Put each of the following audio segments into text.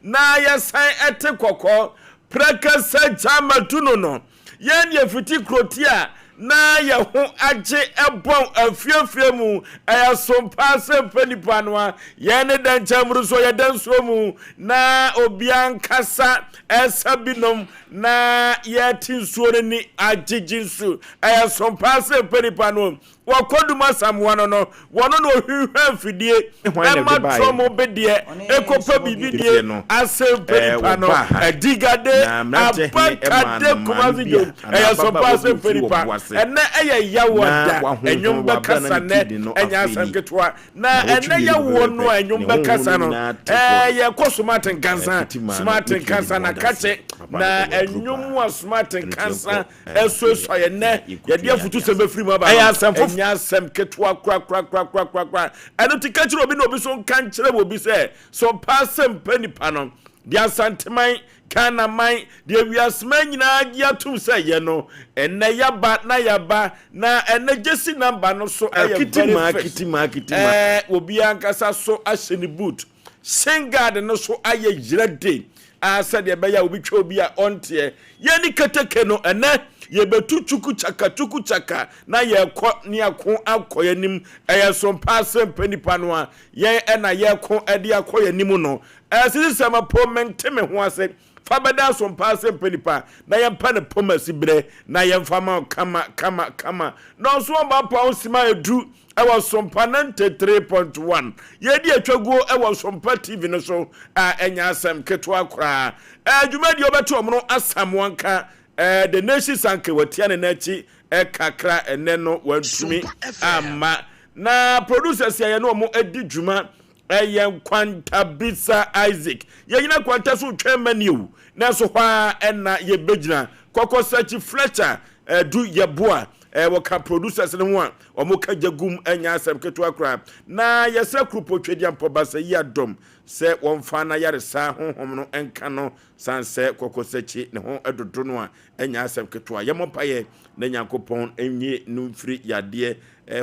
Na yɛsan te kɔkɔɔ prɛkɛsɛ gyama tu no no. Yɛn deɛ fiti kuroti a na yɛ ho agye bɔn afiefie mu ɛyɛ som paa sɛ mpɛ nipa no a yɛn ne dɛnkyɛn mmoro so yɛda nsuo mu na obiara nkasa ɛsa binom na yɛte nsuo no ni agyegye nsu ɛyɛ som paa sɛ mpɛ nipa no Wɔkɔdum Asamoah no no, wɔno na ɔhwinhwan mfidie Hwan na ɛde ma baeɛ? trɔm bedeɛ Ɔne ɛkɔpɛ nsɔmɔ biribi bi. die Deɛ no, ase mpɛ ɛɛ, nipa no wɔbaa ha, Adigade na mmeranteɛ hene maa Abankade nnomaa no Kumasi bi a Dwom anaa Ɛyɛ so paa ababaawa sɛ bi mpɛ ofiri nipa ɔbo ase, Ɛnnɛ ɛyɛ yaw na da wahonhon Ɛnwom wɔ abere a bɛkasa na ne nnɛ kidney no Ɛnyɛ afei asɛm ni, ketewa Na na wɔtwe ɛnnɛ mmienu yawoɔ no pɛpɛɛpɛ, a ɛnwom ne honhom bɛkasa no no nyinaa te Ɛɛ kɔe. yɛkɔ Smart Ɛɛ, Nkansa fiti maa no, Smart mɛtumi adi Nkansa ho na adanseɛ. kakye Papa no Na ɔwɔ aduro ɛnwom paa. a Smart Ɛno nti Nkansa yɛnkɔ ɛɛ, ɛsuasua afei yɛn na nnɛ yɛnkɔtu Yɛde yɛn adeɛ afutusɛm ase. bɛfiri mu aba Ɛyɛ no asɛm foforɔ. Ɛnyɛ asɛm ketewa korakorakorakorakora. Ɛno nti ka kyerɛ obi na obi nso nka nkyerɛ obi sɛ, sɛ ɔpɛ asɛm pɛ nipa no, deɛ Asanteman, Ghanaman, deɛ wiaseman nyinaa gye atom sɛ ɛyɛ no, ɛnnɛ yɛaba na yɛaba, na ɛnnɛ gyesi number no so yɛ very Kitimaa, fixed. kitimaa, kitimaa. Ɛɛ, obiara ankasa so ahyɛ ne boot. Shin guard no so ayɛ yerɛ de a sɛdeɛ ɛbɛyɛ a obi twa obi a ɔnteɛ. Yɛn ne keteke no, ɛnnɛ yɛbɛtu chuku chaka chuku chaka na yɛrekɔ ne ako akɔ yɛn anim. Ɛyɛ so paa sɛ mpɛ nipa no a yɛn na yɛreko de akɔ yɛn anim no. Ɛsisi sɛ mapo mente me ho ase. Fa bɛda so paa sɛ mpɛ nipa na yɛmpɛ no pom asi berɛ na yɛmfa ma wo kama kama kama. Nɔnso ɔba pa wo sima edu ɛwɔ Sompa 93.1. Yɛdi atwaguo ɛwɔ Sompa TV no so a ɛnyɛ asɛm ketewa koraa. Ɛɛ dwumadie ɔbɛto ɔmo no Asamoah nka ɛɛ The Nation Sanke watia ne nan akyi ɛkakra ɛnɛ no wantumi Sompa FM. amma. Na producers a yɛne ɔmo adi dwuma ɛyɛ Nkwantabisa Isaac. Yɛgyina Nkwanta so retwɛn mani o, nanso hɔ ara ɛna yɛbɛgyina. Kɔkɔsakyi Fletcher Adu Yeboah wɔka producers no ho a wɔka gya gum ɛnyɛ asɛm ketewa koraa. Na yɛsrɛ Kuropɔ Twedeampɔ Basayi Adom sɛ wɔmfa n'ayaresa honhom no nka no sane sɛ Kɔkɔsakyi ne ho dodo no a ɛnyɛ asɛm ketewa. Yɛmmɔ mpaeɛ na Nyankopɔn nyi no mfiri yadeɛ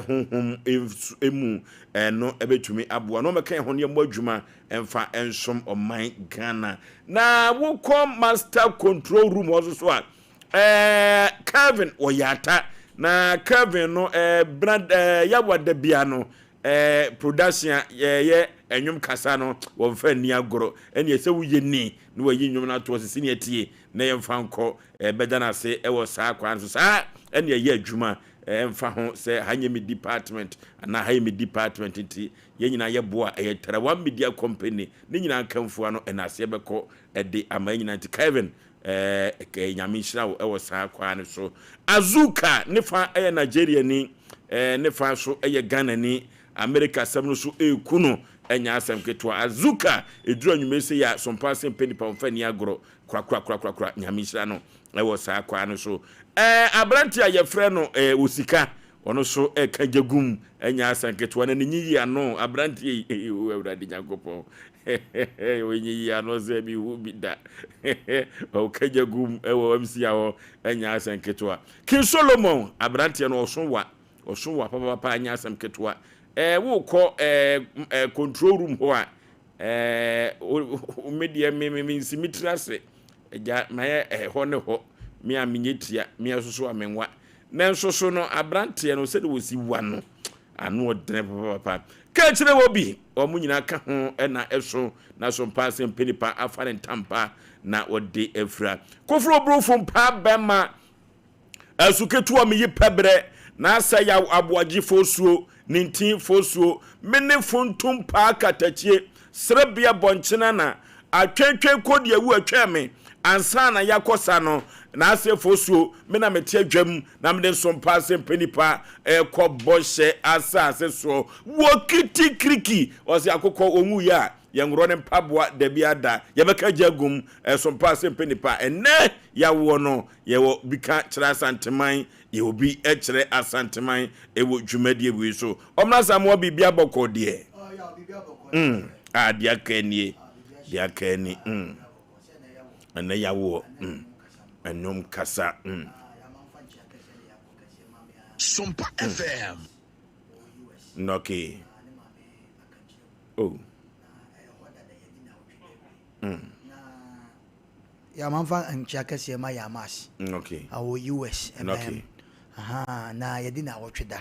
honhom mu. Ɛno ɛbɛtumi aboa na wɔmmɛka yɛn ho na yɛmmɔ adwuma mfa nsom ɔman Ghana. Na wokɔ master control room hɔ nso so a, ɛɛ Kelvin wɔyɛ ata. Na Kelvin no ɛɛ bena ɛɛ yawa da bia no ɛɛ production a yɛyɛ ɛnwom kasa no wɔmfa nni agorɔ. Ɛne ɛsɛ woyɛ ni na wɔayi nnwom no ato hɔ sɛ sɛnea ɛtie na yɛmfa nkɔ ɛɛ bɛda no ase ɛwɔ saa kwan so. Saa ɛne ɛyɛ adwuma ɛmfa ho sɛ ha nyɛ me department anaa ha yɛ me department nti yɛn nyinaa yɛ boa ɛyɛ Tarawa Media Company ne nyinaa nkamfua no ɛna aseɛ bɛkɔ ɛde ama yɛn nyinaa nti Kevin ɛɛ Nyame nhyira wo ɛwɔ saa kwan no so. Azuka ne fa ɛyɛ Nigeria ni ɛɛ ne fa so ɛyɛ Ghana ni America asɛm no so ɛɛku no ɛnyɛ asɛm ketewa. Azuka ɛduru anwummerɛ sei a sompa ase mpɛ nipa ɔmfa ni agorɔ korakorakorakora Nyame nhyira no ɛwɔ saa kwan no so. Ɛɛ aberante a yɛfrɛ no ɛɛ Osika ɔno so ɛka gya gum ɛnyɛ asɛm ketewa na ne nyiyi ano aberante yi ee o Awurade Nyankopɔn ɔnyiyi ano sɛ mehu bi da ɔka gya gum ɛwɔ MC hɔ ɛnyɛ asɛm ketewa. King Solomon aberanteɛ no ɔso wa ɔso wa papapapa ɛnyɛ asɛm ketewa. Ɛɛ wokɔ ɛɛ ɛɛ control room hɔ a ɛɛ me deɛ me me nsi me tiri ase agya mayɛ ɛhɔ ne hɔ me a menyɛ tia me asoso a menwa nanso so no aberanteɛ no sɛde wɔsi wa no ano ɔdene papapapa ka kyerɛ wɔ bi wɔn nyinaa ka ho ɛna ɛso na so mpa sɛ mpɛ nipa afa ne ntampa na wɔde afira koforo oburofo mpa bɛma Asu ketewa meyi pɛbrɛ na asɛ yaw aboagye fosuo nintin fosuo mene funtum paa katakyie serebea bɔnkyena na atwentwen kodi awu atwɛn me ansa na yakɔ sa no na asɛ fosuo me na mete adwam na mede nsompa asɛ mpɛ nipa ɛkɔ bɔhyɛ asase soɔ wɔ kiti kiriki ɔsɛ akokɔ ɔnwu yɛ a yɛnworɔ ne mpaboa dabi ada yɛbɛka gya gum ɛsompa asɛ mpɛ nipa ɛnɛ yawoɔ no Yɛwɔ bi ka kyerɛ Asanteman, yɛwɔ bi kyerɛ Asanteman wɔ dwumadie wei so. Ɔmmra Asamoah biribi abɔkɔ deɛ. Mm, ah, deɛ aka nie, deɛ aka ni. Mm, ɛnɛ yawoɔ, mm, ɛnwom kasa, mm. Sompa FM. Nnɔke. Oh. Mm. Yɛ amanfa nkyia kɛseɛ ma yɛ amas. Okay. Awɔ US ɛbɛn Okay. Aha, na yɛdi na awɔtwe da.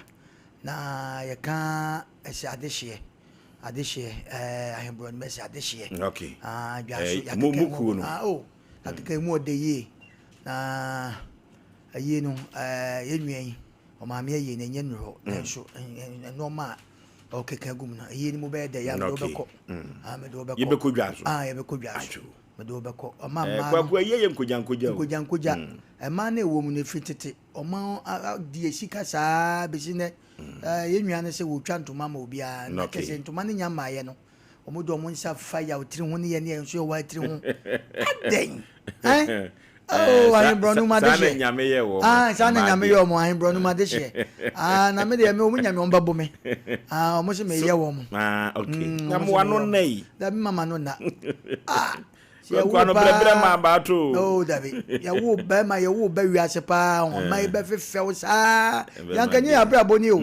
Na yɛka ɛsɛ adehyeɛ. Adehyeɛ ɛɛ ahenborɔ no mɛsɛ adehyeɛ. Okay. Ah, dwa Eh, so mo yɛakeka mo mu. kuo no. Ah, oh, akeka mu ɔdɛ yie. Na ayie no ɛɛ yɛn nua yi ɔmaame ayie no ɛnyɛ nnuro nanso nneɛma a ɔkeka gu mu no ayie no mu bɛyɛ dɛ yɛ mede Okay. wobɛkɔ. Ah, mede wobɛkɔ. Yɛbɛkɔ dwa so. Ah, yɛbɛkɔ dwa so. Atwo. Mede wobɛkɔ. Ɔma Eh, mmaa no Kwaku ayie yɛ nkogya nkogya o. nkogya nkogya. Mmaa no ɛwɔ mu no ɛfiri tete ɔma di sika saa bɛsi nɛ. Yɛn nua no sɛ wɔtwa ntoma ma obiara na kɛsɛ ntoma no nya mmaeɛ no ɔmo de ɔmo nsa fa yaw tiri ho ne yɛ ne yɛ nso yɛ wɔ tiri ho adɛn ɛn oh ahenborɔ no mu Saa na adehyeɛ Nyame yɛ wɔ. Ah, saa na Nyame yɛ ɔmo ahenborɔ no mu adehyeɛ. Ah, na me deɛ me ɔmo nyame ɔmo bɛbo me. Ah, ɔmo sɛ meyɛ wɔn mo. Ah, okay. Mm, Na ɔmo mo sɛ ano meyɛ nna wɔn. yi. Dabi mama no nna. Ah, sɛ Kwaku yɛwo ano brɛbrɛ ma paa. abaato. Oh, dabi. Yɛwo bɛrima yɛwo bɛ wiase paa. Ɔma yi bɛfefɛw saa. Ɛbɛma Yanka nye deɛ. abrabɔ ni o.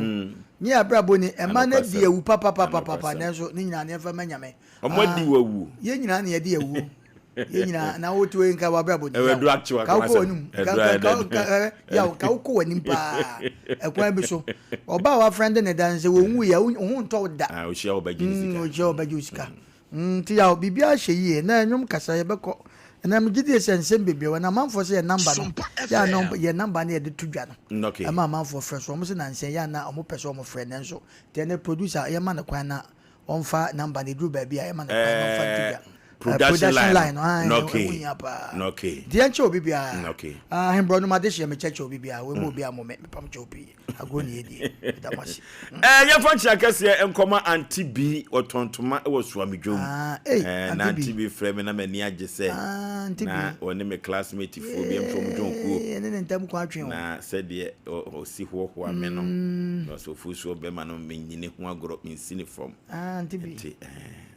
Nye abrabɔ ni. Ɛma no di Anokwasɛm. awu papapapapa Anokwasɛm. nanso ne nyinaa ne yɛmfa ma Nyame. Ɔmo adi wɔ awu. Yɛn nyinaa na yɛde awu. Yɛn nyinaa na wotu yi nka wabrabɔ ni. Ɛwɔ aduru akyew Ka wokɔ akɔmasɛm. w'anim. Ka Ɛduru ka ayɛ ka dɛ. ka ɛ, yaw ka wokɔ w'anim paa. Ɛkwan bi so. Ɔbaa a wafrɛ de ne dan sɛ wɔnwu yɛ wo ho ntɔ wo da. Ah, ohyia wo bɛgye ne sika. Ohyia wo bɛgye wo sika. Nti yaw biribiara hyɛ yie na ɛnwom kasa yɛbɛkɔ. Ɛna megye die sɛ nsɛm bebree wɔ na amanfoɔ sɛ yɛ number no. Sompa Yɛ a na FM. yɛ number no yɛde to dwa no. Okay. Ɛma amanfoɔ frɛ so. Wɔn sɛ nansɛn yɛ a na wɔn pɛ sɛ wɔn frɛ nanso deɛ ne producer yɛma no kwan na wɔmfa number no eduru baabi a yɛma no kwan na wɔmfa nto Eh, dwa. production line no, ah, no. ɛho Okay. hia paa. Okay. Nti yɛnkyɛ obi biara. Okay. Ah, ahenborɔ no mu adehyeɛ mekyɛkyɛ obi biara. Wei mu obi a mo me mepam kyɛw pii. Agorɔ ne yɛdie. Meda mo ase. Eh, yɛmfa nkyea kɛseɛ nkɔma Auntie B ɔtɔn ntoma wɔ Suamidwom. Ah, ei, Eh, na Auntie Auntie B. B frɛ me na m'ani agye sɛ Ah, Auntie B. na ɔne me classmate foɔ bi ɛmfa ɔmo dwon kuo. Ee, ɛne ne ntam kwan atwe o. Na sɛdeɛ ɔsi hoahoa me no, na ɔsɛ ofuo bɛma no menyini ho agorɔ mensi ne fam. Ah, Auntie B. Nti, eh,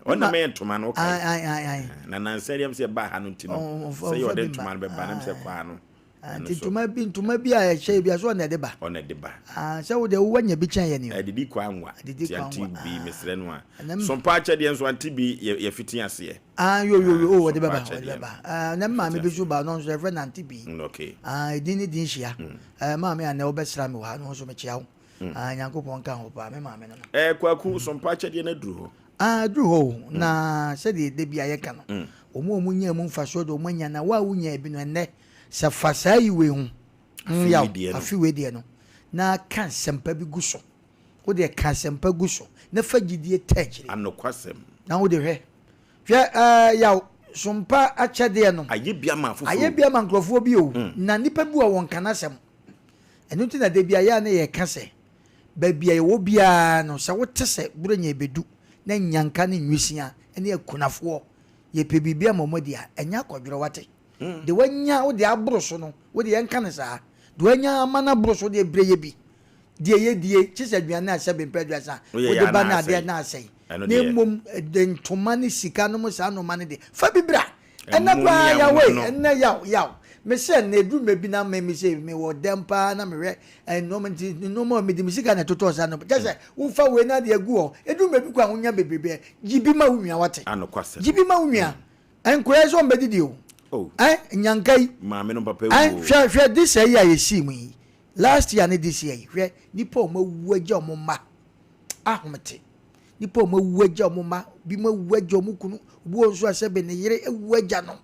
ɔna mɛyɛ ntoma no Ai, wokae. ai, ai, ai. Na nansa deɛ sɛ ɛbaa ha no nti no, Ɔmfa sɛ yɛ ɔmfa ɔde bi mma. ntoma no bɛba na sɛ kwaa no, Ah, ɛno nti so ntoma bi a ɛhyɛ bi a so ɔna ɛde ba. ɔna ɛde ba. Ah, sɛ wo deɛ wowanya bi kyɛn yɛ ni o. Ɛdidi kɔ anwa. Ɛdidi Nti kɔ Auntie anwa. B mesrɛ no a. Ɛnam- Sompa akyɛdeɛ nso Auntie B yɛfiti aseɛ. Ah, yo yo yo, oh, ɔde Sompa bɛba, ɔde akyɛdeɛ bɛba. Ah, na maame bi nso ba, ɔno nso yɛfrɛ no Auntie B. Okay. Ah, edin ne din hyia. Eh, maame a nɛ wobɛsra me wɔ ha no nso mekyia wo. Ah, Nyankopɔn nka ho paa, me maame no no. Eh, Kwaku, sompa akyɛdeɛ no aduru hɔ. Ah, aduru hɔ o. Na sɛdeɛ da bi a yɛka no, wɔn a wɔn nyaa mu mfasoɔ de wɔn anya na wo a wonyaa bi no ɛnnɛ, sɛ fa saa yi wei ho, Afe yaw, wei deɛ no. afe wei deɛ no, na ka nsɛmpa bi gu so. Wo deɛ ka nsɛmpa gu so, na fa gyidie ta akyire. Anokwasɛm. Na wo de hwɛ. Hwɛ, ɛɛ, yaw, sompa akyɛdeɛ no. Ayɛ bi ama afoforɔ. Ayɛ bi ama nkurɔfoɔ bi o. Na nnipa bi wɔ wɔn ka n'asɛm. Ɛno nti na da bi a yɛ a na yɛka sɛ, baabi a yɛwɔ biara no, sɛ wote sɛ Buronya ɛbɛdu na nyanka ne nwisia ne akunafoɔ yɛpɛ biribi ama wɔn adi a, ɛnyɛ akɔdwerɛ wate. De wanya wode aboro so no, wode yɛnka no saa. De wanya ama no aboro so deɛ brɛ yɛ bi. Deɛ yɛdie, kye sɛ aduane a sɛbe mpɛ 30, Woyɛ wode yɛ ba anaa no adeɛ asɛe. na asɛe. Ɛno Na deɛ. mmom de ntoma ne sika nom saa nnoɔma no deɛ, fa bi bra. Ɛnɛ Ɛmo ne koraa ɛmo yaw no. ɛnɛ yaw yaw. Me sɛ ɛnɛ eduru mɛ bi na me me sɛ me wɔ dɛm paa na mehwɛ nneɛma nti nneɛma a mede me sika na ɛtotɔ saa nneɛma. Kyɛ sɛ wofa wei na de agu hɔ. Eduru mɛ bi koraa wonya bebrebe. Gye bi ma wo nua wate. Anokwasɛm. Gye bi ma wo nua. Nkwadaa yi sɛ wɔn bɛdidi o. Oh. Nyanka yi. Maame no papa ewu o. Hwɛ hwɛ this year yi a yɛsii mu yi. Last year ne this year yi. Hwɛ nipa a wɔn awu agya wɔn mma. Ahomete. Nipa a wɔn awu agya wɔn mma. Bi mo awu agya wɔn kunu. Obi wɔ nso a sɛbe ne yere awu agya no.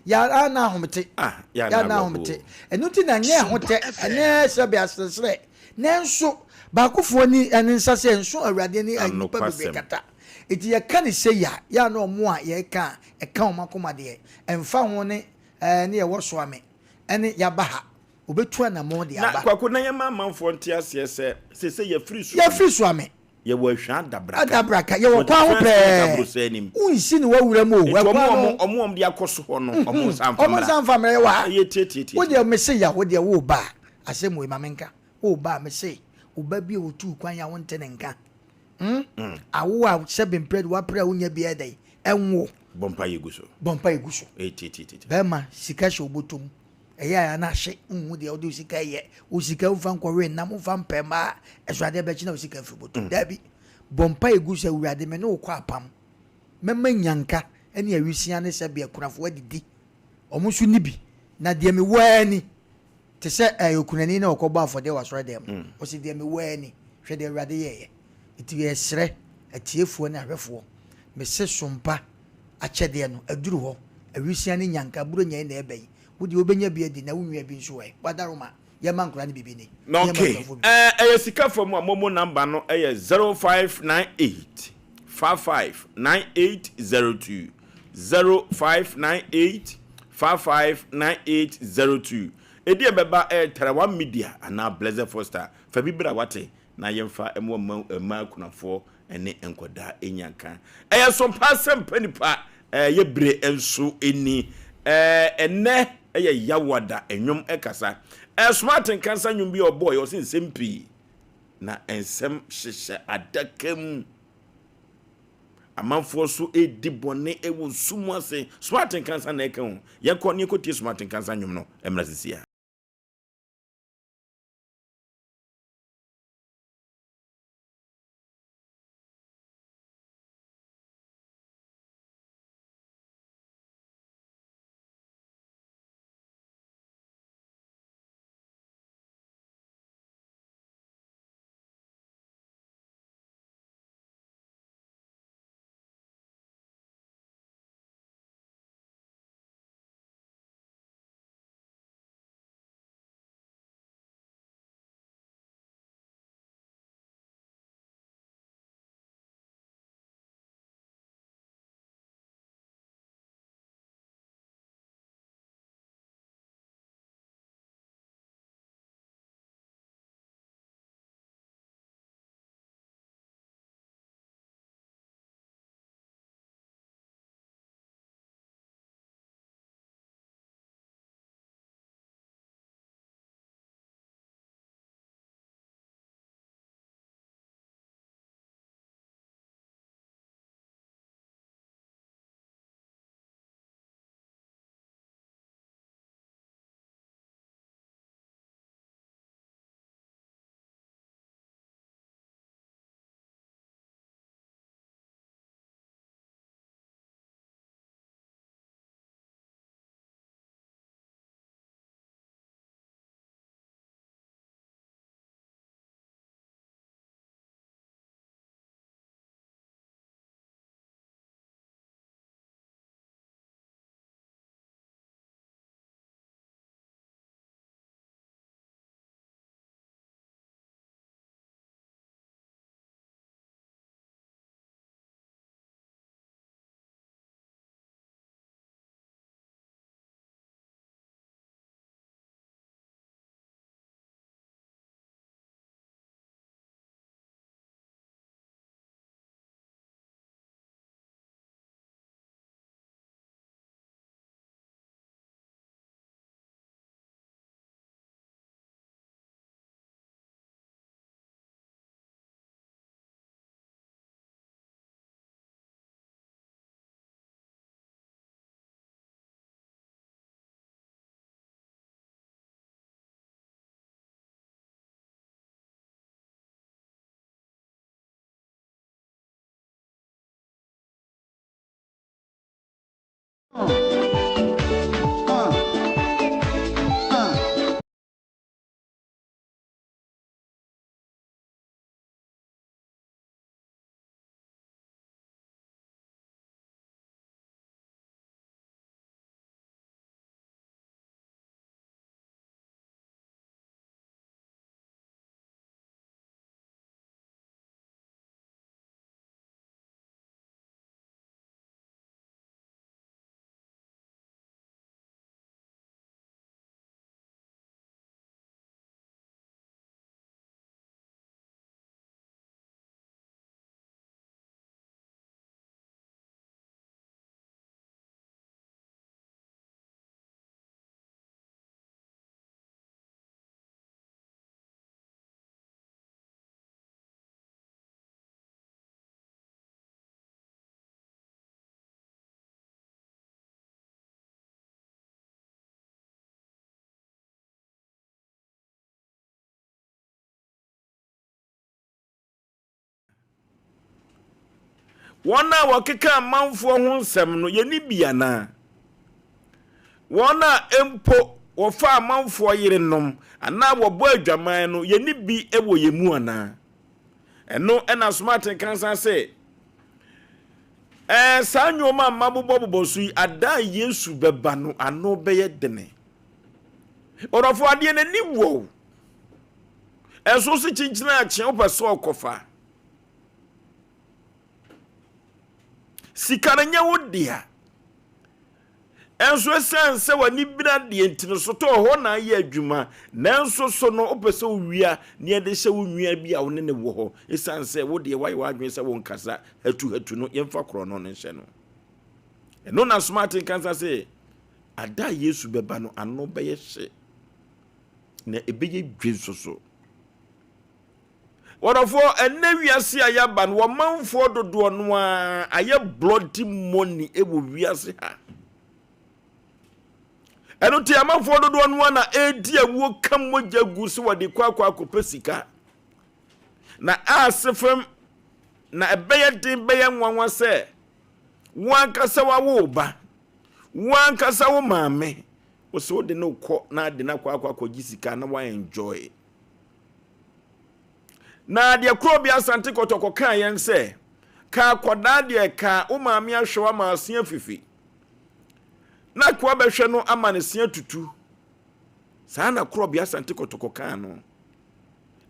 Ya ana ahomete. Ah, ya Ya na na awerɛhoɔ. ahomete. Ɛno nti na nyɛ ahotɛ ɛnɛ sɛbe aseresere. Nanso baakofoɔ ni ɛne nsa sɛ nso Awurade ne nipa bebree Anokwasɛm. kata. Eti yɛka ne sɛ ya ya na ɔmo a yɛka a ɛka ɔmo akoma deɛ ɛmfa ho ne ɛɛ ne yɛwɔ soame ɛne yaba ha obetu anamɔ de Na aba. Kwaku na yɛma amanfoɔ nte aseɛ sɛ sese yɛfiri so. Yɛfiri soame. Yɛwɔ ahwa adabraka. Adabraka yɛwɔ kwan ho pɛɛ. Wonsi ne wawura mu o. Nti ɔmo Ɛkwan no. ɔmo ɔmo de akɔ so hɔ no ɔmo nsa nfa Ɔmo mmra. nsa nfa mmra yɛwɔ ha. Ɛyɛ tie tie tie. Wo deɛ mese ya wo deɛ wo ba a asɛm wei ma menka. Wo ba a mese wo ba bi a otu kwan a wonte ne nka. Awo a sɛbe mpere de wapere a wonya bi ɛdɛn ɛnwo. Bɔ mpa yɛ gu so. Bɔ mpa yɛ gu so. Ɛyɛ tie tie tie. Bɛrima sika hyɛ obotom. Ɛyɛ a na ahye nhu deɛ wode wo sika yɛ. Wo sika mfa nkɔwe nam mfa mpɛ mmaa ɛso adeɛ bɛkye na wo sika firi botom. Daabi. Bɔ mpa yɛ gu so Awurade me ne wo kɔ apam. Mɛma nyanka ne awisia ne sɛbe akunafoɔ adidi. Wɔn nso nni bi. Na deɛ mewɔ ara ni. Te sɛ ɛɛ okunani na ɔkɔbɔ afɔdeɛ wɔ asɔredan mu. Ɔsi deɛ mewɔ ara ni. Hwɛ deɛ Awurade yɛeɛ. Nti yɛsrɛ atiefoɔ ne ahwɛfoɔ, mese sompa akyɛdeɛ no aduru hɔ. Awisia ne nyanka, Buronya yi na ɛreba yi. Wo deɛ wobɛnya bi adi na wo nua bi nso ɛ? Wadaroma, yɛmma nkwadaa no biribi nni. Na Na yɛmma okay, akunafoɔ biribi nni. ɛɛ ɛyɛ sika fam a momo number no ɛyɛ 0598 55 9802 0598 55 9802 Ɛdi ɛbɛba ɛyɛ Tarawa Media anaa Blessed Foster fa bi bra wate na yɛmfa mmoa mma mmaa akunafoɔ ne nkwadaa nya nka. Ɛyɛ so paa sɛ mpa nipa yɛ bere nso ni. Ɛnɛ ɛyɛ Yawada nnwom ɛkasa. Smart Nkansa nnwom bi a ɔbɔɔ yɛ ɔse nsɛm pii na nsɛm hyehyɛ adaka mu. Amanfoɔ so ɛredi bɔne ɛwɔ sum ase. Smart Nkansa na ɛka ho. Yɛnkɔ ne yɛnkɔtie Smart Nkansa nnwom no mmra sisi a. Wɔn a wɔkeka amanfoɔ ho nsɛm no, yɛnni bi anaa? Wɔn a mpo wɔfa amanfoɔ yerenom anaa wɔbɔ adwaman no, yɛnni bi wɔ yɛn mu anaa? Ɛno na Smart Nkansah se, Ɛɛ, saa nneɛma a mabobɔbobɔ so yi, ada a Yesu bɛba no, ano bɛyɛ dene. Ɔdɔfo, adeɛ n'ani wɔ wo. Ɛnso se kyinkyini akye wopɛ sɛ ɔkɔfa. Sika no nyɛ wo dea. Nso esiane sɛ w'ani bere adeɛ nti no, sotɔɔ hɔ na ayɛ adwuma, nanso so no wopɛ sɛ wowia nea ɛde hyɛ wo nua bi a wo ne no wɔ hɔ, esiane sɛ wo deɛ woayɛ w'adwene sɛ wonkasa hatuhatu no, yɛmfa korɔno no nhyɛ no. Ɛno na Smart Nkansah se, Ada a Yesu bɛba no, ano bɛyɛ hye, na ɛbɛyɛ dwe nso so. Wɔdɔfoɔ, ɛnnɛ wiase a yɛaba no, wɔmanfoɔ dodoɔ no ara ayɛ bloody money wɔ wiase ha. Ɛno nti amanfoɔ dodoɔ no ara na ɛredi awuo ka mogya gu sɛ wɔde kɔ akɔ akɔpɛ sika. Na ase fam na ɛbɛyɛ den bɛyɛ nwanwa sɛ wo ankasa wawo wo ba, wo ankasa wo maame, wo sɛ wode no kɔ na ade no akɔ akɔ akɔgye sika na wa enjoy. Na deɛ korɔ bi Asante Kɔtɔkɔ kaa yɛn sɛ, ka akɔdaa deɛ ka wo maame ahwɛ wo ama ase afifi. Na akoa bɛhwɛ no ama ne se atutu. Saa na korɔ bi Asante Kɔtɔkɔ kaa no.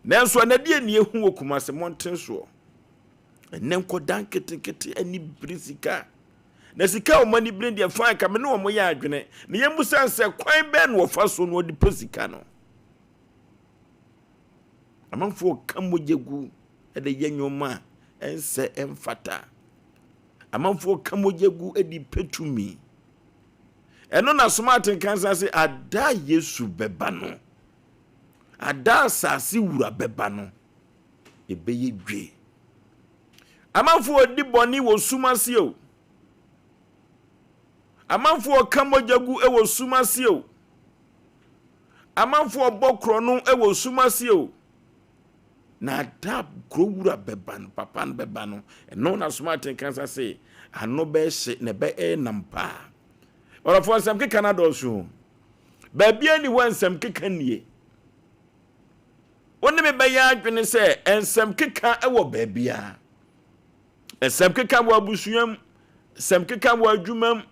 Nanso ɛnɛ deɛ ni ehu wɔ Kumase mmɔnten soɔ. Ɛnɛ nkɔdaa nketenkete ani bere sika. Na sika a wɔn ani bere deɛ fine ka me ne wɔn yɛ adwene. Na yɛn busa sɛ kwan bɛn na wɔfa so na wɔde pɛ sika no. Amanfoɔ ka mogya gu de yɛ nneɛma a ɛnsɛ ɛmfata. Amanfoɔ ka mogya gu de pɛ tumi. Ɛno na Smart Nkansah se ada a Yesu bɛba no, ada asase wura bɛba no, ɛbɛyɛ dwe. Amanfoɔ di bɔne wɔ sum ase o. Amanfoɔ ka mogya gu wɔ sum ase o. Amanfoɔ bɔ korɔno wɔ sum ase o. Na da kuro wura bɛba no, papa no bɛba no, ɛno na Smart Nkansah se ano bɛhye na ɛbɛyɛ nam paa. Ɔdɔfoɔ nsɛm keka no adɔɔso o. Baabi ani hɔ a nsɛm keka nie. Wo ne me bɛyɛ adwene sɛ nsɛm keka wɔ baabiara. Nsɛm keka wɔ abusua mu, nsɛm keka wɔ adwuma mu,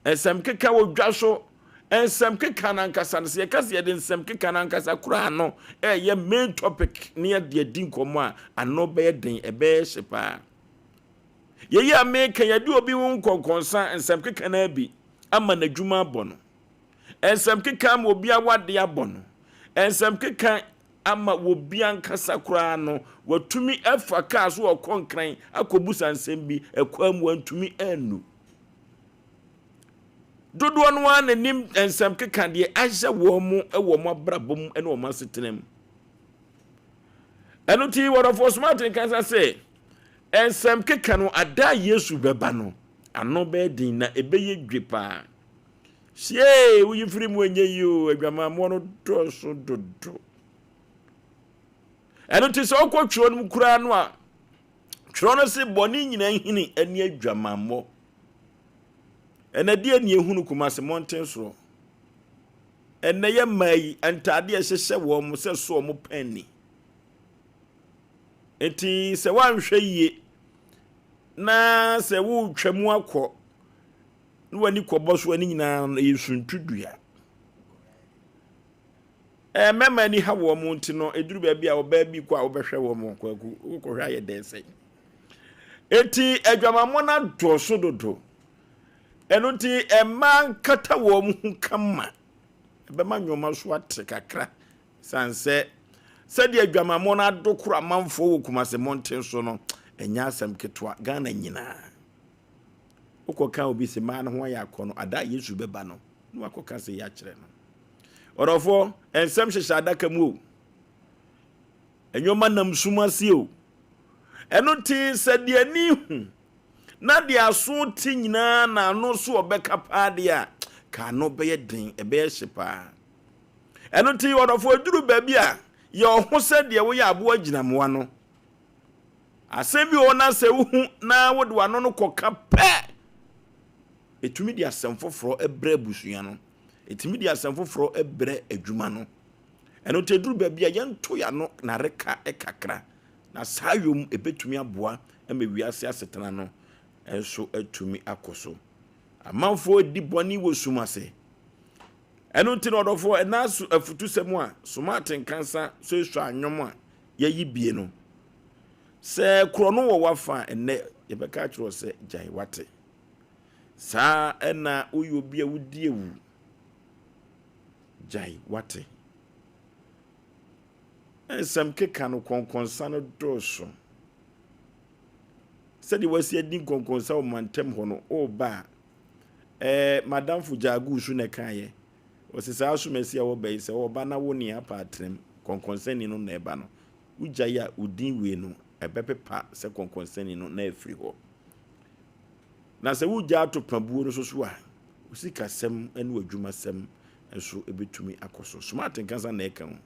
nsɛm keka wɔ dwa so, nsɛm keka no ankasa no, sɛ yɛka sɛ yɛde nsɛm keka no ankasa koraa no ɛyɛ main topic ne yɛde adi nkɔmmɔ a, ano bɛyɛ den, ɛbɛyɛ hye paa. Yɛyi a meka yɛde obi ho nkɔnkɔnsa nsɛm keka no abi ama n'adwuma abɔ no. Nsɛm keka ama obi awade abɔ no. Nsɛm keka ama obi ankasa koraa no, watumi afa kaa so ɔkɔ Nkran akɔbusa nsɛm bi, ɛkwan mu wantumi annu. Dodoɔ no ara na nim nsɛm keka deɛ ahyɛ wɔn mu wɔ wɔn abrabɔ mu ne wɔn asetena mu. Ɛno nti wɔdɔfoɔ Smart Nkansah sɛ, nsɛm keka no ada a Yesu bɛba no, ano bɛyɛ den na ɛbɛyɛ dwe paa. Siee, woyi firi mu ɛnyɛ yi o, adwamammoɔ no dɔɔso dodo. Ɛno nti sɛ wokɔ twerɛ no mu koraa no a, twerɛ no se bɔne nyinaa hini ne adwamammɔ. Ɛnɛ deɛ ne ehunu Kumase mmɔnten soɔ. Ɛnɛ yɛ mmaa yi, ntaadeɛ ɛhyehyɛ wɔn sɛ so wɔn pɛn ni. Nti sɛ woanhwɛ yie na sɛ wotwa mu akɔ na w'ani kɔbɔ so a ne nyinaa no ɛyɛ suntudua. Ɛɛ mmarima ani ha wɔn nti no ɛduru baabi a ɔbaa bi kɔ a wobɛhwɛ wɔn kwaku wokɔhwɛ ayɛ dɛn sɛn. Eti adwamammɔ no adɔɔso dodo. Ɛno nti mmaa nkata wɔn ho kama. Ɛbɛma nneɛma so ate kakra. San sɛ sɛdeɛ adwamammɔ no adokoro amanfoɔ wɔ Kumase mmɔnten so no ɛnyɛ asɛm ketewa Ghana nyinaa. Wokɔka obi se maa no ho ayɛ akɔnnɔ, ada a Yesu bɛba no, na wakɔka sɛ yi akyerɛ no. Ɔdɔfoɔ, nsɛm hyehyɛ adaka mu o. Nneɛma nam sum ase o. Ɛno nti sɛ deɛ ani hu na deɛ aso te nyinaa na ano so ɔbɛka paa deɛ a, ka ano bɛyɛ den, ɛbɛyɛ hye paa. Ɛno nti ɔdɔfoɔ, ɛduru baabi a, yɛ ɔho sɛ deɛ woyɛ aboa gyinamoa no. Asɛm bi wɔ hɔ na sɛ wohu na wode w'ano no kɔka pɛ, ɛtumi de asɛm foforɔ brɛ abusua no. Ɛtumi de asɛm foforɔ brɛ adwuma no. Ɛno nti ɛduru baabi a yɛnto yɛn ano nareka kakra, na saa yom ɛbɛtumi aboa ma wiase asetena no nso atumi akɔ so. Amanfoɔ redi bɔne wɔ sum ase. Ɛno nti na ɔdɔfoɔ ɛna so afutusɛm a soma atenkansa suasua nnwom a yɛyi bie no. Sɛ korɔno wɔ w'afa a ɛnnɛ yɛbɛka akyerɛ wo sɛ gyae wate. Saa ɛna woyɛ obi a wodi awu. Gyae wate. Nsɛm keka no kɔnkɔnsa no dɔɔso. Sɛdeɛ wasi adi nkɔnkɔnsa wɔ mantam hɔ no, woba a, ɛɛ madamfo Gyaaguu so na ɛkaeɛ. Ɔse saa asomasi a wɔba yi, sɛ wɔba na wo nea apa atenam, kɔnkɔnsani no na ɛba no, wogyae a wo din wei no, ɛbɛpepa sɛ kɔnkɔnsani no na afiri hɔ. Na sɛ wogya ato pabuo no nso so a, wo sikasɛm ne w'adwumasɛm nso bɛtumi akɔ so. Smart nkasa na ɛka ho.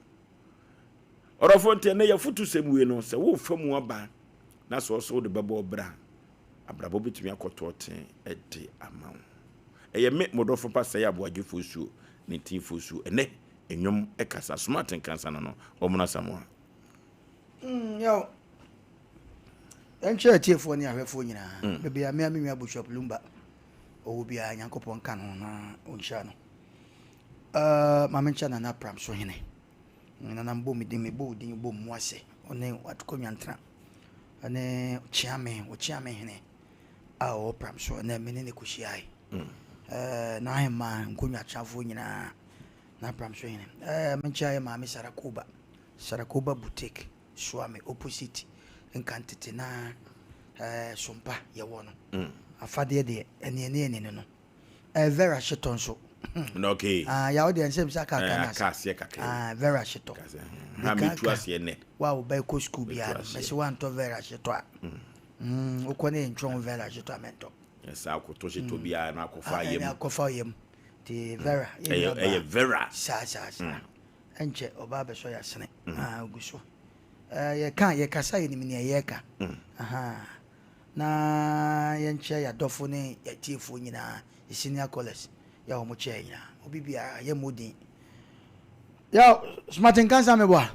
Ɔdɔfoɔ nti ɛnɛ yɛfoto sɛm wei no, sɛ worefa mu aba na sɛ ɔsɛ wode bɛbɔ ɔbra a, abrabɔ bɛtumi akɔtɔ ɔten de ama wo. Ɛyɛ me mo dɔfo pa sɛe aboagyefoɔ suo ne ntinfoɔ suo. Ɛnɛ nnwom kasa, Smart nkansa no no, Ɔmono Asamoah. Yaw, yɛnkyerɛ atiefoɔ ne ahwɛfoɔ nyinaa, baabi a me a me nua Bishop Lumba ɔwɔ biara, Nyankopɔn nka ne ho na ɔnhyira no. Ma menkyɛ Nana Pram so hene. Nana mbɔ me din, mebɔ wo din bɔ mu ase. Ɔne Atukɔ Nyantra, ɔne Kyeame, Ɔkyeame hene a ɔwɔ Pram so. Ɛnɛ me ne ne kɔhyiae. N'ahemmaa nkonnwakyerɛfoɔ nyinaa, na Pram so hene. Menkyɛ yɛ maame Sarakoba, Sarakoba Boutique, Suame opposite Nkantete na Sompa yɛwɔ no. Afadeɛ deɛ, ɛne ɛne ɛne no no. Vera Hyetɔ nso. Okay. Ah, ya wo deɛ nsɛm sɛ aka aka na ase. Aka kakra. Ah, Vera Hyetɔ. Ha me tu aseɛ nɛ. Wa wo bɛ kɔ school bia no. Mɛsɛ wa ntɔ Vera Hyetɔ a. Mm, wokɔ ne ntwɔn Vera Hyetɔ a mɛntɔ. Ɛsɛ akoto hyetɔ biara na akɔfa ayam. Ɛne akɔfa ayam. Ti Vera. Ɛyɛ Vera. Saa saa saa. Ɛnkyɛ ɔbaa bɛsɔ yɛ asene. Ah, ogu so. Eh, yɛka yɛkasa yɛnim nea yɛka. Aha. Na yɛnkyia yɛn adɔfo ne yɛn atiefoɔ nyinaa, yɛn senior callers yɛ a wɔn kyia yɛn nyinaa. Obi biara yɛ mmɔ din. Yɛ Smart Nkansa mebɔ a.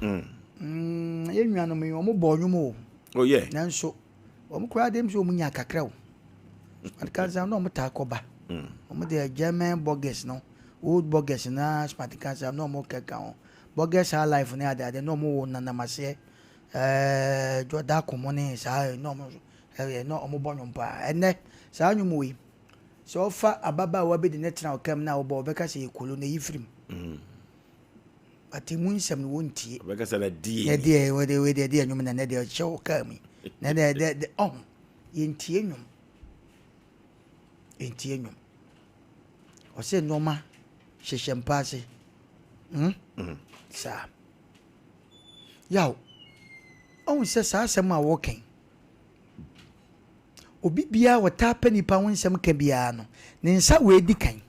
Mm, yɛn nuanom yi wɔn bɔ nnwom o. Oh yeah. Nanso wɔn koraa deɛ sɛ wɔn nya kakra o. Smart Nkansa na wɔn taa kɔba. Wɔn deɛ German burgers no, old burgers na Smart Nkansa na wɔn kɛka ho. Burgers high life ne ade ade na wɔn wɔ nanam aseɛ. Ɛɛ Jɔda ko mo ne saa na wɔn nso ɛyɛ na wɔn bɔ nnwom paa. Ɛnɛ saa nnwom wei sɛ ɔfa ababaawa bi de ne tena ɔka mu na ɔbɔ ɔbɛka sɛ yɛ kolo na eyi firim. But emu nsɛm no wɔntie. Ɔbɛka sɛ na die. Na deɛ wɔde wei deɛ deɛ nnwom na nɛ deɛ ɔhyɛ ɔka mu yi. Na deɛ deɛ deɛ ɔho yɛntie nnwom. Yɛntie nnwom. Ɔsɛ nneɛma hyehyɛ mpa ase. Hmm? Saa. Yaw, ɔhu sɛ saa asɛm a wɔka yi, obi biara wɔtaa pɛ nipa ho nsɛm ka biara no, ne nsa wɔ edi kan.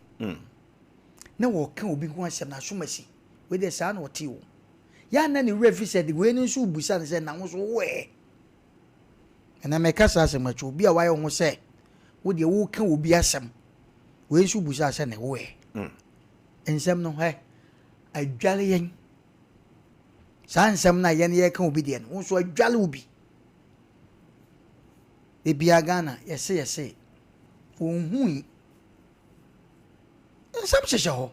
Na wɔka obi ho asɛm na asom asi. Wei deɛ saa na ɔte o. Yɛ a na ne werɛ fi sɛ de wei no nso busa no sɛ na wo nso wowɔ ɛ. Ɛnna mɛka saa asɛm akyi obi a wayɛ ho sɛ wo deɛ woka obi asɛm wei nso busa sɛ na wowɔ ɛ. Nsɛm no hɛ adwale yɛn. Saa nsɛm no a yɛn yɛka obi deɛ no, wo nso adwale wo bi. Ebia Ghana yɛse yɛse wɔnhui. Nsɛm hyehyɛ hɔ.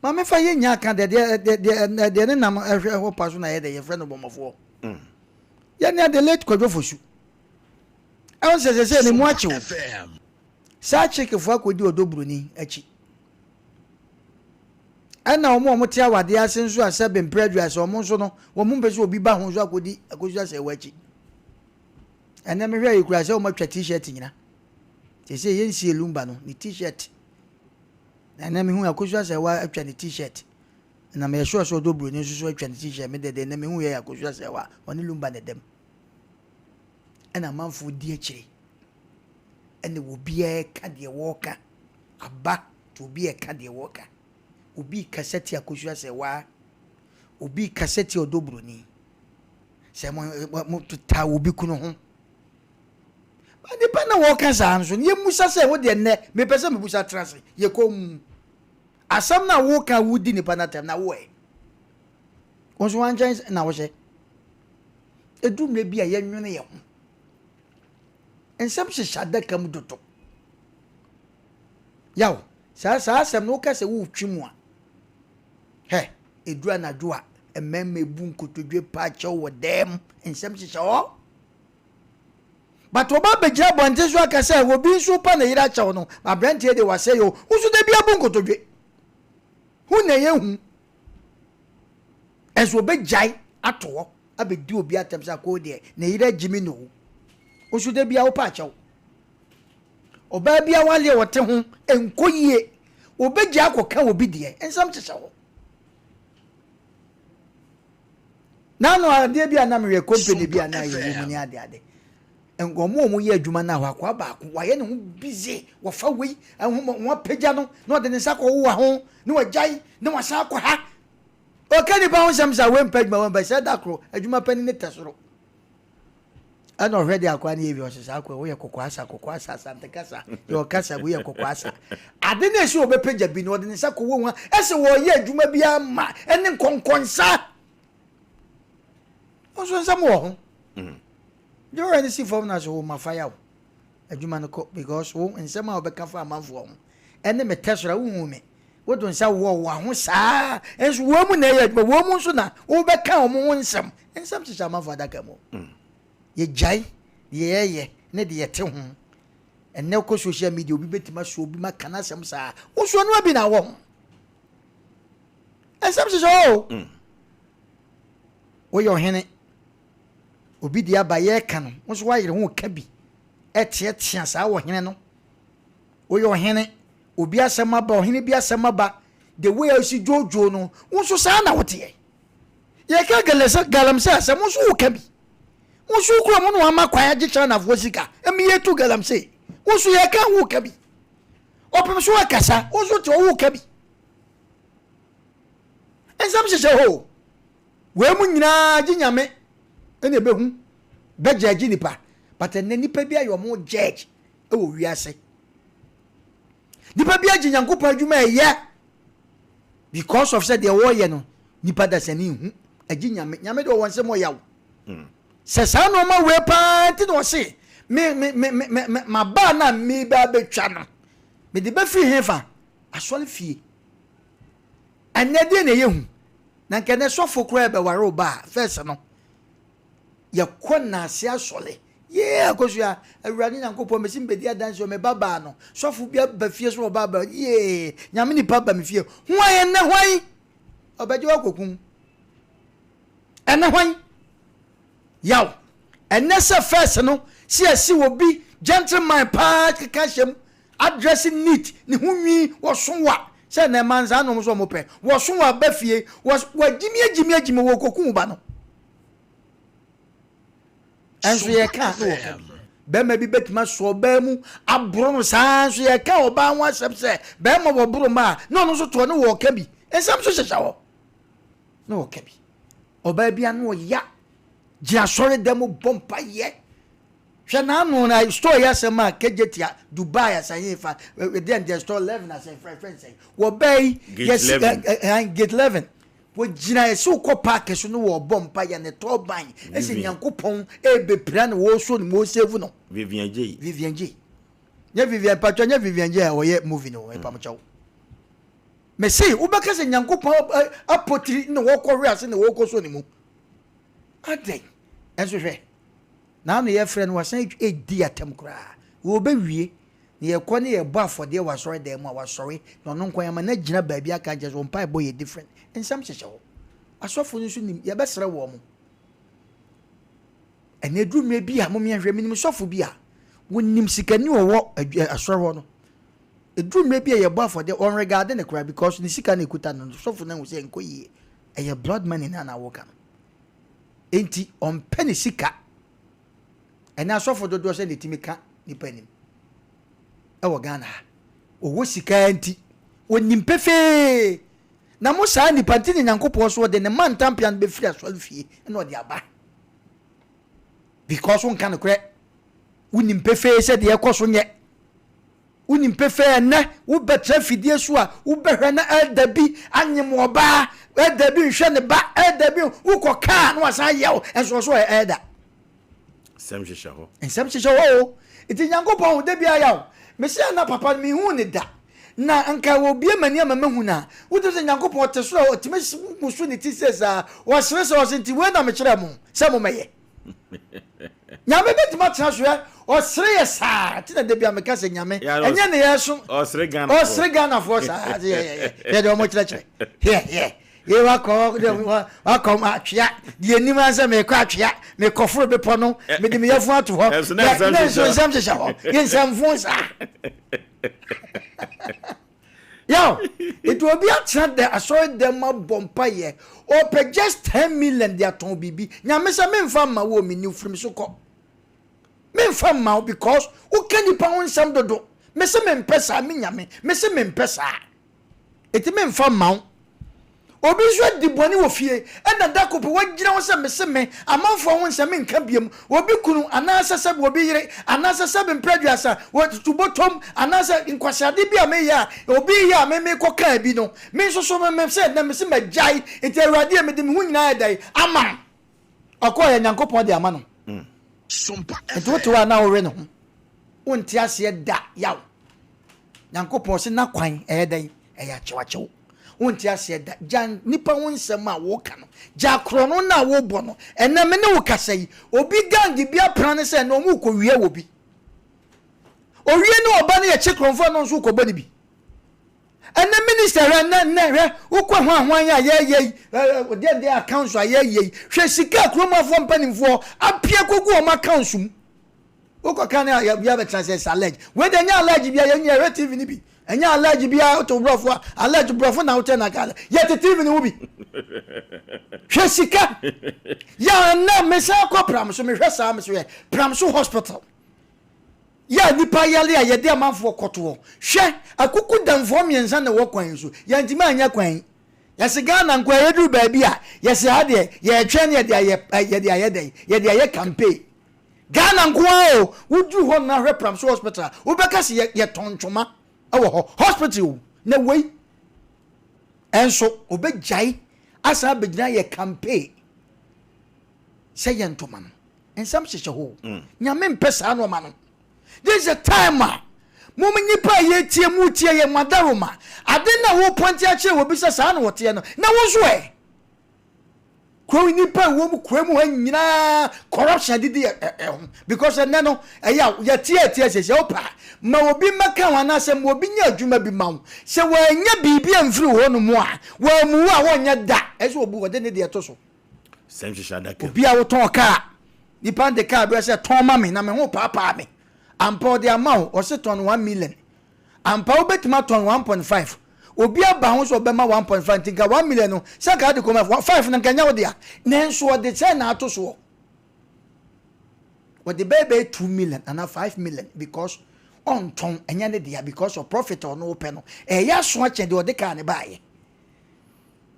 Maame fa yɛ nya ka deɛ deɛ deɛ deɛ ne nam ɛhwɛ hɔ pa so na yɛ deɛ yɛfrɛ no bɔmmɔfoɔ. Yɛ nea the late Kwadwo Fosu. Ɛwɔ sɛ sɛ sɛ ne mu akyew. Saa kyekefo akɔdi ɔdɔ buroni akyi. Ɛna wɔn a wɔte awadeɛ ase nso a sɛbe mprɛ aduasa wɔn nso no, wɔn mpɛ sɛ obi ba ho nso akɔdi akɔsu asɛe wɔn akyi. Ɛnɛ mehwɛ yi kura sɛ wɔn atwa t-shirt nyina. Sɛ yɛnsie lumba no, ne t-shirt. Na ɛnɛ mehu akɔsu asɛe wa atwa ne t-shirt. Na meyɛ sure sɛ ɔdɔ buroni nso so atwa ne t-shirt. Me dɛdɛ ɛnɛ mehu yɛ akɔsu asɛe wa ɔne lumba na ɛdam. Ɛna amanfoɔ di akyire. Ɛna obiara ka deɛ wɔreka. Aba nti obi reka deɛ wɔreka. Obi rekasa tia Akosua Serwaa. Obi rekasa tia Ɔdɔ Buroni. Sɛ mo mo taa obi kunu ho. Ba nipa na wɔreka saa nso no yɛmmusa sɛ wo deɛ nnɛ mepɛ sɛ mebusa tena ase yɛ komm. Asɛm no a woka a wodi nipa no atɛm na wo ɛ? Wo nso wankyɛn na wohyɛ. Ɛduru mmerɛ bi a yɛnwene yɛn ho. Nsɛm hyehyɛ adaka mu dodo. Yaw, saa saa asɛm no woka sɛ woretwi mu a, hɛ, ɛduru anadwo a mmarima ebu nkotodwe pa akyɛw wɔ dɛm, nsɛm hyehyɛ hɔ. But ɔba bɛgyina abɔnten so aka sɛ obi nso pa ne yere akyɛw no, aberanteɛ deɛ wasɛe o, wo nso da bi abu nkotodwe. Hu na ɛyɛ hu. Ɛnso ɔbɛgyae ato hɔ abɛdi obi atɛm sɛ akoo deɛ ne yere agye me no. Wo nso da bi a wopɛ akyɛw. Ɔbaa bi awale a ɔte ho nkɔ yie, ɔbɛgyae akɔka obi deɛ, nsɛm hyehyɛ hɔ. N'ano adeɛ bi a na meyɛ company bi a na yɛwɔ mu ne ade ade. Wɔn a wɔyɛ adwuma no a akoa baako wayɛ ne ho busy wɔfa wei wɔn apagya no na ɔde ne nsa kɔwowa ho na wagyae na wasan akɔ ha. Ɔka nipa ho nsɛm sa wei mpɛ adwuma wei mpɛ sɛ da koro adwuma panin ne tɛ soro. Ɛna ɔhwɛ deɛ akoa no yɛ bi ɔsɛ saa akoa woyɛ kɔkɔɔ asa kɔkɔɔ asa asante kasa deɛ ɔkasa woyɛ kɔkɔɔ asa ade no ɛsɛ ɔbɛpagya bi no ɔde ne nsa kɔwɔ mu a ɛsɛ wɔyɛ adwuma bi ama ɛne nkɔnkɔnsa nso nsɛm wɔ ho deɛ ɔyɛ no si fam na so wo ma fa yaw adwuma no kɔ because wo nsɛm a wɔbɛka fa amanfoɔ ho ɛne me tɛ soro a wohu me wodo nsa wɔ wɔ ho saa nso wɔn mu na ɛyɛ adwuma wɔn mu nso na wobɛka wɔn ho nsɛm nsɛm hyehyɛ amanfoɔ adaka mu yɛgyae deɛ yɛyɛ ne deɛ yɛte ho ɛnɛ wokɔ social media obi bɛtumi aso obi ma ka n'asɛm saa wosoɔ no bi na wɔ ho nsɛm hyehyɛ hɔ o woyɛ ɔhene obi de aba yɛreka no wo nso woayere ho ka bi ɛteatea saa ɔhene no woyɛ ɔhene obi asɛm aba ɔhene bi asɛm aba the way a osi dwoodwoo no wo nso saa na woteɛ yɛka galamsey asɛm wo nso woka bi wo nso wokura mu na wama kwan agye chinafoɔ sika ɛmi yɛtu galamsey wo nso yɛka woka bi ɔpem so akasa wo nso te woka bi nsɛm hyehyɛ hɔ wei mu nyinaa gye Nyame ɛna ɛbɛhu bɛgyɛgye nipa, but ɛnɛ nipa bi ayɛ ɔmo judge ɛwɔ wiase. Nipa bi agye Nyankopɔn adwuma ɛyɛ because of sɛ deɛ wɔyɛ no nipa da sɛ ne hu agye Nyame. Nyame deɛ ɔwɔ nsɛm ɔyaw sɛ saa nneɛma wei paa nti na ɔse me me me me me mabaa na me ba abɛtwa no mede bɛfiri he fa asɔre fie. Ɛnɛ deɛ na ɛyɛ hu na nkɛ ne sɔfo koraa bɛware wo ba a, first no yɛkɔ naase asɔre yee Akosua Awurade Nyankopɔn mesi mbɛdi adanse o me ba baa no sɔfo bi aba fie so ɔba aba yee Nyame nipa ba me fie hwan ɛnɛ hwan ɔbɛgye wakɔkum ɛnɛ hwan yaw ɛnɛ sɛ first no si asi wɔ bi gentleman paa keka hyɛm adress neat ne ho nwi wɔso wa sɛ na ɛma nsaa nom so ɔmo pɛ wɔso wa ba fie wɔagyimi agyimi agyimi wɔ kɔkum ba no ɛnso yɛka na wɔka bi bɛrima bi bɛtumi asɔ ɔbaa mu aboro no saa nso yɛka ɔbaa ho asɛm sɛ bɛrima wɔboro ma a na ɔno nso toɔ ne wɔka bi nsɛm nso hyehyɛ hɔ na wɔka bi ɔbaa bi ano ɔya gyina asɔre dɛm bɔ mpayɛ hwɛ n'ano na store yɛ asɛm a Kejetia Dubai asanyi fa ɛdeɛ deɛ store 11 asɛn fɛn fɛn sɛn wɔbaa yi yɛsi ɛɛ gate 11 wɔgyina yɛsi wokɔ park so no wɔbɔ mpayɛ ne tɔɔban ɛsɛ Nyankopɔn ɛbɛpira no wɔso no wɔsave no. Vivian J. Vivian J. Nye Vivian patwa nye Vivian J a ɔyɛ movie no ɛpam kyɛw. Mesi wobɛka sɛ Nyankopɔn apɔtiri na wɔkɔhwe ase na wɔkɔ so ne mu adɛn ɛnso hwɛ n'ano yɛfrɛ no wasan ɛdi atam koraa wɔbɛwie na yɛkɔ ne yɛbɔ afɔdeɛ wɔ asɔre dan mu a wasɔre na ɔno nkwan ama na gyina baabi aka nkyɛn so mpaebɔ yɛ different nsɛm hyehyɛ hɔ asɔfo no nso nim yɛbɛsrɛ wɔn mo ɛna eduru mmerɛ bi a mo mmiɛnhwɛ minim sɔfo bi a wɔnim sikani ɔwɔ asɔre hɔ no eduru mmerɛ bi a yɛbɔ afɔdeɛ wɔn regard ne koraa because ne sika na ekuta no sɔfo no ahu sɛ nkɔ yie ɛyɛ blood money na na wɔka no enti ɔmpɛ ne sika. Ɛnɛ asɔfo dodoɔ sɛ na etimi ka nipa anim ɛwɔ Ghana ha ɔwɔ sika nti onim pefee na mo saa nipa nti ne Nyankopɔn so ɔde ne ma ntampea no bɛfiri asɔre fie ɛna ɔde aba because wonka nokorɛ wonim pefee sɛ deɛ ɛkɔ so nyɛ. Wonim pefee ɛnnɛ wobɛtra afidie so a wobɛhwɛ na elder bi anyem ɔbaa, elder bi nhwɛ ne ba, elder bi wokɔ kaa na wasan ayɛ wo nso ɔso ɔyɛ elder. Nsɛm hyehyɛ hɔ. Nsɛm hyehyɛ hɔ o. Nti Nyankopɔn ho da biara yaw. Mese ana papa no menhuu no da. Na nka wɔbue m'ani ama mahu no a, wotumi sɛ Nyankopɔn ɔte soro a ɔtumi woso ne ti sei saa, ɔsere sɛ ɔse nti wei na mekyerɛɛ mo sɛ mommɛyɛ. Nyame bɛtumi atena so ɛ, ɔsere yɛ saa, nti na da biara meka sɛ Nyame, ɛnyɛ ne yɛso, ɔsere Ghanafoɔ, ɔsere Ghanafoɔ saa, sɛ yɛ yɛ yɛ deɛ ɔmo kyerɛkyerɛ, hwɛ hwɛ, yɛ wakɔ wakɔ atwea, deɛ nim ara sɛ mekɔ atwea, mekɔforo bepɔ no, mede me yafunu ato hɔ, na nso nsɛm hyehyɛ hɔ, yɛ nsɛmfo saa. Yaw, nti obi atena dɛ asɔre dɛm abɔ mpaeɛ, ɔpɛ just 10 million de atɔn biribi. Nyame sɛ memfa mma wo o, menni wo, firi me so kɔ. Memfa mma wo because woka nipa ho nsɛm dodo. Mese mempɛ saa, me Nyame, mese mempɛ saa. Enti memfa mma wo. Obi nso adi bɔne wɔ fie, ɛna da koro pɛ wagyina hɔ sɛ mese me, amanfoɔ ho nsɛm menka biom. Obi kunu, anaasɛ sɛbe obi yere, anaasɛ sɛbe mprɛ aduasa, wɔtutu bɔtɔm, anaasɛ nkwaseade bi a meyɛ a, obi reyɛ a me mekɔ kaa bi no, me nso so me mese ɛnnɛ mese magyae, enti Awurade e mede me ho nyinaa ayɛ dɛn? Ama wo. Ɔkɔeɛ, Nyankopɔn de ama no. Enti wote hɔ a na wowe ne ho. Wonte aseɛ da, yaw. Nyankopɔn se n'akwan ɛyɛ dɛn? Ɛyɛ akyewakyew. Wonte aseɛ da. Gya nnipa ho nsɛm a woka no. Gya korɔno no a wobɔ no. Ɛnnɛ me ne wo kasa yi, obi gang bi apra no sɛ ɛnnɛ wɔn rekɔwia wɔ bi. Owie ne ɔba no yɛ kye korɔmfoɔ a na ɔno nso rekɔbɔ ne bi. Ɛnnɛ minister hwɛ nnɛ nnɛ hwɛ wokɔ hwan hwan a yɛyɛ yi deɛ deɛ accounts a yɛyɛ yi hwɛ sika a kurom afoɔ mpanimfoɔ apia kɔgu wɔn accounts mu. Wokɔ kan a obiara bɛtena sɛ it's allege. Wei deɛ ɛnyɛ allege bia yɛn yɛhwɛ TV no bi. Ɛnyɛ allege bia wote borɔfo a allege borɔfo na wote na ka yɛte TV no ho bi. Hwɛ sika. Yɛ ɛnɛ mesan kɔ pram so mehwɛ saa me so yɛ pram so hospital. Yɛ nipa yale a yɛde amanfoɔ kɔtoɔ. Hwɛ akuku damfoɔ mmiɛnsa na ɛwɔ kwan yi so. Yɛntumi anyɛ kwan yi. Yɛse Ghana nkoa yɛduru baabi a yɛse ha deɛ yɛtwɛn ne yɛde ayɛ yɛde ayɛ dɛn yɛde ayɛ campaign. Ghana nko ara o, woduru hɔ na hwɛ Pramso hospital a, wobɛka se yɛ yɛtɔn ntwoma wɔ hɔ. Hospital o, na wei nso obɛgyae asan abɛgyina ayɛ campaign sɛ yɛ ntoma no. Nsɛm hyehyɛ hɔ o. Mm. Nyame mpɛ saa nneɛma no. This is a time a mom nnipa a yɛtie mu tie yɛ madaroma. Ade na wopɔnte akyerɛ wɔ bi sɛ saa na wɔteɛ no, na wo nso ɛ? Kurow nnipa a ɛwɔ mu kura mu ha nyinaa corruption adidi ɛho because ɛnɛ no ɛyɛ a yɛte ɛte asiesie wopɛ a ma obi mmɛka ho anaasɛ ma obi nyɛ adwuma bi ma wo sɛ wɔanya biribi amfiri hɔ no mu a wɔamu wo a wɔnyɛ da ɛsɛ obu wɔde ne deɛ to so Sɛm hyehyɛ adaka mu. Obi a wotɔn kaa nipa de kaa brɛ sɛ tɔn ma me na me ho paapaa me ampa ɔde ama wo ɔse tɔn 1 million. Ampa wobɛtumi atɔn 1.5. Obi aba ho sɛ ɔbɛma 1.5 nti nka 1 million no sɛ nka ade kɔma 5 no nka ɛnyɛ wo dea. Nanso ɔde sɛn na ato soɔ? Ɔde bɛyɛ bɛyɛ 2 million anaa 5 million because ɔntɔn ɛnyɛ ne dea because of profit a ɔno wopɛ no. Ɛyɛ aso akyɛn deɛ ɔde kaa ne baayɛ.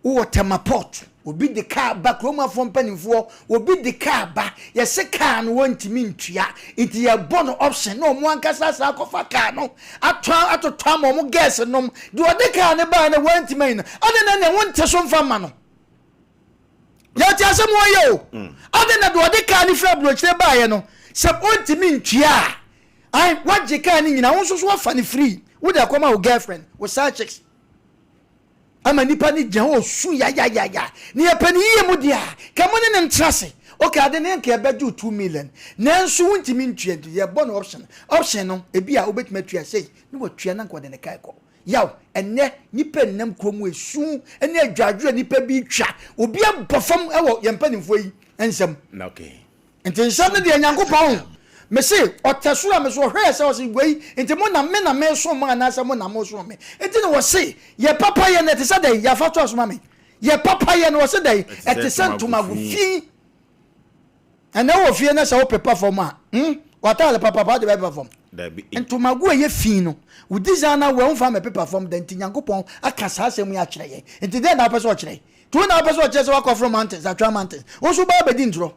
Wowɔ Tema port, obi de kaa ba, kurom afoɔ mpanimfoɔ, obi de kaa ba, yɛse kaa no wɔntumi ntua, nti yɛbɔ no option na wɔn ankasa asan akɔfa kaa no atɔ atotɔ ama wɔn girls nom, deɛ ɔde kaa no baeɛ no wɔntumi ayi no, adɛn na ɛneɛ wonte so mfa mma no? Yɛte asɛm wɔyɛ o, mm. adɛn na deɛ ɔde kaa no firi aburokyire baeɛ no, sɛ ɔntumi ntua a, ai, wagye kaa no nyinaa, wo nso so wafa no free, wode akɔma wo girlfriend, wo side chicks. Ama nipa no gyina hɔ ɔsu yayayaya. Na yɛpɛ no yie mu deɛ a, ka mo ne no ntra ase. Okay, ade no nka yɛbɛgye wo 2 million, nanso wontumi ntua nti yɛbɔ no option. Option no, ebi a wobɛtumi atua sei, na watua na nka ɔde ne kaa kɔ. Yaw, ɛnnɛ nipa nnam kurom esu ne adwadwo a nipa bi twa. Obi abɔ fam wɔ yɛn mpanimfoɔ yi nsam. Okay. Nti nsɛm no deɛ Nyankopɔn, mese, ɔtɛ soro a meso ɔhwɛɛ sɛ ɔse wei nti mo na me na mesom mo anaasɛ mo na mosom me? Nti na ɔse yɛ papa yɛ no ɛte sɛ dɛn? Yɛafa to aso ma me. Yɛ papa yɛ no ɔse dɛn? Ɛte sɛ ntomago fi. Ɛnɛ wɔ fie na sɛ wopepa fam a, hmm, w'ataade papapa wode bɛpepa fam. Ntomago a ɛyɛ fi no, wo design na wɔ womfa mɛpepa fam da nti Nyankopɔn aka saa asɛm yi akyerɛ yɛn. Nti dɛn na wopɛ sɛ ɔkyerɛ? Nti wo na wopɛ sɛ ɔkyerɛ sɛ woakɔforo mountains, atwea mountains. Wo nso wobaa bɛdi ntorɔ.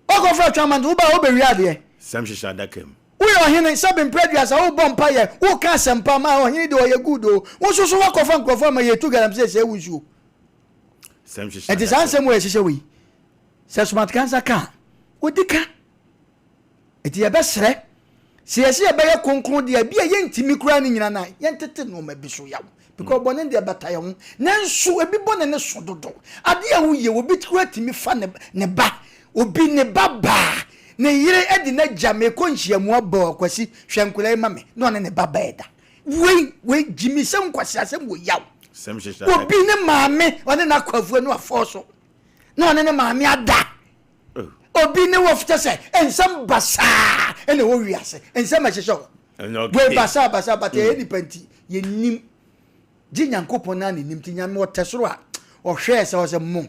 Woakɔforo atwea mountains, wobaa wobɛwie adeɛ. Sɛm hyehyɛ adaka mu. Woyɛ ɔhene, sɛbe mprɛ aduasa wobɔ mpaeɛ, woka asɛmpa ma ɔhene deɛ ɔyɛ good o, wo nso so woakɔfa nkurɔfoɔ ama yɛtu galamsey sɛe wo nsuo. Ɛnti saa nsɛm wei a ɛhyehyɛ wei, sɛ Smart Cancer ka a, ɔdi ka. Enti yɛbɛsrɛ, sɛ yɛse yɛbɛyɛ kronkron deɛ a, ebia yɛntumi koraa ne nyina no a, yɛntete nnoɔma bi so yaw. Because bɔne deɛ ɛbata yɛn ho. Nanso ebi bɔne no so dodo. Adeɛ a woyɛ, obi koraa tumi fa ne, ne ba, obi ne ba baa, ne yere de n'agya, mekɔ nhyiamu abɔ, Kwasi, hwɛ nkwadaa yi ma me, na ɔne ne ba baa ɛda. Wei, wei, gyimisɛm, nkwaseasɛm wɔ yaw. Obi ne maame, ɔne n'akɔ afuo no afɔɔ so, na ɔne ne maame ada. Obi ne wɔ kyɛ sɛ nsɛm basaa ɛna ɛwɔ wiase nsɛm ɛhyehyɛ hɔ wei basaa basaa but ɛyɛ nipa nti yɛnim gye nyankopɔn naa ne nim ti nyame ɔtɛ soro a ɔhwɛɛ sɛ ɔsɛ mo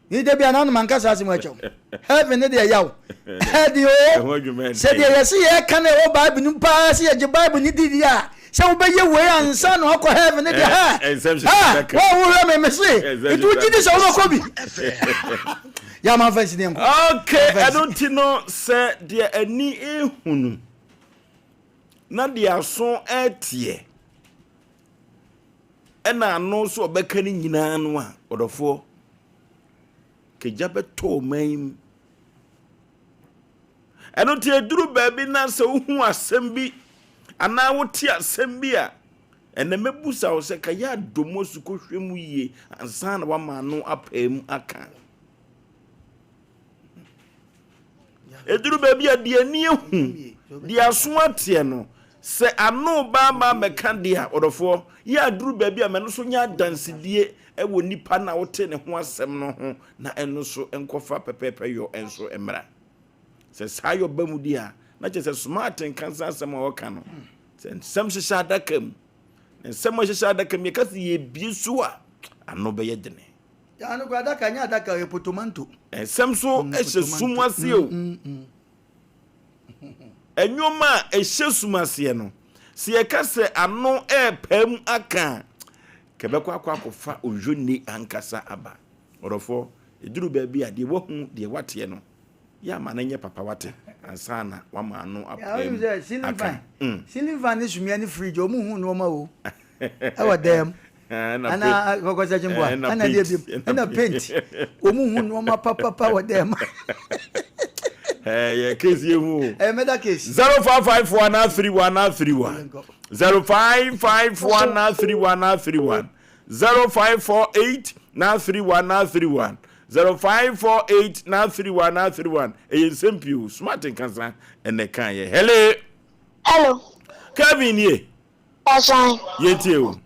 ne da bi a nanom anka saa asɛm akyɛw heaven ne deɛ yaw ɛde o sɛ deɛ yɛse yɛka no ɛwɔ bible no paa sɛ yɛgye bible ne didi a sɛ wobɛyɛ wei ansa na wakɔ heaven ne deɛ ha ha wɔn wohwɛ me me se nti wogye di sɛ wobɛkɔ bi yɛ ama mfa nsi ne nkɔ. Okay, ɛno nti no sɛ deɛ ani ehunu na deɛ aso ɛteɛ ɛna ano nso ɔbɛka ne nyinaa no a ɔdɔfoɔ kagya bɛtɔ ɔman yi mu. Ɛno nti ɛduru baabi na sɛ wohu asɛm bi anaa wote asɛm bi a, ɛnɛ mɛbusa wo sɛ ka yɛ adɔ mu asu kɔhwɛ mu yie ansa na woama ano apae mu aka. Ɛduru baabi a deɛ ani ahu, deɛ aso ateɛ no, sɛ ano ba ama mɛka deɛ a, ɔdɔfoɔ, yɛ aduru baabi a mɛno so nyɛ adansedie wɔ nipa na wote ne ho asɛm no ho na ɛno so nkɔfa pɛpɛɛpɛ yɔ nso mmra. Sɛ saa yɔ ba mu di a, na kyerɛ sɛ smart nka saa asɛm a ɔka no. Sɛ nsɛm hyehyɛ adaka mu, na nsɛm a ɛhyehyɛ adaka mu yɛka sɛ yɛbie so a, ano bɛyɛ dene. Ano kora adaka nyɛ adaka yɛ potomanto. Nsɛm so hyɛ sum ase o. Nneɛma a ɛhyɛ sum aseɛ no, sɛ yɛka sɛ ano ɛrepae mu aka a, kɛbɛkɔ akɔ akɔfa oyone ankasa aba. Ɔdɔfoɔ, ɛduru baabi a deɛ wahu, deɛ wateɛ no, yɛ ama no nyɛ papa wate, ansa na wama ano apae mu aka. Ceiling fan ne sumiɛ ne fridge, wɔn hu nneɛma o, ɛwɔ dan mu. Ana kɔkɔsɛ kyimboa, ɛna deɛ bi, ɛna paint, wɔn hu nneɛma papapa wɔ dan mu. Ɛyɛ case yɛ hu o. Ɛyɛ murder case. 0554 931 931 0554 931 931 0548 931 931 0548 931 931 ɛyɛ nsɛm pii o smart nkasa ɛnɛ kan yɛ hello. Hello. Kevin nie. Pasan. Yɛntie o.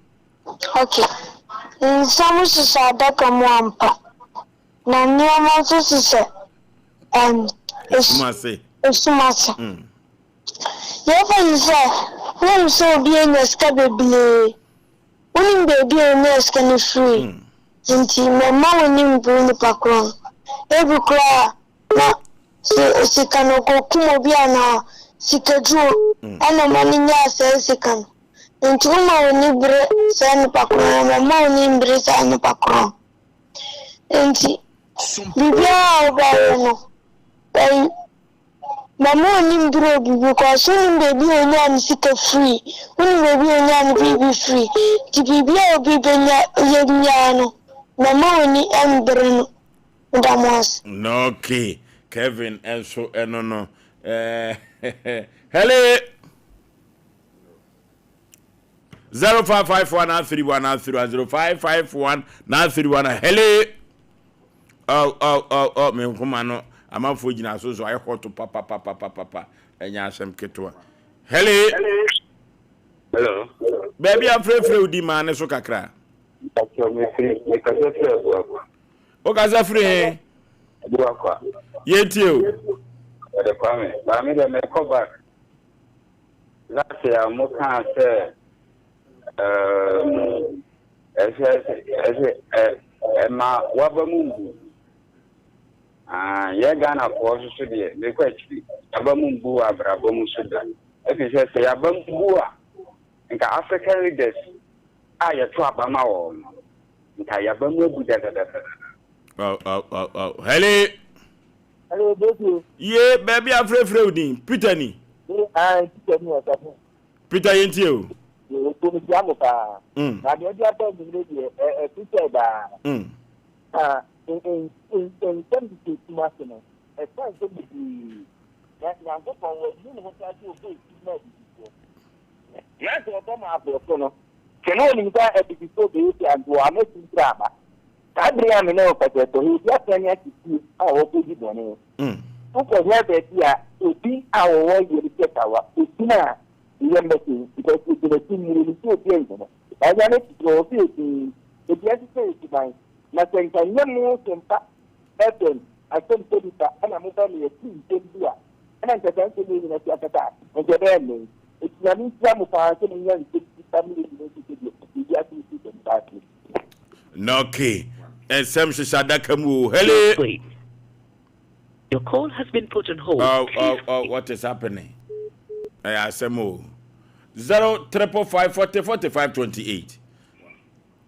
Ok. Nsɛm hyehyɛ adaka mu ampa. Na nneɛma nso hyehyɛ ɛm. Esum ase. Esum ase. Mm. Yɛfa yi sɛ, wonim sɛ obi anya sika bebree. Wonim baabi a onyaa sika no firii, enti mɛmma w'ani mmbere nipa korɔ no. Ebi koraa a, na sika no ɔkɔkum obi anaa sikaduro na ɔma no nyaa saa sika no. Enti woma w'ani bere saa nipa korɔ no, mɛmma w'ani mmbere saa nipa korɔ no. Enti biribiara a wobɛyɛ no, Mama ɔnnim berɛ obi because wonim baabi a ɔnyaa ne sika firi, wonim baabi a ɔnyaa ne biribi firi, nti biribi a obi bɛnya yɛ biara no, mama w'ani mbere no. Meda mo ase. Okay, Kevin nso ɛno no. Hello. 0551 931 931 0551 931 hello. Oh oh oh oh me nkoma no amanfoɔ gyina so so ayɛ hot papapapapapa ɛnyɛ asɛm ketewa. Hello. Hello. Baabi a frɛfrɛ wo di maa ne so kakra. Mekasa firi Abuakwa. Wokasa firi he? Abuakwa. Yɛtie o. Wɔde Kwame. Maame deɛ mekɔ back. Last year mo kaa sɛ um, ɛsɛ ɛsɛ ɛma waba mu mbu. Ah, yɛ Ghanafoɔ nso so deɛ mekɔ akyiri yaba mu mbu wɔ abrabɔ mu so da. Ɛfiri sɛ sɛ yaba mu bu a nka African leaders a yɛto aba ma wɔn no nka yaba mu abu dadadadada. Oh, oh, oh, oh. Hello. Hello, Joshua. Ye, baabi afrɛfrɛ wo din. Peter ni. Ah, Peter ni ɔsafo. Peter yɛntie o. Yɛkɔ mekyia mo paa. Na deɛ ɔde aba anwummerɛ deɛ, ɛte sɛ daa. Na nsɛm hyehyɛ sum ase no, ɛka nsɛm bebree. Na Nyankopɔn, wannu ne ho koraa sɛ ɔbɔɔ sum maa abibifoɔ. Na sɛ ɔbɔ maa aborɔfo no, sɛ na ɔnim sɛ abibifoɔ bɛyɛ sei a, anka wamma sum koraa amma. Saa bere yi a me ne wo kasa yi, kɔhwɛ obi asane ate fie a ɔrekɔdi bɔne. Wokɔhwɛ baabi a obi a ɔwɔ yere sɛ kawa, ogyina a ne yam bɛte because ogyina sum mu, onim sɛ obi ahu no. Nanso ane titiriw ɔwɔ sɛ yɛ dinn, enti ɛnsɛ sɛ yɛ suban. Na sɛ nka nyɛ mo Sompa FM asɛmpa nipa na moba ma yɛte nsɛm bi a, ɛna nka saa nsɛm yi nyina si akata a, nka ɛbɛyɛ nnen. Enti Nyame nhyira mo paa sɛ monya nsɛm bi ba ma yɛ nyina nhu sɛdeɛ ewiase no si sɛm paa teɛ. Okay. Nsɛm hyehyɛ adaka mu o. Hele. Your call has been put on hold. Oh, oh, oh, what is happening? Ɛyɛ asɛm o. 0 triple 5 40 45 28.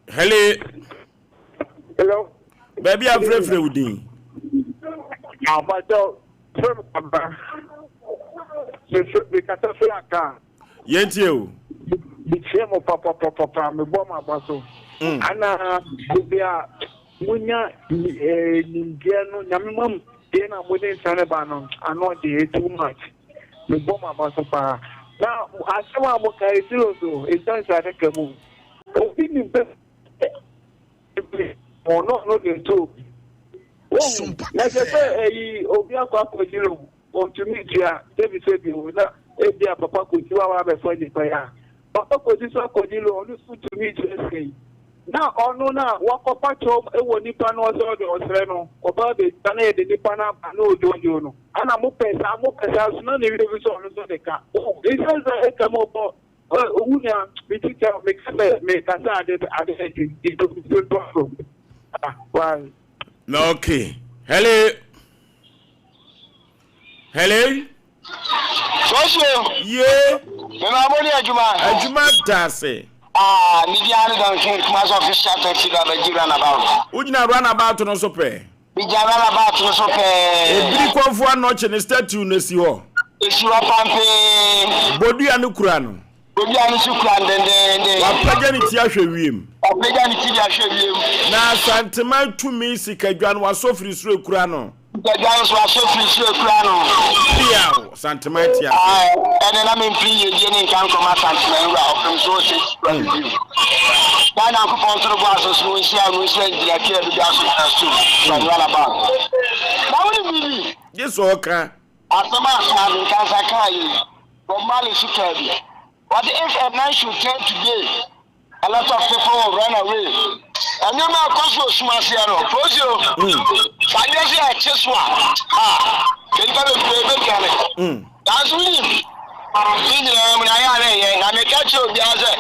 Hele. Hello. Baabi a frɛfrɛ wo din. Abakyɛw, frɛ me Kwabena. Mekasa firi Accra. Yɛntie o. Metie mo papapapapa, mebɔ mo aba so. Ana baabi a monya nimdeɛ no, Nyame ma mo deɛ na mode nsa no ba no, ano ɔden, it's too much. Mebɔ mo aba so paa. Na asɛm a moka yɛ serious o, ɛsiane sɛ adaka mu. Obi nim sɛ ɔno ɔno de to obi. Wohu, na ɛsɛ sɛ ɛyi obi akɔ akɔgye no Ontumi ntua, sɛbisɛbi o, na ebia Papa Kwesi wa wabɛfa nipa yi a, Papa Kwesi nso akɔgye loan, ɔno nso ntumi ntua sika yi. Na ɔno no a wakɔfa kyɛw wɔ nipa no hɔ sɛ ɔde ɔsrɛ no, ɔba abɛtua na yɛde nipa no aba na ɔdwoodwoo no. Ana mopɛ saa, mopɛ saa nso na ne werɛ fi sɛ ɔno nso de ka. Oh, ɛsiane sɛ ɛka mu ɔbɔ, oh, wo nua, me tikya, meka sɛ mekasa ade ade nti, nti ntoa so. Ah, why? Okay. Hello. Hello. Soso. Ye. Mema mo ni adwuma. Adwuma da ase. Ah, me di ano don kin kuma so official taxi driver di runabout. Wogyina runabout no so pɛ. Me gyina runabout no so pɛ. Ebiri kɔnfo anɔkye ne statue no si hɔ. Esi hɔ pampee. Bodua no kura no. Bodua no nso kura no dendeenden. Wapagya ne ti ahwɛ wiem. Wapagya ne ti de ahwɛ wiem. Na Asanteman tumi sikadwa no wasɔ firi soro ekura no. Sikadwa no nso wasɔ firi soro ekura no. Piaw! Asanteman te ase. Ae, ɛnɛ na mempere yiedie ne nka nkɔma Asanteman wura ɔpem so ɔsɛ sika no bio. Daa Nyankopɔn nto no bo ase so nhyira no nhyira ngyinatua a ɛbɛdwa so nyinaa so from runabout. Na wonim biribi? Gye sɛ ɔka. Asɛm a Marvin Kansah kaa yi, Bob Marley nso kaa bi. Ɔse if a man should turn today, a lot of people will run away. Nneɛma a ɛkɔ so wɔ sum aseɛ no, Posio, sɛ adeɛ so yɛ ɛkye so a, ah, nnipa bebree bɛdwane. Nanso wonim, ne nyinaa mu no ayɛ a na ɛyɛ. Na meka kyerɛ obiara sɛ,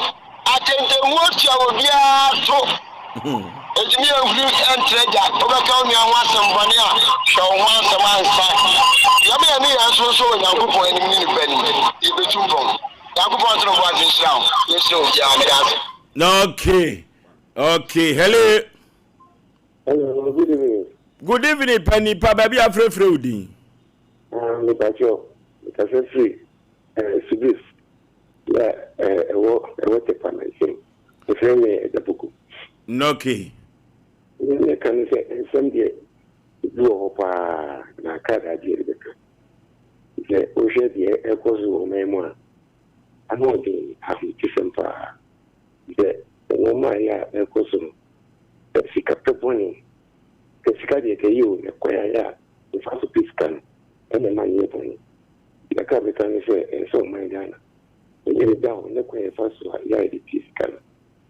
Atentenhuo tua obiara to. Enti me yɛnhuri ntrɛ gya. Wobɛka wo nua ho asɛm bɔne a, hwɛ wo ho asɛm ansa. Yɛma yɛn nneyɛɛ nso nsɔ wɔ Nyankopɔn anim ne nnipa anim. Yɛbɛtu mpɔn. Nyankopɔn nto ne bo ase nhyira wo. Yɛnhyira obiara. Meda ase. Okay, okay, hello. Hello, good evening. Good evening, panipa, baabi afrɛfrɛ wo din. Ah, mepakyɛw, mekasa firi eh, Subis. Na ɛwɔ ɛwɔ Tepa mansin. Wɔfrɛ me Agya Poku. Okay. Nea mɛka ne sɛ nsɛm deɛ ebi wɔ hɔ paa na krataa deɛ de bɛka. Sɛ wohwɛ deɛ ɛrekɔ so wɔ ɔman mu a, ano ɔden ahometesɛm paa. Sɛ nneɛma a ɛyɛ a ɛrekɔ so no, sikapɛ bɔne, sɛ sika deɛ ɛyɛ o, na kwan a ɛyɛ a yɛfa so pɛ sika no ɛna ɛma no yɛ bɔne. Deɛ aka a mɛka ne sɛ ɛsɛ sɛ ɔman Ghana yɛnyɛ no da hɔ ne kwan a yɛfa so a yɛ a yɛde pie sika no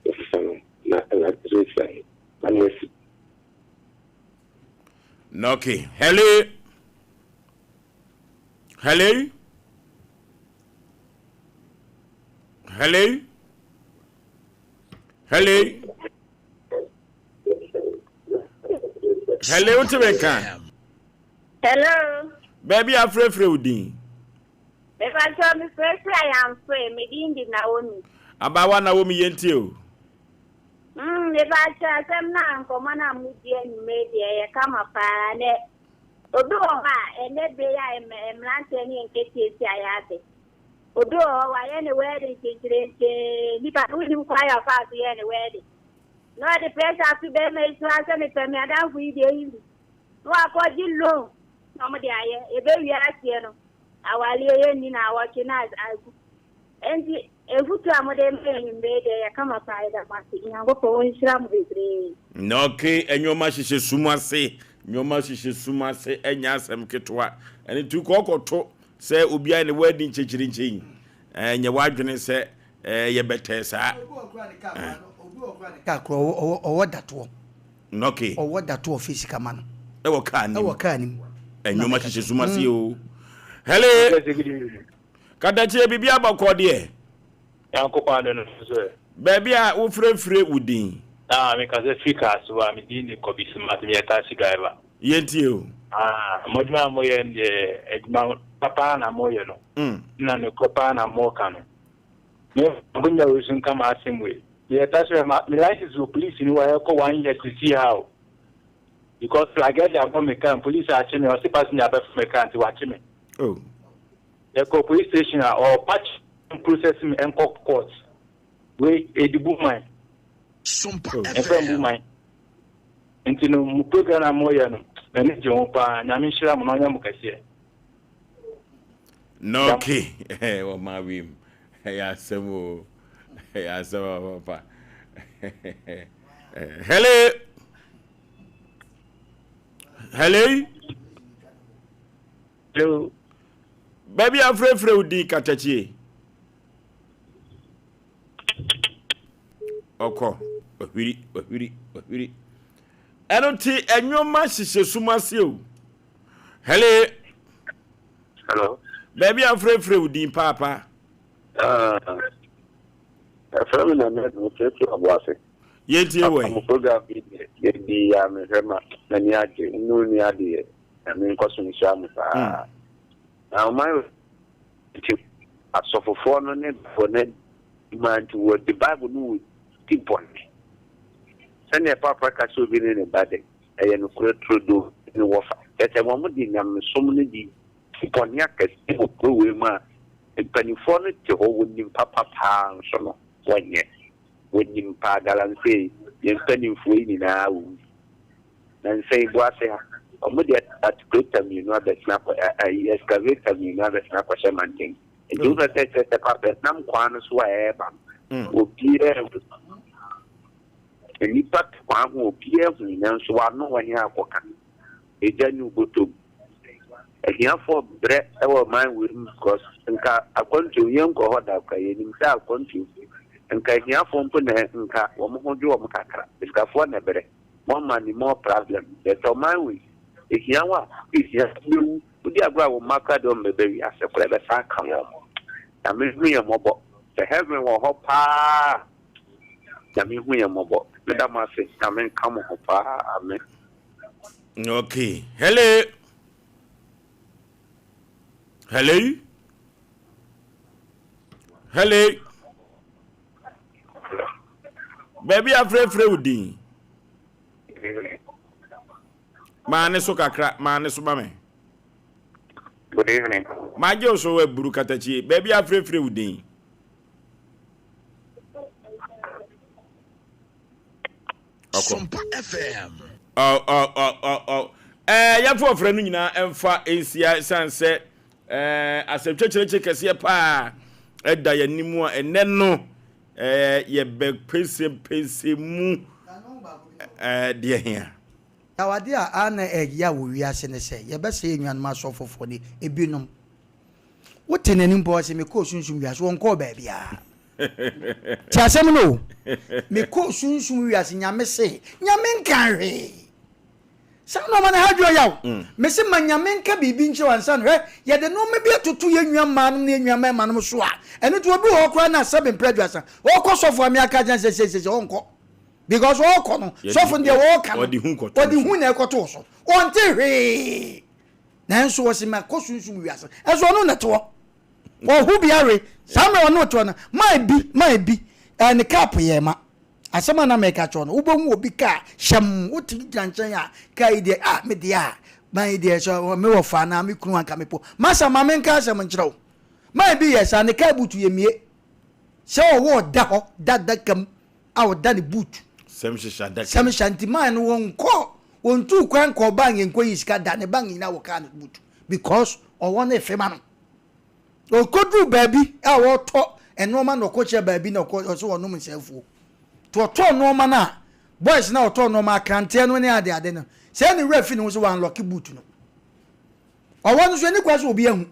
yɛsesa no na Awurade nso ahyira yɛn ma no asi. Okay. Hello. Hello. Hello. Hello. Hello, wote me nka? Hello. Baabi a frɛfrɛ wo din? Mepakyɛw me frɛfrɛ Ayamfre, me din de Naomi. Abaawa Naomi yɛntie o. Mm, mepakyɛw asɛm no a nkɔmmɔ no a modi anwummere deɛ ɛyɛ kama paa nɛ obi wɔ hɔ a ɛnɛ bere yi a mmeranteɛ ne nketeesia yɛ ade. Obi wɔ hɔ wayɛ ne wedding kyenkyerenkyee, nipa no wonim kwan a ɔfaa so yɛɛ ne wedding. Na ɔde pressure ato bɛrima yi so ara sɛ mepɛ me adamfo yi deɛ yi bi. Na wakɔgye loan na wɔde ayɛ. Ɛbɛwie aseɛ no, awareɛ yɛ nni naawɔtwe na agu. Enti afutuo a mode ma yɛn anwummerɛ yi deɛ ɛyɛ kama paa, yɛda mo ase. Nyankopɔn ɔnhyira mo bebree. Na okay, nneɛma hyehyɛ sum ase, nneɛma hyehyɛ sum ase, ɛnyɛ asɛm ketewa. Ɛno nti kɔkɔto sɛ obi ayɛ ne wadi nkyekyerenkye yi, ɛnyɛ w'adwene sɛ ɛyɛ bɛtɛɛ saa. Obi wɔ kora ne kaa koraa no, obi wɔ kora ne kaa koraa ɔwɔ ɔwɔ datoɔ. Okay. Ɔwɔ datoɔ ɔfɛ sika ma no. Ɛwɔ kaa nim. Ɛwɔ kaa nim. Nneɛma hyehyɛ sum ase o. Hele. Katakyie biribi abɔkɔ deɛ. Nyankopɔn ade no so ɛ. Baabi a wofrɛfrɛ wo din. Ah, me kasa firi Kasoa, me din de Kobi Smart, me yɛ taxi driver. Yɛntie o. Ah, mo adwuma a mo yɛ no deɛ, adwuma papa na mo yɛ no. Mm. Na nokorɛ paa na mo ka no. Me akonya wei so nka m'asɛm wei. Me yɛ taxi driver, me license wɔ police ni hɔ a ɛkɔ one year sisi ha o. Because flagɛdi abɔ me car, police akye me, ɔse passenger abɛfa me car nti wakye me. Oh. Yɛkɔ police station a ɔɔpa kyɛw process me nkɔ court. Wei edi bu man. Ɛmfa mbu man. Nti no mo program a moyɛ no m'ani gye ho paa. Nyame nhyira mo na ɔnyɛ mo kɛseɛ. Nɔke wɔma wim ɛyɛ asɛm o ɛyɛ asɛm papa. Hello. Hello. Hello. Baabi a frɛfrɛ wo din katakyie. Ɔkɔ, wahwiri, wahwiri, wahwiri. Ɛno te ɛnwoma hyehyɛ sum ase o. Hello. Hello. Baabi a frɛfrɛ wo din paapa. Ah, ɛfrɛ me na mefrɛfrɛ aboase. Yɛntie wɔ yi. Program bi deɛ yɛdi yɛ a mehwɛ ma m'ani agye. Nnuru ni adeɛ. Nyame nkɔso nhyira mo paa. Na ɔman nti asɔfofoɔ no ne Bible no adwuma nti wɔde Bible no wɔ di bɔne. Sɛdeɛ Papa ka sɛ obi ne ne ba de, ɛyɛ nokorɛ turodoo ne wɔfa. Kyerɛ sɛ wɔn de nyamesom no de di bɔne akɛseɛ wɔ kuro wei mu a mpanimfoɔ no te hɔ wɔnim papa paa nso no wɔnyɛ. Wɔnim paa galamsey yɛn mpanimfoɔ yi nyinaa wɔ mu bi. Nnansa yi, Boase ha, wɔde articulator mmienu abɛsena akɔ, ayi, excavator mmienu abɛsena akɔhyɛ mantam. Nti wopɛ sɛ kyerɛ sɛ papa nam kwan no so a ɛreba no, obiara hu. Nnipa te kwan ho, obiara hu, nanso wano wɔn akɔka. Egya nni wo bɔtɔ mu. Ahiafoɔ brɛ wɔ man wei mu because nka akwantuo yɛnkɔ hɔ da koraa, yɛnim sɛ akwantuo nka ahiafoɔ mpo na nka wɔn ho dwo wɔn kakra, asikafoɔ na ɛbrɛ. More money more problem but ɔman wei ehia wo a ehia wobɛwu wodi agorɔ a wo mma koraa deɛ wɔn bɛba wiase koraa ɛbɛsan aka wɔn Nyame hu yɛn mmɔbɔ sɛ heaven wɔ hɔ paa Nyame hu yɛn mmɔbɔ meda mo ase Nyame nka mo ho paa amen. Okay. Hello. Hello. Hello. Baabi a frɛfrɛ wo din. Maa ne so kakra, maa ne so ma me. Good evening. Magye wo so aburu katakyie. Baabi a frɛfrɛ wo din. Ɔkɔ. Sompa FM. Ɔ ɔ ɔ ɔ ɔ. Ɛɛ yɛmfa ɔfrɛ no nyinaa ɛmfa nsia ɛsiane sɛ Ɛɛ, asɛm kyɛkyerɛkyɛ kɛseɛ paa ɛda yɛn anim a ɛnɛ no ɛɛ yɛbɛpɛnsɛmpɛnsɛ mu ɛɛ deɛ hia. Na adeɛ a a na ɛya wɔ wiase ne sɛ yɛbɛsɛe yɛn nuanom asɔfofoɔ no ebinom. Wote n'anim mpo ɔse mekɔɔ sunsum wiase, ɔnkɔɔ baabiara. Te asɛm no o, mekɔɔ sunsum wiase, Nyame se, Nyame nkaa hwee. Saa nnoɔma no ha dwen ɔyaw. Mese ma Nyame nka biribi nkyerɛ wo ansa na, hwɛ, yɛde nnoɔma bi atoto yɛn nua mmaa nom ne yɛn nua mmarima nom so a, ɛno nti obi wɔ hɔ koraa no a sɛbe mprɛ aduasa, ɔɔkɔ sɔfo a me aka akyerɛ no sɛ seisei sɛ ɔnkɔ. Because ɔɔkɔ no, sɔfo no deɛ ɔɔka no, ɔde hu na ɛkɔto wo so. Ɔnte hwee. Nanso ɔse makɔ sunsum wiase. Ɛnso ɔno na ɛte hɔ. Ɔho bi awe. Saa mmerɛ ɔno te hɔ no, maa bi, maa bi, ɛɛ ne cup yɛɛ ma. Asɛm a na mereka kyerɛ wo no, wobɛhu obi kaa hyɛmm, wote gyina nkyɛn a, kaa yi deɛ, ah, me deɛ a, man yi deɛ, sɛ me wɔfa anaa me kunu anka mepo. Masa, ma menka asɛm nkyerɛ wo. Man bi yɛ saa, ne car boot yɛ mie. Sɛ ɔwɔ ɔda hɔ, da adaka mu a ɔda ne boot. Sɛm hyehyɛ adaka mu. Sɛm hyɛ nti man no wɔnkɔ, wɔntuu kwan nkɔɔ bank nkɔyi sika da, ne bank nyinaa wɔ car no boot because ɔwɔ no efe ma no. Ɔkɔduruu baabi a ɔretɔ nnoɔma na ɔkɔkyerɛ baabi na ɔkɔ ɔsɛ ɔnom nsa afuo. Nti ɔtɔɔ nnoɔma no a boys no a ɔtɔɔ nnoɔma akranteɛ no ne ade ade no sɛ ne werɛ fi ne ho sɛ wanlɔke boot no. Ɔwɔ no so ɛni kwan sɛ obi ahu.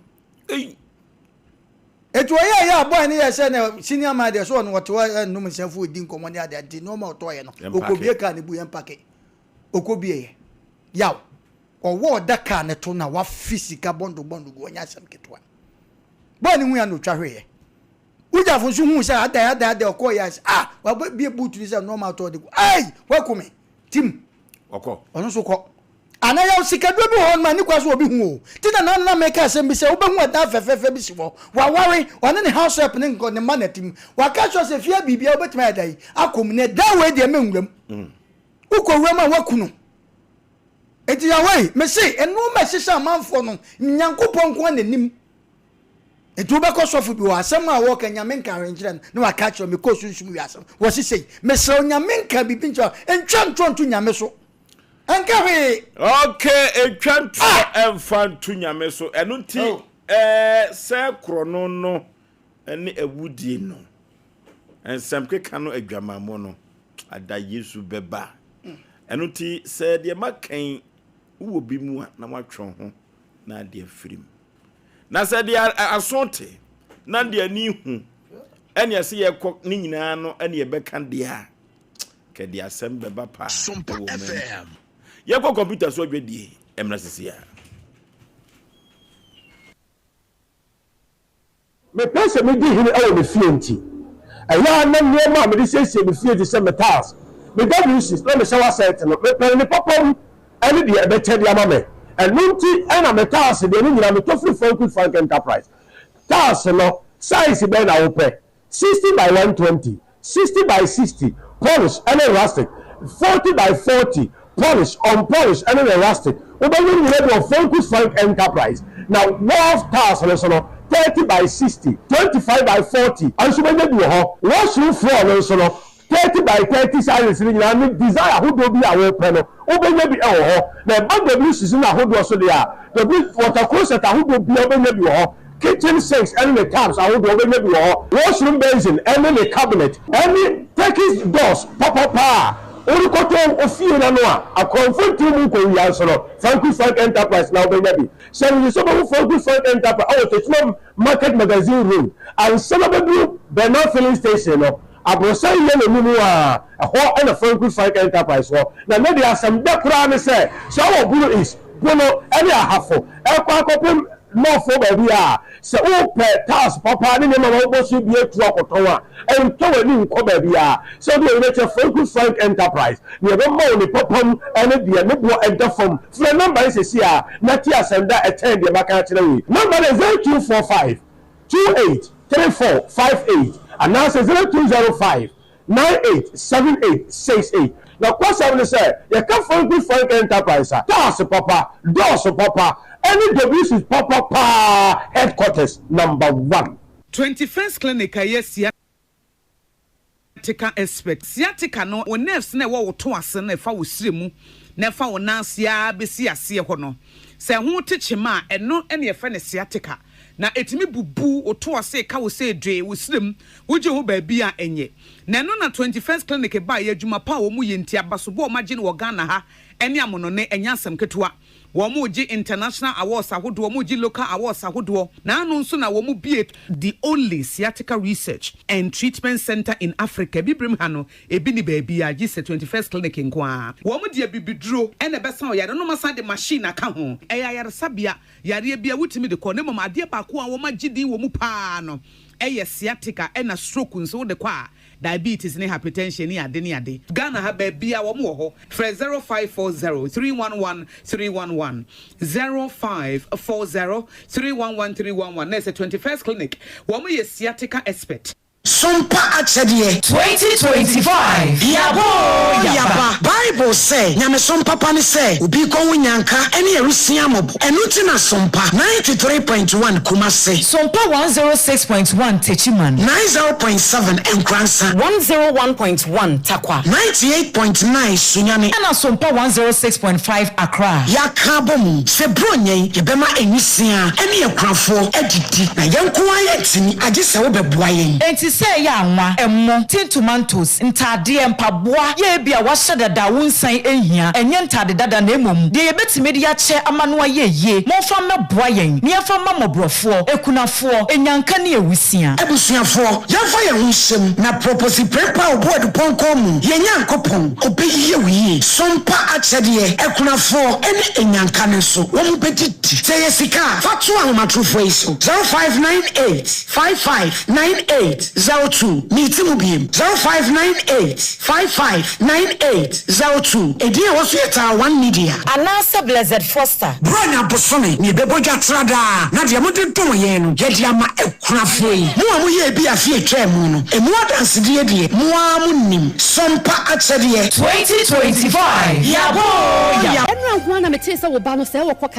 Eti ɔyɛ yɛ a boy no yɛ sɛ na senior man deɛ so ɔno ɔte hɔ ɛnom nsa afuo di nkɔmmɔ ne ade ade nti nnoɔma ɔtɔɔyɛ no ɔkɔbie kaa ne bu yɛn pake ɔkɔbie yɛ yaw. Ɔwɔ ɔda kaa no to na wafe sika bɔndo bɔndo gu ɔnyɛ asɛm ketewa. Bɔɔ ne hu ya na otwa hweeɛ. Wogyafo nso huu sɛ adan adan adan ɔkɔɔ yɛ ase ah wabɔ bie boot no sɛ nneɛma atɔ ɔde gu ai waku me tim. Ɔkɔ. Ɔno nso kɔ. Ana yaw sikaduro bi wɔ hɔ no ma ne kwa so obi hu o. Ti na nana na meka asɛm bi sɛ wobɛhu ɛdan fɛfɛɛfɛ bi si hɔ. Waware ɔne ne house help ne nkɔ ne mma na tim. Waka kyerɛ sɛ fie biribiara wobɛtumi ayɛ dan akɔ mu na ɛdan wei deɛ mɛnwura mu. Wokɔ wura mu a waku no. Enti Yahweh, mese, nnoɔma a ɛhyehyɛ amanfoɔ no, Nyankopɔn nko ara na nim. Enti wobɛkɔ sɔfo bi hɔ, asɛm a wɔka, Nyame nka hwee nkyerɛ no, na waka akyerɛ wo, mekɔɔ sunsum wiase no, wɔse sei, mesrɛ wo, Nyame nka biribi nkyerɛ wo, ntwa ntorɔ nto Nyame so, ɛnka hwee. Ok, ntwa ntorɔ mfa nto Nyame so, ɛno nti ɛɛ sɛ korɔno no ne awudie no, nsɛm keka no adwamammɔ no, ada Yesu bɛba. Ɛno nti, sɛ deɛ maka yi wowɔ bi mu a, na woatwe wo ho na ade afiri mu. Na sɛ deɛ aso te na deɛ ani hu ɛne ɛsɛ yɛkɔ ne nyinaa no ɛne yɛbɛka deɛ a, kɛde asɛm bɛba paa Sompa ɛwɔ mu. FM. Yɛkɔ kɔmputa so adwadie mmra sisi a. Mepɛ sɛ midi hene wɔ me fie nti, ɛyɛ a na nneɛma a mede siesie me fie te sɛ me tiles, me WCs, na me shower set no, mepɛ no ne papa mu ne deɛ ɛbɛkyɛ de ama me. Ɛno nti na me tiles deɛ ne nyinaa metɔ firi Frank Frank Enterprise. Tiles no, size bɛn na wopɛ? 60 by 120, 60 by 60, polish ne rustic, 40 by 40, polish, unpolish ne ne rustic. Wobɛnya ne nyinaa bi wɔ Franco Frank Enterprise. Na wharf tiles no nso no, 30 by 60, 25 by 40 nso wobɛnya bi wɔ hɔ. Washroom floor no nso no, 30 by 30 sizes no nyinaa ne design ahodoɔ bi a wopɛ no, wobɛnya bi wɔ hɔ. Na ɛba WCs no ahodoɔ so deɛ a, W water closet ahodoɔ biara wobɛnya bi wɔ hɔ. Kitchen sinks ne ne taps ahodoɔ wobɛnya bi wɔ hɔ. Washroom basin ne ne cabinet ne Turkish doors papapa a worekɔtɔ wo fie no ano a akorɔmfo ntew mu nkɔwia nso no, Franco Frank Enterprise na wobɛnya bi. Hyɛ no nso sɛ wobɛhu Franco Frank Enterprise wɔ Techiman Market Magazine Road ansa na wobɛduru Bernard Filling Station no, Aborosan yellow no mu a, ɛhɔ na Franco Frank Enterprise wɔ. Na nnɛ deɛ asɛm dɛ koraa ne sɛ, sɛ wowɔ Bono East, Bono ne Ahafo rekɔ akɔpem North baabi a, sɛ wopɛ tiles papa ne nneɛma ma wobɔ so bi atu akɔtɔn a, ntɔ w'ani nkɔ baabiara. Sɛ wode w'ani bɛkyerɛ Franco Frank Enterprise, nea ɛbɛma wo ne papa mu ne deɛ ne boɔ da fam. Frɛ nɔmba yi seesei ara na tie asɛm da a ɛkyɛn deɛ maka akyerɛ wo yi. Nɔmba no yɛ 0245 28 34 58 anaasɛ 0205 98 78 68. Nokwasɛm ne sɛ, yɛka Franco Frank Enterprise a, cars papa, dɔɔso papa, ɛne WC papa paa headquarters number one. 21st Clinic a ɛyɛ sciatica expert. Sciatica no, wo nerves no a ɛwɔ wo to ase no a ɛfa wo srɛ mu na ɛfa wo nan ase ara bɛsi aseɛ hɔ no, sɛ ɛho te kyema a, ɛno na yɛfrɛ no sciatica. Na ɛtumi bubu wo to ase, ka wo sɛ dwee, wo srɛ mu, wogye ho baabi a ɛnyɛ. Na ɛno na 21st Clinic baeɛ, adwuma pa a wɔyɛ nti, abasobɔ a wɔagye no wɔ Ghana ha ne amonɔne, ɛnyɛ asɛm ketewa. Wɔregye international awards ahodoɔ, wɔregye local awards ahodoɔ. Na ano nso na wɔbue the only sciatica research and treatment centre in Africa. Abibirem ha no, ebi nni baabiara gye sɛ 21st Clinic nko ara. Wɔde abibiduro na ɛbɛsa wo yareɛ na wɔasan de machine aka ho. Ɛyɛ ayaresabea, yareɛ biara wotumi de kɔ na mmom adeɛ baako a wɔagye din wɔ mu pa ara no yɛ sciatica ɛna stroke nso wode kɔ a diabetes ne hypertension ne ade ne ade. Ghana ha baabiaa wɔn wɔ hɔ. Frɛ 0540 311 311, 0540 311 311 na ɛsɛ 21st clinic wɔn yɛ sciatica expert. Sompa akyɛdeɛ. 2025 Yɛaba oo yɛaba. Bible. Bible sɛ nyamesom papa ne sɛ obi rekɔwo nnyanka ne awisiaa mmɔbɔ. Ɛno nti na Sompa 93.1 Kumasi. Sompa 106.1 Techiman. 90.7 Nkoransa. 101.1 Tarkwa. 98.9 Sunyani. Ɛna Sompa 106.5 Accra. Yɛaka abɔ mu sɛ Buronya yi yɛbɛma nwisiaa ne akunafoɔ adidi, na yɛn nko ara yɛntumi, agye sɛ wobɛboa yɛn. Enti sɛ ɛyɛ anwa, ɛmo, tin tomantos, ntaadeɛ, mpaboa, yɛ ebia woahyɛ dada a wonsan nhia, ɛnyɛ ntaade dada na mmom deɛ yɛbɛtumi de akyɛ ama no ayɛ yie, momfa mmɛboa yɛn na yɛmfa mma mmɔborɔfoɔ, akunafoɔ, anyanka ne awusia. Abusuafoɔ, yɛmfa yɛn ho nhyɛ mu na Proposi Prempeh a ɔbɔ adupɔnkɔn mu, yɛn Nyankopɔn, ɔbɛyɛ wo yie. Sompa akyɛdeɛ, akunafoɔ ne anyanka no nso, wɔbɛdidi. Sɛ ɛyɛ sika a, fa to ahomatorofoɔ yi so, 0598 55 98 02. Meti mu biem, 0598 55 98 02. Edin a ɛwɔ so yɛ Taa One Media. Anaasɛ Blessed Foster. Buronya bosome na yɛbɛbɔ dwa tra daa, na deɛ mode dom yɛn no, yɛde ama akunafoɔ yi. Mo a moyɛɛ bi afe a ɛtwaa mu no, ɛmu adansedie deɛ, mo ara monim. Sompa akyɛdeɛ. 2025 Yɛabɔ oo yɛabɔ. Ɛnora nko ara na metee sɛ wo ba no sɛɛ ɔkɔ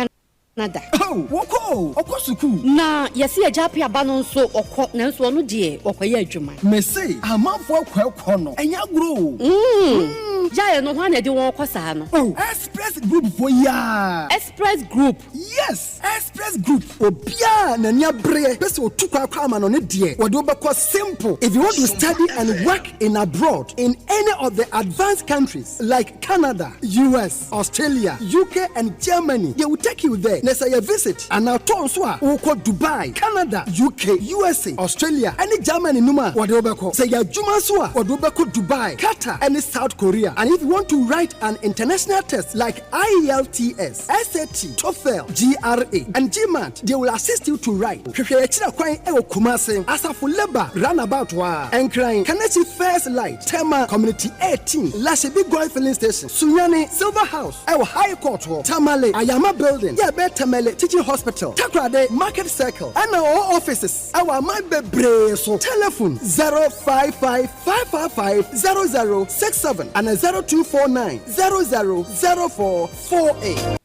Canada. Oh, wɔkɔ o, ɔkɔ sukuu. Na yɛse agya Appiah ba no nso ɔkɔ nanso ɔno deɛ ɔkɔyɛ adwuma. Mese amanfoɔ kɔ ɛkɔ no ɛnyɛ agorɔ o. Mm, gyae no hwan na ɛde wɔn kɔ saa no? Oh, Express Group foɔ yi aa. Express Group. Yes, Express Group. Obiara a n'ani abereɛ pɛ sɛ ɔtu kwan kɔ amanɔne deɛ, wɔde wo bɛkɔ simple. If you want to study and work in abroad in any of the advanced countries like Canada, US, Australia, UK and Germany, they will take you there. Na sɛ ɛyɛ visit anaa tour nso a, wokɔ Dubai, Canada, UK, USA, Australia ne Germany nom a, wɔde wo bɛkɔ. Sɛ ɛyɛ adwuma nso a, wɔde wo bɛkɔ Dubai, Qatar ne South Korea. And if you want to write an international test like IELTS, SAT, TOEFL, GRE, and GMAT, they will assist you to write. Hwehwɛ yɛn akyiri kwan wɔ Kumasi, Asafo Labour Runabout hɔ ara, Nkran, Kaneshie First Light, Tema Community 18, Lashibi Goil Filling Station, Sunyani, Silver House wɔ High Court hɔ, Tamale, Ayama Building, yɛ ɛbɛn Tamale Teaching Hospital, Takoradi, Market Circle, ɛna ɔwɔ offices wɔ aman bebree so. Telephone 055 555 0067 ana 0249 00 04 48.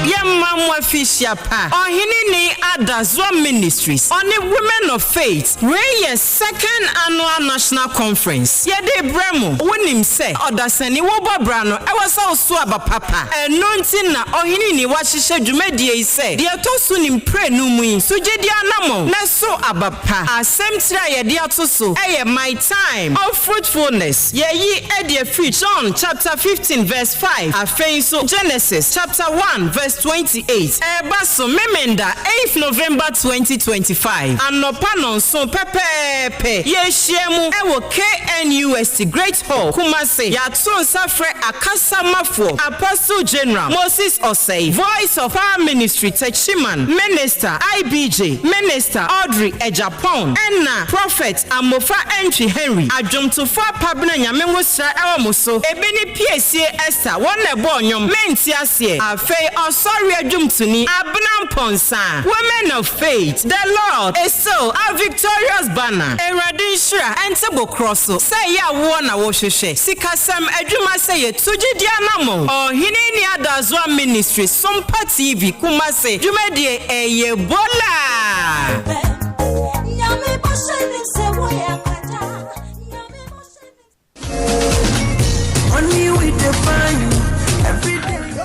Yɛma mo afihyia pa. Ɔhene ni Adazoa Ministries ɔne Women of Faith wei yɛ second annual national conference yɛde rebrɛ mo. Wonim sɛ ɔdasani wobɔ bra no ɛwɔ sɛ woso aba papa ɛno nti na Ɔhene ni wahyehyɛ dwumadie yi sɛ deɛ ɛtɔ so ne mprenu mu yi so gyedie anamɔn na ɛso aba pa. Asɛm tiri a yɛde ato so yɛ My Time of Fruitfulness. Yɛayi adi afiri John chapter 15 verse 5, afei nso Genesis chapter 1 verse 28. Ɛreba so Memenda 8th November 2025, anɔpa nnɔnson pɛpɛɛpɛ. Yɛrehyia mu wɔ KNUST Great Hall, Kumasi. Yɛato nsa frɛ akasammafoɔ, Apostle General Moses Osei, Voice of Power Ministry Techiman, Minister IBJ, Minister Audrey Agyapong, ɛna Prophet Amofa Antwi Henry. Adwomtofoɔ Apabena Nyame nwosra ɛwɔ mo so, ebi ne Piesie Esther, wɔn na ɛbɔɔ nnwom, Mente Aseɛ, afei Ɔsɔre Adwomtoni, Abena Mponsah, Women of Faith, The Lord is still our victorious banner, Awurade nhyira ɛnte bo korɔ so, sɛ ɛyɛ awoɔ na wohwehwɛ, sikasɛm, adwuma sɛ yɛtu gyedie anamɔn, Ɔhene Nni Adazoa Ministry, Sompa TV, Kumasi, dwumadie ɛyɛ bola!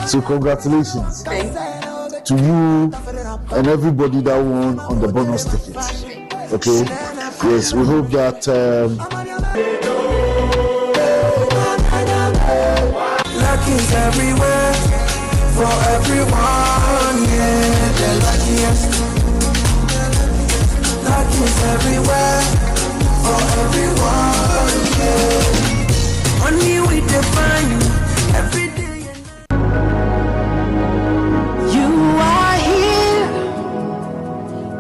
So congratulations to you and everybody that won on the bonus ticket. Okay? Yes, we hope that. Um, Luck is everywhere for everyone. Yeah, the luckiest. Luck is everywhere for everyone. Yeah. Only we define every day. You are here,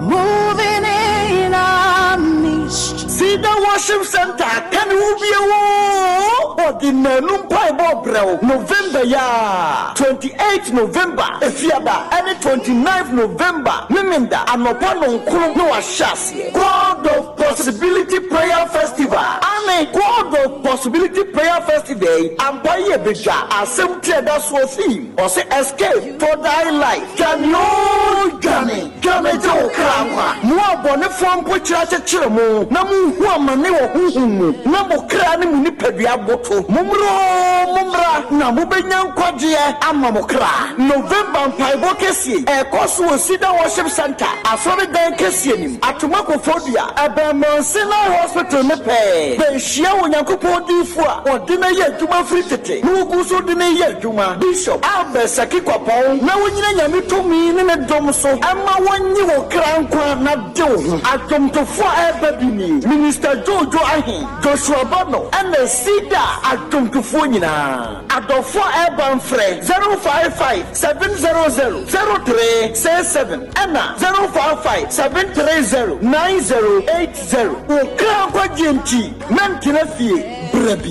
moving in our midst. Cedar Worship Center ka ne wo bio oo, ɔde nnanu mpaebɔ rebrɛ wo November yi ara, 28 November, Efiada, ɛne 29 November, Memenda, anɔpa nnɔnkron na wɔahyɛ aseɛ. God of Possibility Prayer Festival, aane, God of. Possibility Prayer Festival yi, ampa yi ɛbɛdwa. Asɛm ti a ɛda soɔ theme, ɔse Escape for thy life. Dwane oo dwane, dwane gye wo kra nkwa. Mo abɔnefoɔ mpokyerɛ akyekyere mo, na mohu amane wɔ honhom mu, na mo kra ne mo nipadua aboto. Mommra oo mommra, na mobɛnya nkwagyeɛ ama mo kra. November mpaebɔ kɛseɛ yi, ɛrekɔ so wɔ Cedar Worship Centre, Asɔredan kɛseɛ no mu. Atoma Koforidua, ɛbɛn Mount Sinai Hospital no pɛɛ. Bɛnhyia Onyankopɔn diyifo a wɔde no ayɛ adwuma firi tete na wɔgu so de no reyɛ adwuma, Bishop Albert Saki Kwapong, na wonyina Nyame tumi ne ne dom so mma wɔnnye wo kra nkwa na de wo ho. Adwomtofo a ɛreba bi nie, Minister Jojo Ahe, Joshua Bano ɛna Cedar adwomtofoɔ nyinaa. Adɔfo a ɛreba mfrɛ 055 700 0367 ɛna 055 730 9080. Wo kra nkwagyeɛ nti, mɛntena fie, bra bi.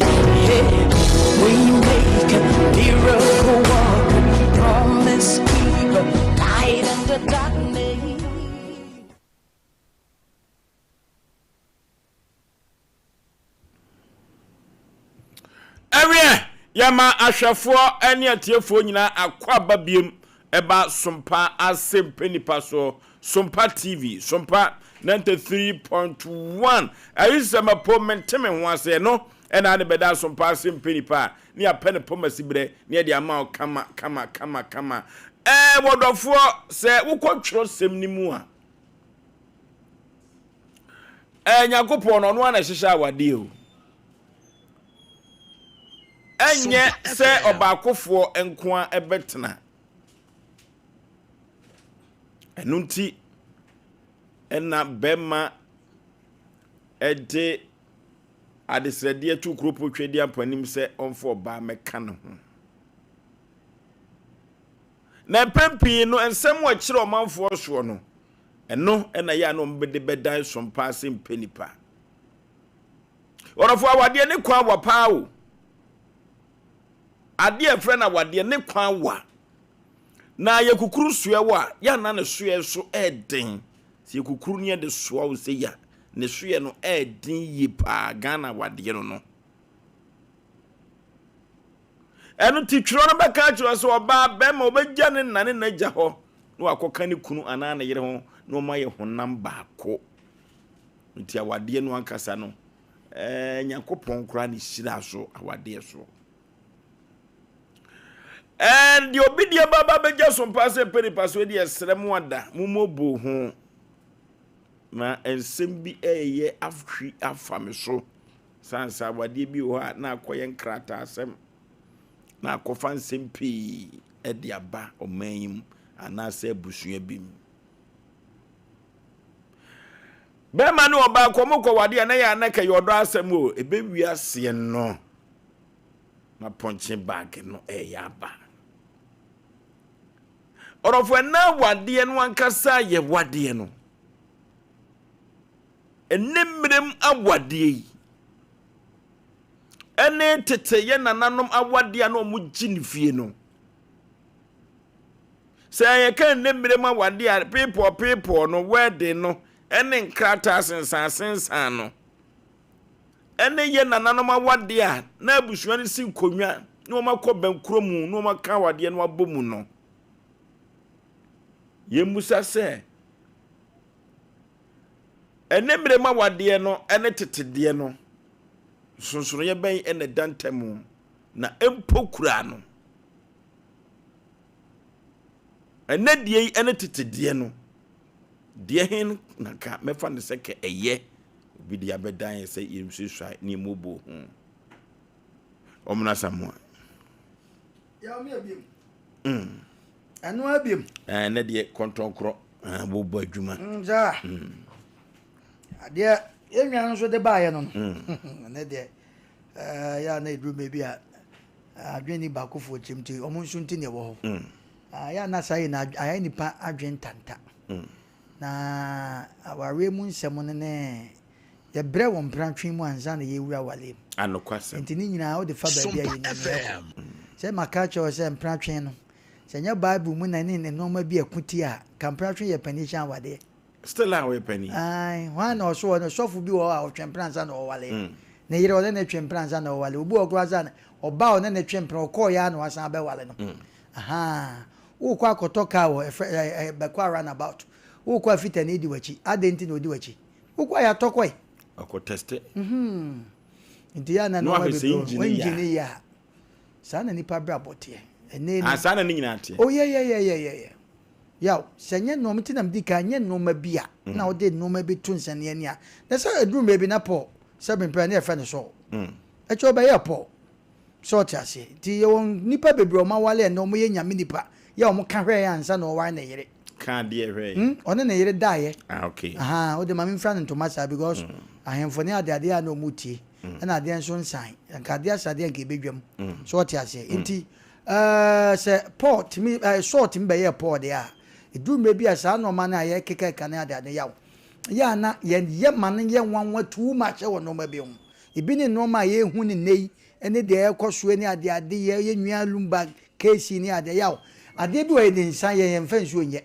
Ɛweɛ, yɛma ahwɛfoɔ ne atiefoɔ nyinaa akɔ aba biem ɛba Sompa Asɛmpɛ Nipa so, Sompa TV, Sompa 93.1. Ayi sɛ mɛpo mente me ho ase ɛno ɛna ade bɛda Sompa Asɛmpɛ Nipa a ne apɛ ne pɔm asi berɛ ne ɛde ama wo kama kama kama kama. Ɛɛ wɔdɔfoɔ sɛ wokɔ twerɛsɛm no mu a Ɛɛ Nyankopɔn no, ɔno ara na ɛhyehyɛ awadeɛ o. Ɛnyɛ sɛ ɔbaakofoɔ nko ara ɛbɛtena. Ɛno nti ɛna bɛrima ɛde adesrɛdeɛ to kuropo twedeɛ ampa anim sɛ ɔmfa ɔbaa mɛka ne ho. Na mpɛn pii no nsɛm a ɛkyerɛ ɔmanfoɔ soɔ no, Ɛno na ɛyɛ a na wɔde bɛdan som paa sɛ mpɛ nipa. Ɔdɔfo awadeɛ ne kwan wa paa o. Adeɛ a ɛfrɛ no awadeɛ ne kwan wa. Na yɛkukuru soɛ wɔ a, yɛ ana ne soɛ so ɛɛden. Sɛ yɛkukuru ne yɛde soa wo sɛ ya, ne soɛ no ɛɛden yie paa Ghana awadeɛ no no. Ɛno nti twerɛ no bɛka akyerɛ sɛ ɔbaa bɛrima ɔbɛgya ne na ne n'agya hɔ na wakɔka ne kunu anaa ne yere ho na wɔn ayɛ honam baako. Nti awadeɛ no ankasa no, ɛɛ Nyankopɔn koraa ne hyira so awadeɛ so. Ɛɛ deɛ obi deɛ ba ba bɛgya so mpa sɛ pɛ nipa so deɛ ɛsrɛ mo ada mo mmɔbo ho na nsɛm bi ɛyɛ ahwi afa me so. Sane sɛ awadeɛ bi wɔ hɔ a na akɔyɛ nkrataasɛm, na akɔfa nsɛm pii de aba ɔman yi mu anaasɛ abusua bi mu. Bɛrima ne ɔbaa kɔ mo kɔwadeɛ a na yɛ anaka yɛ ɔdɔ asɛm o, ɛbɛwi aseɛ no na pɔnkye baage no ɛyɛ aba. Ɔdɔfo ɛna awadeɛ no ankasa yɛ wadeɛ no. Ɛnnɛ mmerɛm awadeɛ yi ɛne tete yɛ nananom awadeɛ a na wɔn gye ne fie no. Sɛ yɛka ɛnnɛ mmerɛm awadeɛ a peepɔɔ peepɔɔ no wedding no ɛne nkrataa sensan sensan no ɛne yɛ nananom awadeɛ a na abusua no si nkonnwa na wɔn akɔ bɛnkoro mu na wɔn aka awadeɛ no abɔ mu no. Yɛmmusa sɛ Ɛnnɛ mmerɛ mu awadeɛ no ne tete deɛ no, nsonsonoeɛ bɛn na ɛda ntam na mpo koraa no? Ɛnnɛ deɛ yi ne tete deɛ no, deɛ he na nka mɛfa no sɛ kɛ ɛyɛ obi de abɛdan yɛ sɛ yɛnsuasuae ne yɛmmɔbɔ ho. Ɔmena Asamoah. Ɛno ara biom. Ɛnɛ deɛ kɔntɔnkorɔ wobɔ adwuma. Saa. Adeɛ yɛn nua no nso de baayɛ no no. Ɛnɛ deɛ yɛ a na ɛduru baabi a adwene ni baakofoɔ tirim nti wɔn nso nti na ɛwɔ hɔ. Yɛ a na saa yɛ na ayɛ nipa adwene ntanta. Na awareɛ mu nsɛm no ne Yɛbrɛ wɔ mpenatwe mu ansa na yɛrewura awareɛ mu. Anokwasɛm. Enti ne nyinaa wode fa baabi a yɛnim no yɛkɔ. Sɛ maka akyerɛ wo sɛ mpenatwe no, sɛ ɛnyɛ Bible mu na ɛne nnoɔma bi ɛko tia a, nka mpenatwe yɛ panin kyɛn awadeɛ. Still a ɔyɛ panin. Ae, hwan na ɔso ɔno sɔfo bi wɔ hɔ a ɔtwe mpena ansa na ɔware. Ne yere ɔne no twe mpena ansa na ɔwale. Obi wɔ hɔ koraa sɛ ɔbaa a ɔne no twe mpena ɔkɔɔeɛ ara na wasan abɛwale no. Ahaa. Wokɔ akɔtɔ kaa wɔ ɛfrɛ ɛ ɛ bɛkɔ a run about. Wokɔ a fitani di w'akyi. Adɛn nti na ɔdi w'akyi? Wokɔ a yɛatɔ kɔe. Ɔkɔ tɛste. Mhm. Nti yɛ a na Na nneɛma wahwɛ sɛ bebree wɔ engine hɔ. yɛ Engine a. yɛ a. Saa na nipa abrabɔ teɛ. Ɛnnɛ Ah, ni. saa na ne nyinaa teɛ. Oh yeah yeah yeah yeah yeah yeah. Yaw, sɛ nyɛ nnoɔma nti na medi kan nyɛ nnoɔma bi a na wode nnoɔma bi to nsɛnneɛ ani a, na sɛ ɛduru mmerɛ bi na Paul, sɛ mempɛ a na yɛfrɛ no Saul. Akyire ɔbɛyɛɛ Paul. Sɛ ɔte aseɛ. Nti yɛwɔ nnipa bebree a wɔawale ɛnnɛ wɔyɛ Nyame nipa, yɛ a wɔka hwɛeɛ ansa na ɔware ne yere. Ka adeɛ hwɛeɛ. Hmm, ɔne ne yere daeɛ. Ah, okay. Ahaa, wode ma memfira no ntoma saa because ahemfo ne adeadeɛ a na wɔtie, ɛna adeɛ nso nsan, nka adeɛ asa adeɛ nka ɛbɛdwam. Sɛ ɔte aseɛ. Nti Ɛɛ, sɛ Paul tumi, ɛɛ, Saul tumi bɛyɛɛ Paul deɛ a, ɛduru mmerɛ bi a saa nnoɔma no a yɛkekaka ne adeade yaw, yɛ a na yɛyɛ ma no yɛ nwanwa too much wɔ nnoɔma bi ho. Ebi ne nnoɔma a yɛrehu no nnɛ yi ne deɛ ɛrekɔ soɔ ne adeade, yɛ, yɛn nua Lumba case ne adeɛ, yaw. Adeɛ bi wɔ yɛde nsa yɛ, yɛmfa nsuo nyɛ.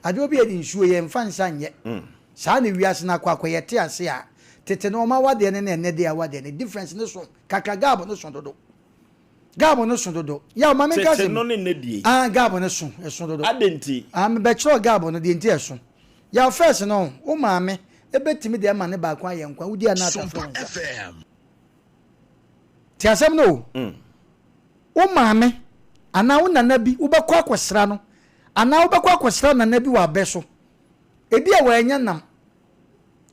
Adeɛ bi yɛde nsuo yɛ, yɛmfa nsa nyɛ. Saa na wiase no akɔ akɔ, yɛte ase a, tete no wɔn awadeɛ no ne ɛnnɛ deɛ awadeɛ no, difference no so, kakra gap no so dodo. Gab no so dodo. Yaw, ma menka Tete asɛm. no ne nnɛ deɛ yi. Ah, Gab no so, ɛso dodo. Adɛn nti? Ah, mebɛkyerɛw Gab no deɛ nti ɛso. Yaw, first no, wo maame bɛtumi de ama ne baako ayɛ nkwa, wodi a na atafere wo nsa. Te asɛm no o. Wo maame anaa wo nana bi, wobɛkɔ akɔsra no, anaa wobɛkɔ akɔsra nana bi wɔ abɛ so. Ebi a wannya nam,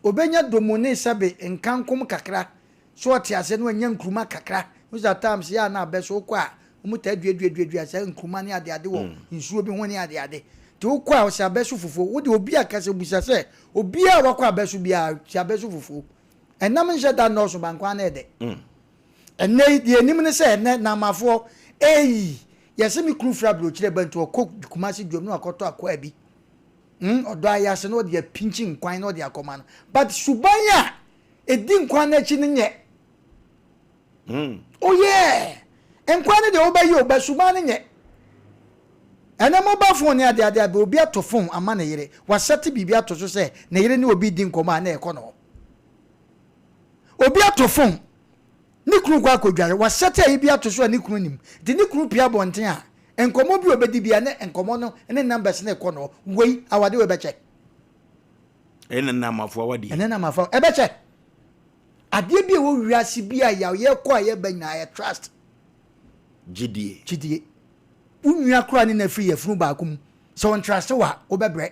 obɛnya domo ne sɛbe nkankom kakra So ɔte aseɛ na wanya nkruma kakra. Wohu sɛ at times yɛ a na abɛ so wokɔ a wɔn taa duaduaduadua saa nkruma ne adeade wɔ nsuo bi ho ne adeade. Nti wokɔ a ɔsɛ abɛ so fufuo. Wode obi a kasa bisa sɛ obiara a wakɔ abɛ so biara sɛ abɛ so fufuo. Ɛnam nhyɛ da nnɔɔso ba nkwan no ɛdɛ. Ɛnnɛ yi deɛ ɛnim ne sɛ ɛnnɛ Namafoɔ eii yɛse me kunu firi aburokyire ba nti ɔkɔ Kumasi dwam na wakɔtɔ akwaa bi. Hmm ɔdɔ ayase na ɔde apinkyi nkwan na ɔde akɔma no. But suban a Ɛdi nkwa no akyi no nyɛ. Oh yeah! Nkwa no deɛ wobɛyɛ o, but suban no nyɛ. Ɛnɛ mobile phone ne adeade abɛ, obi ato phone ama ne yere, wasɛte biribi ato so sɛ ne yere ne obi redi nkɔmmɔ a na ɛkɔ ne hɔ. Obi ato phone, ne kunu kɔ akɔdware, wasɛte ayi bi ato so a ne kunu nim. Nti ne kunu pue abɔnten a, nkɔmmɔ bi a ɔbɛdi biara ne nkɔmmɔ no ne numbers no rekɔ ne hɔ. Wei, awadeɛ wei bɛkyɛ. Ɛne namafo awadeɛ. Ɛne namafo ɛbɛkyɛ. Adeɛ bi a ɛwɔ wiase bi a yaw yɛkɔ a yɛba nyinaa yɛ trust. Gyidie. Gyidie. Wo nua koraa ne na firi yafunu baako mu. Sɛ ɔntrust wo a wobɛbrɛ.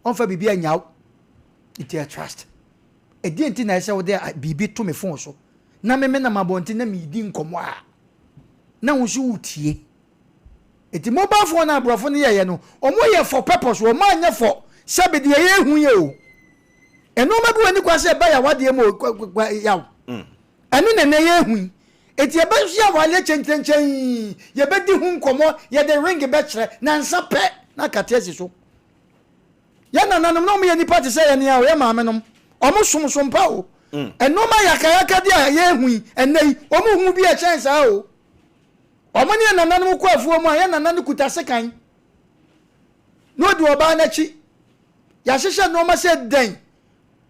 Ɔmfa biribi anya wo. Nti yɛ trust. Ɛdeɛ nti na ɛsɛ wode biribi to me phone so na me menam abɔnten na meredi nkɔmmɔ a na wo nso wotie. Nti mobile phone no a aborɔfo no yɛeɛ no, wɔn yɛ for purpose, wɔn anyɛ for sɛbe deɛ yɛrehu yɛ o. Nnoɔma bi wɔ ani kwan sɛ ɛba yɛ awadeɛ mu o, yaw. Ɛno na ɛnɛ yɛrehu yi. Nti yɛbɛyɛ awadeɛ kyɛnkyɛnkyɛn, yɛbɛdi ho nkɔmmɔ, yɛde ring bɛkyerɛ, nansa pɛ na akate asi so. Yɛn nananom na wɔyɛ nnipa te sɛ yɛn a o, yɛn maamenom, wɔn som som pa o. Nnoɔma yakayakadeɛ a yɛrehu yi, ɛnɛ yi, wɔn hu bi a ɛkyɛn saa o. Wɔne yɛn nananom kɔ afuo mu a, yɛn nana no kuta sekan na ɔdi ɔbaa no akyi. Yɛahyehyɛ nneɛma sɛ dɛn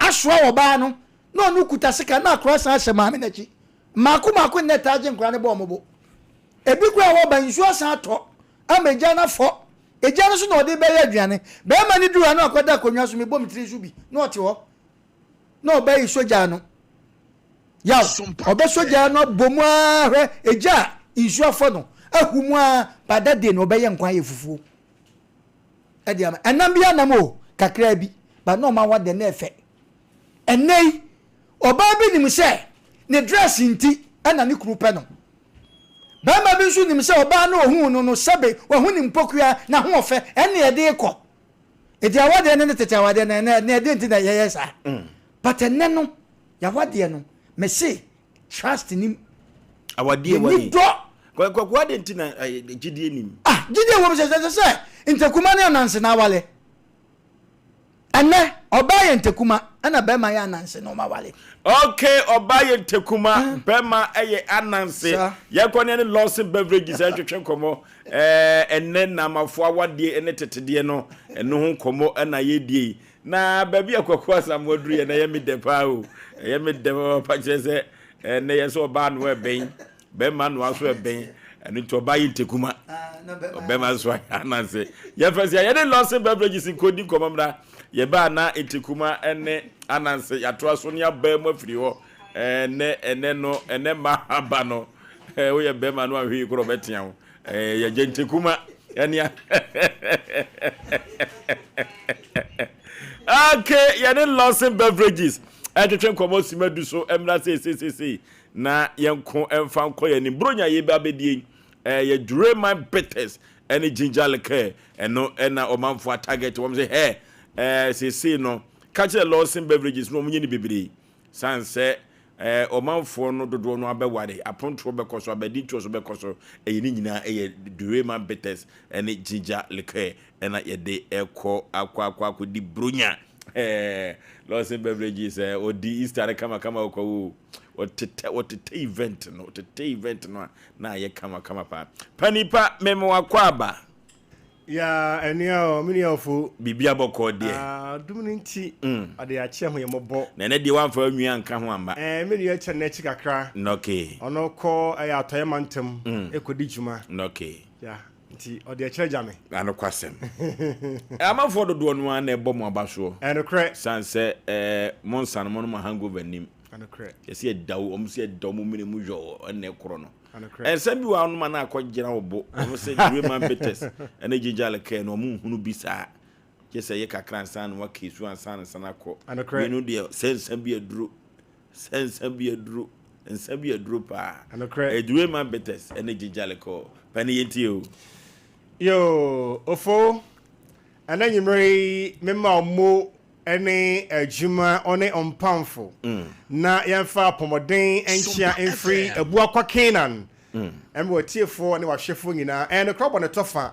asoa ɔbaa no na ɔno kuta sekan na akora san ahyɛ maame no akyi. Mmaako mmaako nnɛ taa gye nkora no bɔ wɔn bo. Ebi koraa wɔba nsuo asan atɔ ama egya no afɔ. Egya no so na ɔde bɛyɛ aduane. Barima no duru ha na wakɔda akonnwa so, mebɔ me tiri so bi na ɔte hɔ na ɔbaa yi sɔ gya ano. Yaw, ɔbɛsɔ gya no abɔ mu ara hwɛ egya a nsuo afɔ no ahu mu ara by that day no ɔbɛyɛ nkwan ayɛ fufuo ɛde ama ɛnam bi anam o kakraa bi but na ɔma wɔ na ɛfɛ ɛnɛ yi ɔbaa bi nim sɛ ne dress nti ɛna ne kunu pɛ no bɛrima bi nso nim sɛ ɔbaa no ohun no no sɛbe wahu ne mpokua na ho ɔfɛ ɛne ɛde kɔ eti awadeɛ ne ne tete awadeɛ na ɛnɛ ɛnɛ ɛde nti na yɛyɛ saa mm. but ɛnɛ no Y'awadeɛ no mese trust nim. Awadeɛ wɔ Yɛni dɔ. Kwaku adɛn nti na gyidie nim? Ah gyidie wɔ mu sɛ sɛ sɛ ntakuma ne ananse na awale. Ɛnɛ ɔbaa yɛ ntakuma ɛna bɛrima yɛ ananse na ɔmo awale. Okay ɔbaa yɛ ntakuma bɛrima yɛ ananse. Yɛnkɔ ne ɛne Lawson Beverages ɛntwetwe nkɔmɔ. Ɛɛ ɛnɛ namafo awadeɛ ɛne tetedeɛ no ɛno ho nkɔmɔ ɛna yɛdie yi. Na baabi a Kwaku Asamoah duru yɛ na ɛyɛ me dɛ paa o. Ɛyɛ me dɛ papaapa kyerɛ sɛ Ɛnɛ yɛ sɛ ɔbaa noa ɛbɛn, bɛrima noa nso ɛbɛn. Ɛno nti ɔbaa yi ntekuma, ɔbɛrima nso ayɛ ananse. Yɛfɛ sɛ yɛne Lawson Beverages nkɔdi nkɔmmɔ mmra. Yɛbaa na ntekuma ne ananse yɛatoa so ne abaa mu afiri hɔ. Ɛnɛ ɛnɛ no ɛnɛ mma aba no woyɛ bɛrima no ahwɛ yi korɔ ɔbɛtea wo. Yɛgye ntekuma ɛne Okay, yɛne Lawson Beverages ɛtwetwe nkɔmmɔ sima du so mmra seeseesei na yɛnko ɛmfa nkɔ yɛn anim. Buronya yɛ ba abɛdie ɛyɛ Dureman Bitters ɛne Ginger Liqueur ɛno ɛna ɔmanfoɔ atarget wɔn sɛ hɛ ɛɛ seesei no ka kyerɛ Lawson Beverages na wɔn nyɛ ne bebree Sane sɛ ɔmanfoɔ no dodoɔ no ara bɛware, apontoɔ bɛkɔ so, abadintoɔ nso bɛkɔ so, ɛyɛ ne nyinaa ɛyɛ Durema bitters ne ginger liqueur ɛna yɛde ɛkɔ akɔ akɔ akɔdi bronya. Ɛɛ Lawson Beverages ɛ ɔdi Easter no kamakama ɔkɔ wo ɔtetɛ ɔtetɛ event no ɔtetɛ event no a na ayɛ kamakama paa. Panipa mema wakɔ aba. Ya ɛnua o, me nua ofo. Biribi abɔkɔɔ deɛ. Ah, dum no nti, ɔde akyɛ ho yɛ mɔbɔ. Na ɛnɛ deɛ wamfa nwi anka ho amma. Ɛɛ, me nua kyɛ n'akyi kakra. Nɔke. Ɔno kɔ ɛyɛ atɔeɛ mantam ɛkɔdi dwuma. Nɔke. Ya, nti ɔde akyerɛ gya me. Anokwasɛm. Amanfoɔ dodoɔ no ara na ɛbɔ mo aba soɔ. Ɛnokorɛ. Sane sɛ ɛɛ mo nsa no mo nom hangover nnim. Ɛnokorɛ. Yɛsi ɛda wo, wɔn si ɛda wɔn mene mu yɔɔ ɛna ɛkorɔ no. Ɛnsa bi wɔ hɔ nom a na akɔ gyina wo bo. Wɔn sɛ Rayman bitters ɛne ginger liqueur no wɔn nhunu bi saa. Gye sɛ yɛ kakra ansa na waka esu ansa na san akɔ. Wei no deɛ sɛ nsa bi aduro, sɛ nsa bi aduro, nsa bi aduro paa. Ɛyɛ Rayman bitters ɛne ginger liqueur. Pɛ ne yɛntie o. Yoo, Ofo, ɛnɛ nwummere yi mema wo mo ne adwuma ɔne ɔmpamfo na yɛmfa apɔmɔden nkyea mfiri Abuakwa Canaan ɛma w'atiefoɔ ne w'ahwɛfoɔ nyinaa. Ɛyɛ nokorɛ bɔ ne tɔfa.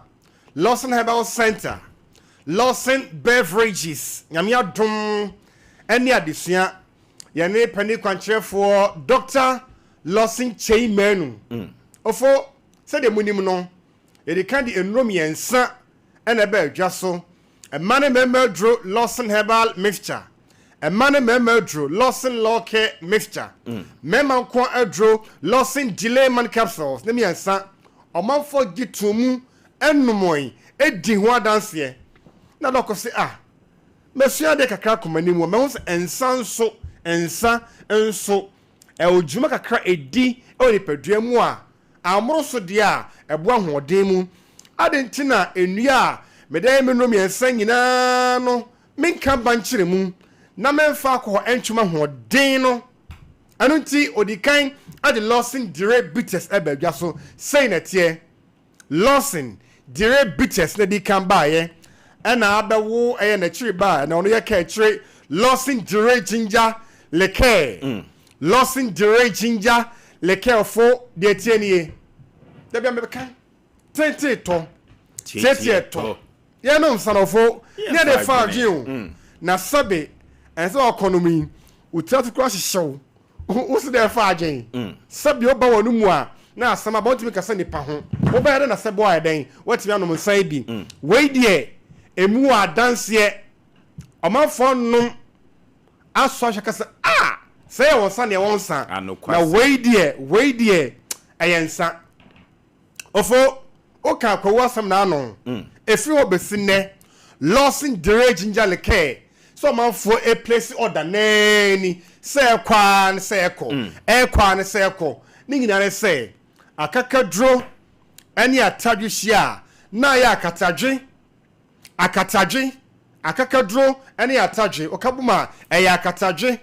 Lawson Herbal Center, Lawson Beverages, Nyame adom ne adesua, yɛne panin kwankyerɛfoɔ Dr. Lawson Kyei Manu. Ofo, sɛdeɛ monim no, yɛde ka de nnuro mmiɛnsa na ɛbaa dwa so. Mma ne mmarima aduro Lawson Herbal Mixture, mma ne mmarima aduro Lawson Law Care Mixture, mmarima nko aduro Lawson Delay Man Capsules ne mmiɛnsa. Ɔmanfoɔ gye too mu nomoe di ho adanseɛ. Na dɔkɔ se, Ah, masua adeɛ kakra akɔ m'anim wɔ mahu sɛ nsa nso, nsa nso, ɛwɔ dwuma kakra ɛdi wɔ nipadua mu a Ammoro so deɛ a, ɛboa ahoɔden mu. Adɛn nti na nnua a mede ayɛ me nnuro mmiɛnsa nyinaa no menka bankyere mu na memfa alcohol ntwe m'ahoɔden no? Ɛno nti, ɔdii kan de Lawson Dire Bitters baa dwa so. Sei na ɛteɛ, Lawson Dire Bitters na ɛdii kan baeɛ, ɛna abɛwo ɛyɛ n'akyiri ba a ɛna ɔno yɛ kaakyire Lawson Dire Ginger Liqueur. Lawson Dere Ginger Liqueur fo deɛ ɛteɛ nie. Dabi a mebɛka tenten tɔ, tietie tɔ. Yɛnom nsanɔfo ne yɛde fa adwene o. Mm. Na sɛbe ɛnsɛ sɛ ɔkɔnom yi, wo tiri ase koraa hyehyɛ wo. Wo se dɛ ɛfa adwene. Mm. Sɛbe woba wɔn mu a, na asɛm aba wontumi kasa nipa ho. Wobɛyɛ dɛ na sɛbe woayɛ dɛn? Woatumi anom nsa yi bi. Mm. Wei deɛ, emu wɔ adanseɛ. Ɔmanfoɔ nom asɔ ahwɛ ka sɛ, Ah! Sɛ ɛyɛ wɔn nsa deɛ wɔn nsa. Na wei deɛ, wei deɛ, ɛyɛ nsa. Ofo, woka akwawu asɛm na ano. Mm. Ɛfiri hɔ bɛsi nnɛ, Lawson Dere Ginger Liqueur sɛ ɔmanfoɔ ɛplesi ɔda naa ni sɛ ɛkɔ ara ne sɛ ɛkɔ, mm. ɛkɔ ara ne sɛ ɛkɔ. Ne nyinaa ne sɛ, akakaduro ne atadwe hyia a, na ayɛ akatadwe. Akatadwe, akakaduro ne atadwe, woka bom a, ɛyɛ akatadwe.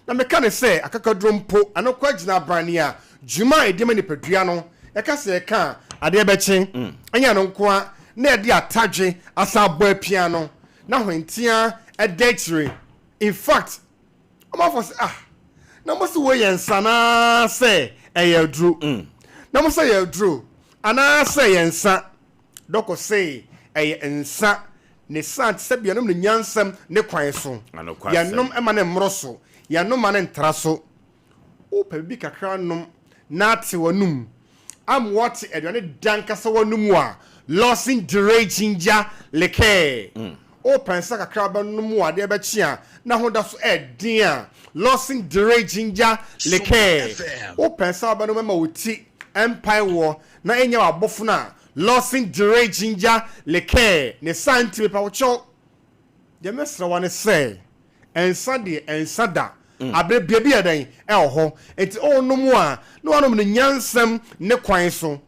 Na meka no sɛ akakaduro mpo, ɛno koraa gyina abrane a dwuma a ɛdi ma nipadua no. Yɛka sɛ yɛka a, adeɛ bɛkye. Ɛnyɛ ɛno nko ara, na yɛde atadwe asan abɔ apia no, na hwenteaa da akyire. In fact, ɔmanfoɔ sɛ, ah, na mo se wei yɛ nsa anaasɛ ɛyɛ aduro? Na mo sɛ ɛyɛ aduro anaasɛ ɛyɛ nsa? Dɔkɔ se ɛyɛ nsa ne sa nti sɛ yɛnom no nyansam ne kwan so. Yɛnom ma no mmoro so, yɛnom ma no ntra so. Wopɛ biribi kakra nom na ate w'anom ama woate aduane dɛ ankasa w'anom a, Lawson Dere Ginger Liqueur. Wopɛ nsa kakra bɛnom wɔ adeɛ bɛkye a na ho da so ɛɛden a, Lawson Dere Ginger Liqueur. Wopɛ nsa wobɛnom ɛma wo ti ɛmpae woɔ na ɛnya w'abofono a, Lawson Dere Ginger Liqueur. Ne saa nti mepa wo kyɛw, deɛ mɛsrɛ wo ara ne sɛ, nsa deɛ ɛnsa da. Aberɛ bia bi yɛ dɛn ɛwɔ hɔ. Nti wonom a, na woanom no nyansam ne kwan so.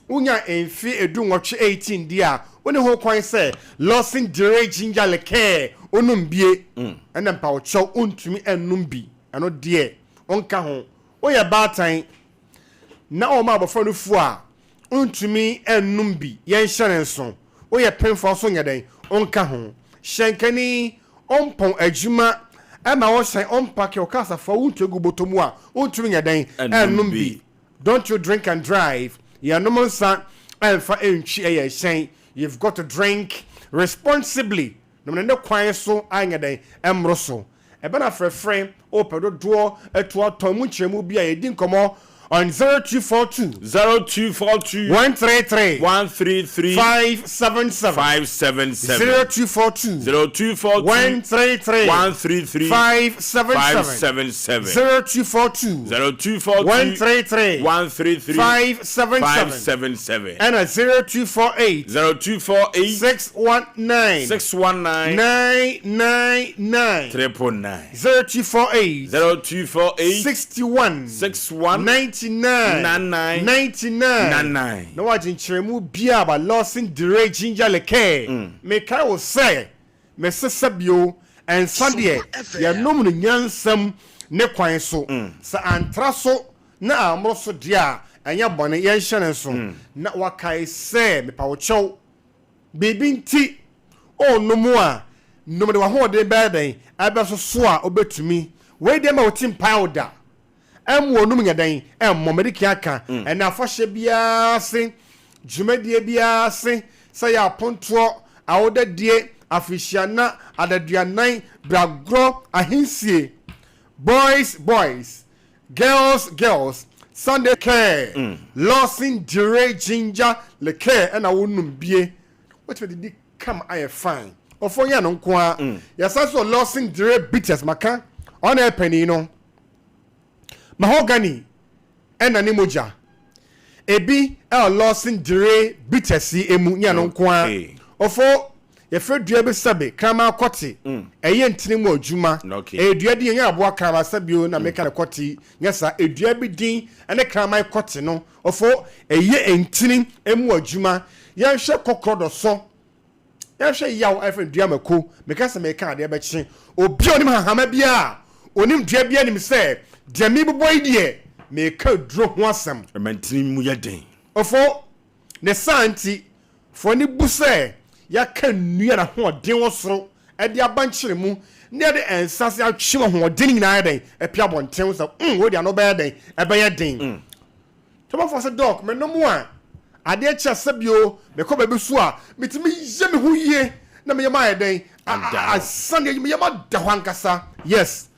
Wunya mfe edunnwɔtwe 18 di a, wonni ho kwan sɛ Lawson Dere Ginger Liqueur wonom bie. Ɛna mpawokyɛw wontumi nnom bi. Ɛno deɛ wonka ho. Woyɛ baatan na wɔma abɔfra nufu a, wontumi nnom bi. Yɛnhyɛ no nso. Woyɛ pemfoɔ nso nyɛ dɛn? Wonka ho. Hyɛnkani, ɔmpɔn adwuma ɛma wɔhyɛn, ɔmpake, ɔka asafoa, wontua gu bɔtɔ mu a, wontumi nyɛ dɛn? Nnom bi. Don't you drink and drive Yɛnnom nsa ɛmfa ɛntwi ɛyɛ hyɛn You've got to drink responsibly Nom no ne kwan so anyɛ dɛn ɛmmoro so Ɛbɛ na frɛfrɛ wopɛ dodoɔ atu atɔn mu nkyerɛmu bi a yɛdi nkɔmmɔ on 0242 0242 133 133 577 577 0242 0242 133 133 577 577 0242 0242 133 133 577 577 ɛna 0248 0248 619 619 999 999 0248 0248 61 61 99 99 99 99. Na wagye nkyerɛmu biara ba Lawson Dere Ginger Liqueur. Mekae wo sɛ mesesa bio, nsa deɛ yɛnom no nyansam ne kwan so, sɛ antra so na ammoro so deɛ a, ɛnyɛ bɔne, yɛnhyɛ no nso. Na wakae sɛ, Mepa wo kyɛw, biribi nti worenom a, nom de w'ahoɔden bɛyɛ dɛn ɛbɛsoso a wobɛtumi. Wei deɛ mma wo ti mpae wo da. Ɛmmu onum nyɛ dɛn ɛmmɔ. Mede kan aka, ɛnnɛ afahyɛ biara ase, dwumadie biara ase, sɛ ɛyɛ apontoɔ, awodadie, afirihyianna, adaduanan, bragorɔ, ahensie, boys boys, girls girls, Sunday care, Lawson Dire Ginger Liqueur ɛna wonom bie, wotumi didi kama ayɛ fine. Ɔfo nyɛ no nko ara, yɛsan nso wɔ Lawson Dire Bitters, maka, ɔno na ɛyɛ panin no. Mahogany na ne mogya. Ebi wɔ Lawson Dere bitters yi mu, nyɛ no nko ara. Ofo, yɛfrɛ dua bi sɛbe, kraman kɔte. Ɛyɛ ntini mu adwuma. Ɛyɛ dua din, ɛnyɛ aboa kraman sɛbe o, na meka no kɔte yi, nyɛ saa. Dua bi din ne kraman kɔte no. Ofo, ɛyɛ ntini mu adwuma. Yɛnhwɛ kɔkorɔdɔsɔ. Yɛnhwɛ yaw a yɛfrɛ no dua mako. Meka sɛ mereka adeɛ bɛkye. Obi a ɔnim hahama biara, ɔnim dua biara nim sɛ deɛ merebobɔ yi deɛ, mereka aduro ho asɛm. Mmantini mu yɛ den. Ofo, ne saa nti, fo ani bu sɛ yɛaka nnua a n'ahoɔden wɔ soro de aba nkyere mu na yɛde nsa ase atwe wɔn ahoɔden nyinaa ayɛ dɛn apue abɔnten sɛ, mm, wei deɛ ano bɛyɛ dɛn? Ɛbɛyɛ den. Tɔbɔfoɔ sɛ, Doc, menom a, adeɛ kye a sɛbio mekɔ baabi so a, metumi yɛ me ho yie na me yam ayɛ dɛn? Asane, me yam ada hɔ ankasa. Yes,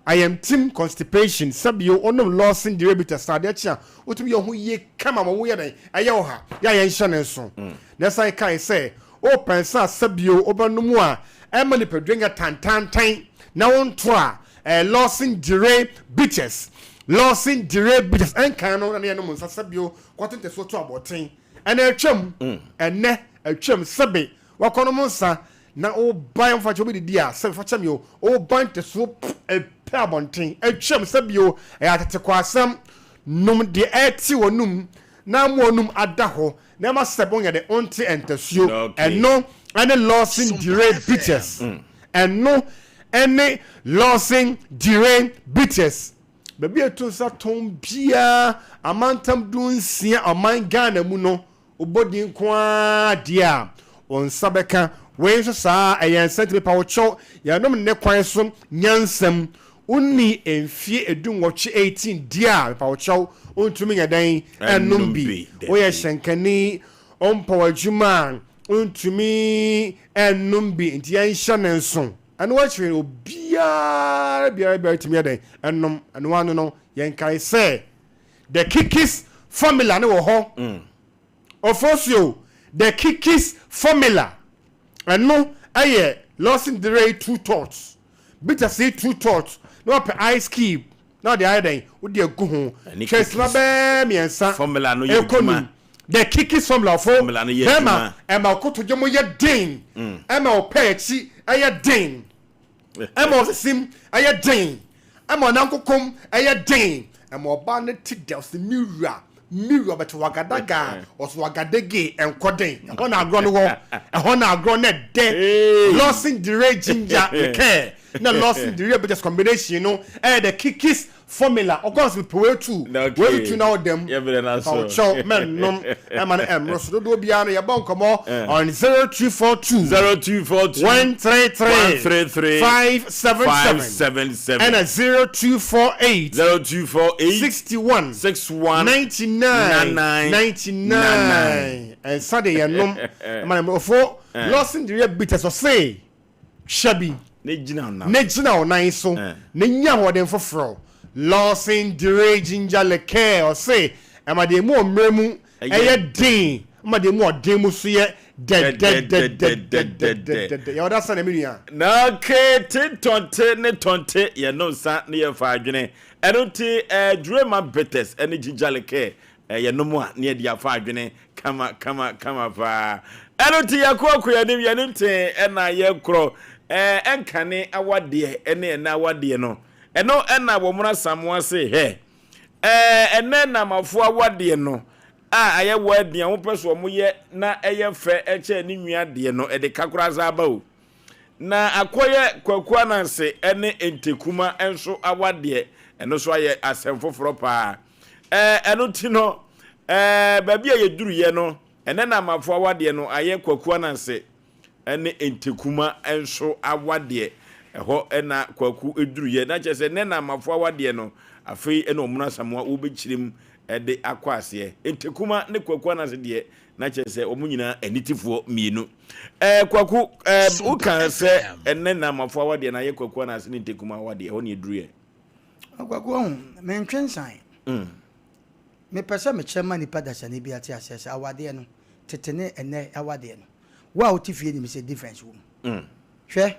ayamtim, constipation, sɛbio wonom Lawson Diabetes na adeɛ kye a, wotumi yɛ wo ho yie kama ma wo yɛ dɛn? Ɛyɛ wo ha. Yɛ a yɛnhyɛ no nso. Na ɛsan kae sɛ, wopɛ nsa a sɛbio wobɛnom a, ɛmma nipadua nyɛ tantantan na wonto a, Ɛyɛ Lawson Dire Bitters. Lawson Dire Bitters. Ɛnkan no na ne yɛnom nsa sɛbio kɔte ntɛsoɔ to abɔten. Ɛnɛ atwam. Ɛnɛ atwam. Sɛbe wakɔnom nsa na woba yɛmfa kyɛ wobɛdidi a sɛbe fa kyɛ me o. Woba ntɛsoɔ ɛpɛ abɔnten. Atwam sɛbio ɛyɛ atetekwasɛm. Nom deɛ ɛte w'anum na ama w'anum ada hɔ na ɛma sɛbe wonyɛ dɛ wonte ntasuo. Ɛno ɛne Lawson Dire Bitters. Ɛno ne Lawson Dire Bitters. Baabi a ɛto nsa tɔn biara amantam dunsia ɔman Ghana mu no, wobɔ din nko ara deɛ a, wo nsa bɛka. Wei nso saa ara, ɛyɛ nsa nti mepa wo kyɛw, yɛnom nnɛ kwan so nyansam. Wonni mfeɛ edunwɔtwe, 18, deɛ a, mepa wo kyɛw, wontumi nyɛ dɛn nnom bi. Woyɛ hyɛnkani, wompɔw adwuma a, wontumi nnom bi, nti yɛnhyɛ no nso. Ɛno akyiri no, obiara biara biara tumi yɛ dɛn ɛnom. Ɛno ano no, yɛnkae sɛ The Kikis Formula no wɔ hɔ. Ofosuo, The Kikis Formula, ɛno ɛyɛ Lawson Dere two tots, bitters yi two tots, na wapɛ ice cube na ɔde ayɛ dɛn wode agu ho. Ɛne Twɛn sima kikis. bɛɛ mmiɛnsa Formula no yɛ ɛkɔ adwuma. num. The kikis formula fo Formula no yɛ bɛrima adwuma. ɛma kotodwe mu yɛ den, ɛma ɔpɛ akyi ɛyɛ den, ɛma ɔsesim ɛyɛ den, ɛma ɔnankokom ɛyɛ den, ɛma ɔbaa no ti dɛ ɔsɛ me wura, me wura ɔbɛte wagadaga ɔsɛ wagadege ɛnkɔ den. Ɛhɔ na agorɔ no wɔ, ɛhɔ na agorɔ no ɛdɛ. Lawson Dire ginger liqueur na Lawson Dire bitters combination no ɛyɛ the kikis formula. Ɔkɔ sɛ mepɛ wetu wetu na ɔdam ɔkyɛw mɛnnom ɛma no ɛmmoro so dodoɔ biara no yɛbɔ nkɔmmɔ on 0242 0242 133 133 577 577 ɛna 0248 0248 61 61 99 99 99 ɛnsa de yɛnom ɛma no mmorɔfo. Lawson Dire bitters ɔse hyɛ bi ne gyina wo ne gyina wo nan so ne nya ahoɔden foforɔ. Lawson Dire ginger liqueur ɔse ɛma deɛ mu ɔmmerɛ mu ɛyɛ den, ɛma deɛ mu ɔden mu so yɛ dɛdɛdɛdɛdɛdɛdɛ. Yɛwɔ da sɛ na me nua. Na okay, te tɔnte ne tɔnte yɛnom nsa ne yɛmfa adwene. Ɛno nti Durema bitters ne ginger liqueur yɛnom a ne yɛde afa adwene kama kama kama paa. Ɛno nti yɛkɔ akɔ yɛnim yɛnim tee ɛna yɛkorɔ ɛnkane awadeɛ ɛne ɛnɛ awadeɛ no ɛno ɛna wɔn asamoa se hɛ ɛnɛ namafoɔ awadeɛ no a ayɛ wedding a wɔpɛ so wɔn yɛ na ɛyɛ fɛ ɛkyɛ ne nua deɛ no ɛde kakora saa aba o. Na akɔyɛ Kwaku Ananse ne Ntekuma nso awadeɛ, ɛno nso ayɛ asɛm foforɔ paa. Ɛɛ, ɛno nti no, ɛɛ, baabi a yɛduruiɛ no, ɛnɛ na Amafo awadeɛ no ayɛ Kwaku Ananse ne Ntekuma nso awadeɛ. Ɛhɔ na Kwaku duruiɛ. Na kyerɛ sɛ, ɛnɛ na Amafo awadeɛ no, afei na Ɔmono Asamoah wɔbɛkyerɛ mu de akɔ aseɛ. Ntekuma ne Kwaku Ananse deɛ, na kyerɛ sɛ wɔn nyinaa anitefoɔ mmienu. Ɛɛ Kwaku, ɛɛ woka sɛ ɛnɛ na amafo awadeɛ na ayɛ Kwaku anaase ne Ntekuma awadeɛ, ɛhɔ ne ɛduru yɛ. Kwaku ɔho, mentwe nsan. Mepɛ sɛ mekyerɛ ma nipa dasani bi ate aseɛ sɛ awadeɛ no, tete ne ɛnɛ awadeɛ no, wo a wote fie nim sɛ difference wɔ mu. Hwɛ,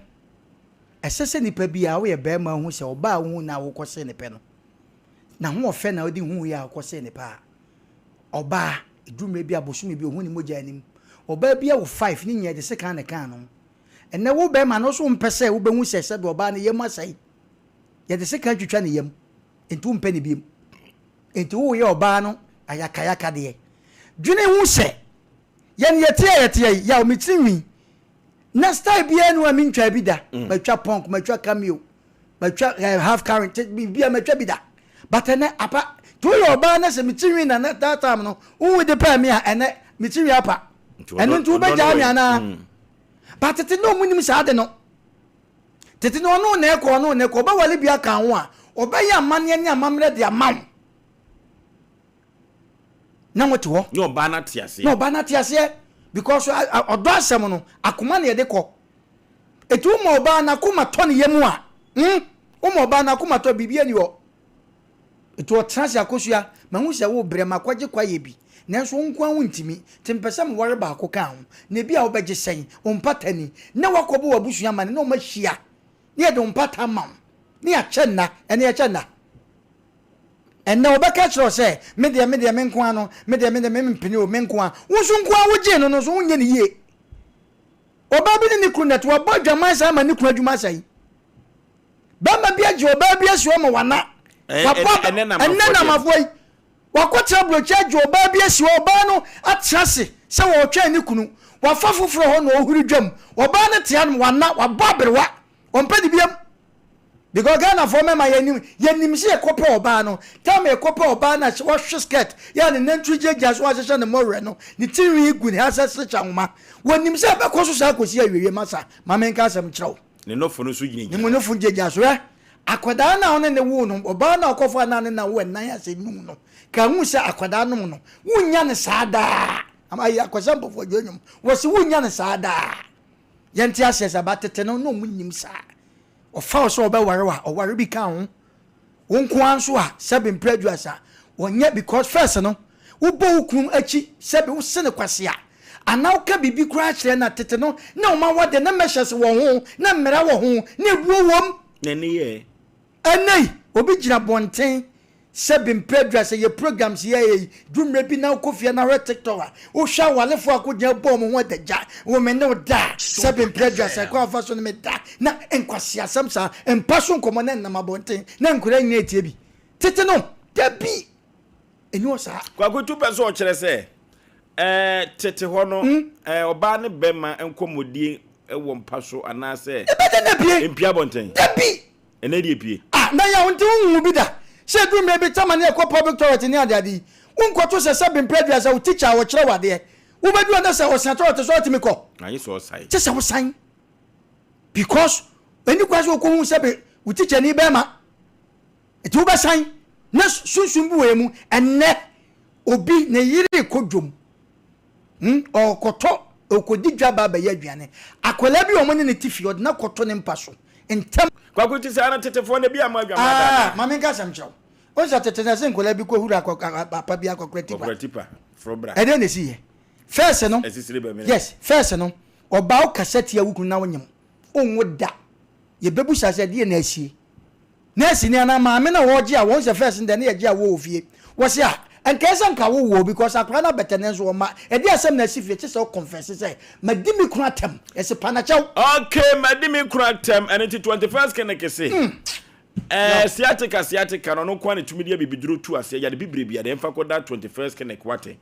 ɛsɛ sɛ nipa biara woyɛ barima hu sɛ ɔbaa a wohu no a wokɔsee ne pɛ no, n'ahoɔfɛ na wode huiɛ a wokɔsee ne pɛ a, Ɔbaa, ɛduru mmerɛ bi a bosome bi ɔhu ne mogya anim. Ɔbaa bi awo five ne nyinaa yɛde sekan na ɛkaa no. Ɛnnɛ wo bɛrima no wo nso wompɛ sɛ wobɛhu sɛ sɛdeɛ ɔbaa no yam asɛe. Yɛde sekan twitwa ne yam nti wompɛ no biom. Nti woyɛ ɔbaa no ayakayaka deɛ. Dwene ho sɛ yɛn yɛte a yɛteɛ yi, yaw me tiri nwi na style biara nni hɔ a mentwaa bi da. Matwa punk, matwa cameo, matwa eh, half current biribi a matwa bi da but ɛnɛ apa nti woyɛ ɔbaa na sɛ me ti nwi na na that time no wohu de pɛɛ me a ɛnɛ me ti nwi apa ɛno nti wobɛgyaa me anaa mm. but tete na ɔmu nim saa de no tete na ɔno na ɛkɔ ɔno na ɛkɔ ɔbɛwale bi aka ho a ɔbɛyɛ amanneɛ ne amammerɛ de ama wo na mote hɔ na ɔbaa no ate aseɛ na ɔbaa no ate aseɛ because ɔdɔ asɛm no akoma na yɛde kɔ Eti woma ɔbaa n'akoma tɔ ne yam a, hmm, woma ɔbaa n'akoma tɔ biribi ani hɔ. Eti ɔtena ase akosua, mahu sɛ wobrɛ, makɔgye kwaeɛ bi, nanso wo nko ara wontumi, nti mepɛ sɛ meware baako ka ho, na ebi a wobɛgye sɛn, wo mpata ni, na woakɔbɔ w'abusua amane na wɔahyia, na yɛde wo mpata ama wo, na yɛakyɛ nna, ɛnna yɛkyɛ nna. Ɛnnɛ wɔbɛka akyerɛ wo sɛ, me deɛ, me deɛ, me nko ara no, me deɛ, me deɛ, mempene o, me nko ara. Wo nso nko ara wogyee no no nso, wonyɛ no yie. Ɔbaa bi ne ne kunu na ɛte, wabɔ adwaman saa ma ne kunu adwuma asɛe. Bɛrima bi agye ɔbaa bi asi hɔ ma wana. Wabɔ ɛnɛ namafoɔ yi. Wakɔtena aburokyi agye ɔbaa bi asi hɔ, ɔbaa no atena ase sɛ ɔretwɛn ne kunu. Wafa foforɔ hɔ na ɔhuri dwam. Ɔbaa no te hanom, wana, wabɔ aberewa. Ɔmpɛ ne biam. Because Ghana foɔ mɛma yɛnim yɛnim sɛ yɛkɔpɛ ɔbaa no time yɛkɔpɛ ɔbaa no a wahwe skirt yɛ a ne nantiri gyinagyina so wahyehyɛ ne mmɔwerɛ no ne tirinwi gu ne ha sɛ srekye ahoma wɔnim sɛ ɛbɛkɔ so saa kɔsi awiewie masa ma menka asɛm nkyerɛ wo Ne nofo no nso gyinagyina. Ne mu nofo gyinagyina so hwɛ akwadaa no a ɔne ne woo no ɔbaa no a ɔkɔfa no a ne na wo ɛnan asɛ num no ka hu sɛ akwadaa nom no wonnya ne saa daa ama ayi akɔsɛ mpɔfoɔ adwo nnwom wɔsi wonnya ne saa daa yɛnte aseɛ sɛ ba tete no na ɔmo nim saa Ɔfa wo sɛ ɔbɛware wo a, ɔware bi ka ho. Wo nko ara nso a, sɛbe mprɛ aduasa, wɔnyɛ because first no, wobɔ wo kunu akyi sɛbe wo se no kwasea. Anaa woka biribi koraa kyerɛ no a, tete no, na wɔn awɔde na measures wɔ ho, na mmara wɔ ho, na ebuo wom. Na ɛne yɛ. Ɛnnɛ yi, obi gyina abɔnten sɛ bemprɛdua, sɛ yɛ programs yi a yɛyɛ yi, duru mmerɛ bi na wokɔ fie na wohwɛ TikTok a, wohwɛ awarefoɔ a kɔgyina bɔ wɔn ho adagya, wo me ne wo da a, sɛ bemprɛdua, sɛ kwan a wofa so ne me da, na nkwaseasɛm saa, mpa so nkɔmmɔ na ɛnam abɔnten, na nkwadaa nyinaa retie bi. Tete no, dabi! Ɛnni hɔ saa. Kwaku tu pɛ sɛ ɔkyerɛ sɛ, ɛɛ, tete hɔ no, ɛɛ, ɔbaa ne bɛrima nkɔmmɔdie wɔ mpa so anaasɛ. Ɛbɛdɛ na pie. Mpie abɔnten. Dabi! Ɛnɛ deɛ pie. Ah, na yaw nti wonhuu bi da sɛ ɛduru mmerɛ bi tama ne ɛkɔ public toilet ne adeade yi, wonkɔto sɛ sɛ bemprɛ dua sɛ wo teacher a ɔkyerɛ wo adeɛ, wobɛduru hɔ na sɛ ɔsa toilet so a ɔtumi kɔ. Agye sɛ ɔsan. Gye sɛ wosan because ɛni kwan sɛ wokɔhu sɛ be wo teacher ni bɛrima nti wobɛsan na sunsum bi wɔ yɛ mu. Ɛnnɛ obi ne yere rekɔ dwom. Hmm, ɔrekɔtɔ, ɔrekɔdi dwa ba abɛyɛ aduane. Akwadaa bi a wɔne no te fie, ɔde no akɔto ne mpa so ntɛm. Kwaku te saa no tetefoɔ no ebi ammɔ adwaman da anaa? Ah, ma menka asɛm nkyerɛ wo. Wohu sɛ tete no ɛsɛ nkwadaa bi kɔhuru akɔ papa bi akɔkora tipa. Kɔkora tipa, foro bra. Ɛdeɛn na ɛsiiɛ? First no, Asisire bɛmene. yes, first no, ɔbaa wokasa tia wo kunu na wonyem, wonwo da. Yɛbɛbusa sɛ ɛdeɛn na asie? Nurse ni anaa maame na wɔgye a wɔn sɛ first no deɛ ne yɛgye awoɔ wɔ fie wɔse a nka ɛsɛ nka wo woɔ because akwadaa no abɛtɛ nanso ɔma ɛde asɛm na asi fie kyesɛ wo confess sɛ madi me kunu atɛm yɛse pa na kyɛw. Okay madi me kunu atɛm ɛno nti 21st clinic se ɛɛ sciatica sciatica no ɔno nko ara na ɛtumi de abibiduro tu aseɛ yade bibire biara yɛmfa kɔda 21st clinic wate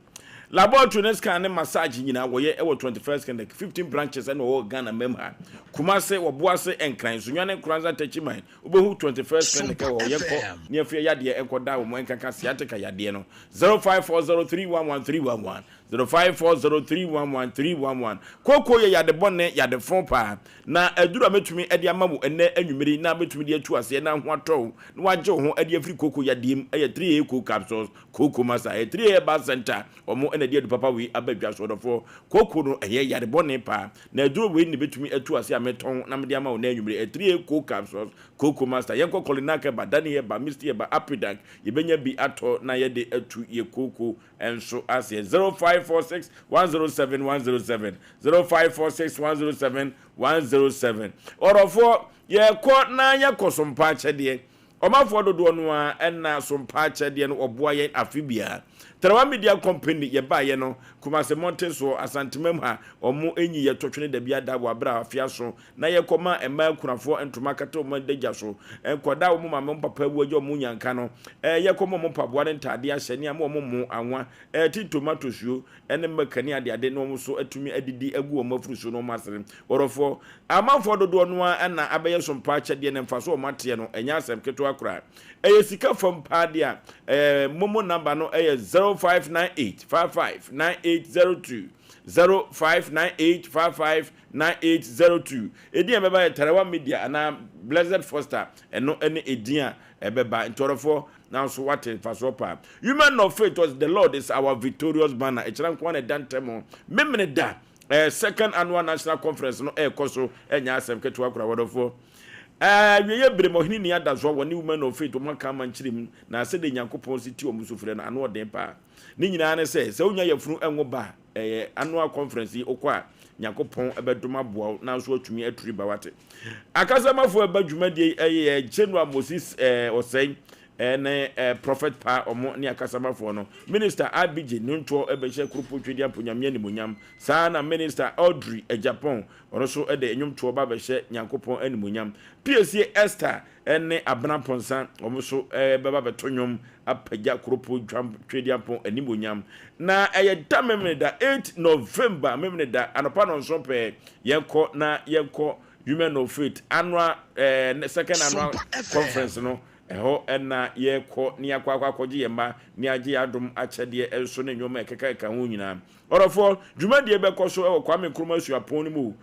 Laboratory ne scan ne massage nyinaa wɔyɛ wɔ 21st Clinic, 15 branches ɛna ɔwɔ Ghana mam ha. Kumase, Wɔboase, Nkran, Sunyani, Nkoranza, Techiman. Wobɛhu 21st Clinic wɔ hɔ. Yɛnkɔ ne yɛmfa yɛ yadeɛ nkɔ da wɔn nkanka sciatica yadeɛ no. 0540311311, 0540311311. Kooko yɛ yade bɔne, yade fo paa. Na aduru a mɛtumi de ama wo ɛnnɛ anwummere yi na mɛtumi de atu aseɛ na ho atɔ wo na wagye wo ho de afiri kooko yadeɛ mu yɛ 3A Cold Capsules. Kooko Masa, Etire Herbal Centre, wɔn na ɛde adu papa wei aba dwa so. Ɔdɔfoɔ, kooko no, ɛyɛ yare bɔne paa. Na aduro wei na ɛbɛtumi atu ase a metɔn na mede ama wo nnɛ anwummere. Etire Cold Capsules, Kooko Master. Yɛnkɔ Kolinak Herbal, Dani Herbal, Misty Herbal, Apidank, yɛbɛnya bi atɔ na yɛde atu yɛ kooko nso aseɛ. 0546 107 107, 0546 107 107. Ɔdɔfoɔ, yɛkɔ na yɛkɔ so mpa akyɛdeɛ. Ɔmanfoɔ dodoɔ no ara na so mpa akyɛdeɛ no wɔboa yɛn afe biara. Tarawa Media Company yɛbaeɛ no Kumase mmɔnten soɔ, Asantemam ha, wɔn nyi yɛ to twene dabiara da wɔ aberɛ a afe aso na yɛkɔ ma mmaa akunafoɔ ntoma kata wɔn adagya so, nkwadaa a wɔn maame wɔn papa awu agya wɔn nyanka no, yɛkɔ ma wɔn mpaboa ne ntaadeɛ ahyɛ ne ama wɔn mmo, anwa, tin tomatosuo ne maka ne adeade na wɔn nso atumi adidi agu wɔn afuru so na wɔn asere. Ɔdɔfoɔ, amanfoɔ dodoɔ no ara na abɛyɛ so mpa akyɛdeɛ na mfasoɔ a wɔateɛ no, ɛnyɛ asɛm ketewa koraa. Ɛyɛ sika fam paa deɛ a, ɛɛ, momo number no yɛ 0598 55 9802, 0598 55 9802. Edin a ɛbɛba yɛ Tarawa Media anaa Blessed Foster, ɛno ne edin a ɛbɛba. Nti ɔdɔfoɔ, nanso woate mfasoɔ paa. Women of Faith, ɔse, The Lord is our victorious banner. Ɛkyerɛ nko ara na ɛda ntɛm. Memene da. Eh, second annual national conference no ɛrekɔ so, ɛnyɛ asɛm ketewa koraa, wɔdɔfoɔ. Eh, awieeɛ berɛ mu, ɔhene ni adasoa wɔne women of faith wɔn aka ama nkyerɛ mu, na sɛdeɛ Nyankopɔn si te wɔn sufrɛ no, ano ɔden paa. Ne nyinaa ne sɛ, sɛ wonya yafunu ɛnwo ba a, ɛyɛ annual conference yi wokɔ a, Nyankopɔn ɛbɛdom aboa wo, nanso atumi aturi ba wate. Akasamafoɔ ɛba dwumadie yi ɛyɛ General Moses eh, Ɔsɛe, ne Prophet Pa ɔmo ne akasamafoɔ no. Minister Abigye Nuntoɔ bɛhyɛ Kuropɔn Twedeampo Nyame animuonyam. Saa ara na Minister Audrey Agyapong ɔno nso de nnwomtoɔ ba bɛhyɛ Nyankopɔn animuonyam. Piesie Esther ne Abena Ponsah ɔmo nso bɛba bɛto nnwom apagya Kuropɔn Twedeampɔn animuonyam. Na ɛyɛ da Memeneda 8 November Memeneda anɔpa nɔnson pɛɛ yɛnkɔ na yɛnkɔ Women of Faith annual second annual conference no. Ɛhɔ na yɛkɔ na yɛakɔ akɔ akɔgye yɛn mma na yɛagye yɛn adom akyɛdeɛ nso ne nnoɔma a ɛkeka ka ho nyinaa. Ɔdɔfoɔ, dwumadie bɛkɔ so wɔ Kwame Nkrumah Suapɔn no mu o,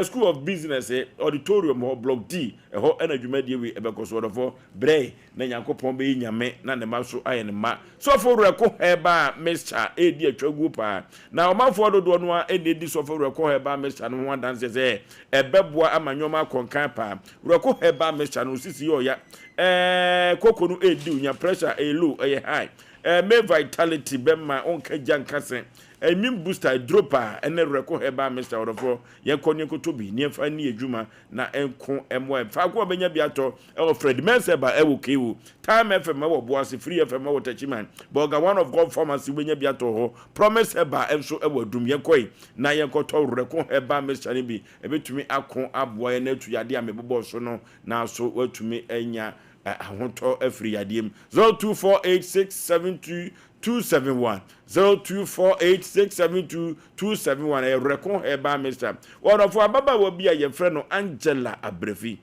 School of Business, Auditorium hɔ, Block D, ɛhɔ na dwumadie wei ɛbɛkɔ so. Ɔdɔfoɔ, brɛ na Nyankopɔn bɛyɛ Nyame na ne mma nso ayɛ ne mma. Sɔfo Werɛko Herbal Mixture redi atwaguo paa. Na ɔmanfoɔ dodoɔ no ara na ɛdi Sɔfo Werɛko Herbal Mixture no ho adanseɛ sɛ ɛbɛboa ama nnoɔma akɔ nkan paa. Werɛko Herbal Mixture no sisi yɛ ɔya, ɛɛ koko no ɛredi wo nya, pressure ɛyɛ low, ɛyɛ high. Ɛɛ May Vitality bɛma wonka gya nka sɛ Immune booster, aduro paa, ɛne Reko Herbal Mixture ɔdɔfoɔ yɛnkɔ ne yɛnkɔtɔ bi ne yɛmfa nni adwuma na ɛnko mmoa yɛn. Faako a wobɛnya bi atɔ ɛwɔ Fred Mensah Herbal ɛwɔ KO, Time FM ɛwɔ Boase, Free FM ɛwɔ Techiman, Bolga One of God Pharmacy wobɛnya bi atɔ hɔ, Promise Herbal nso ɛwɔ Adum. Yɛnkɔe na yɛnkɔtɔ Reko Herbal Mixture no bi, ɛbɛtumi ako aboa yɛn atu yadeɛ a mebobɔɔ so no na so woatumi anya ahotɔ afiri yadeɛ mu. 0248672271 0248672271 ɛyɛ Reko Herbal Mixture. Wɔdɔfo ababaawa bi a yɛfrɛ no Angela Abrefi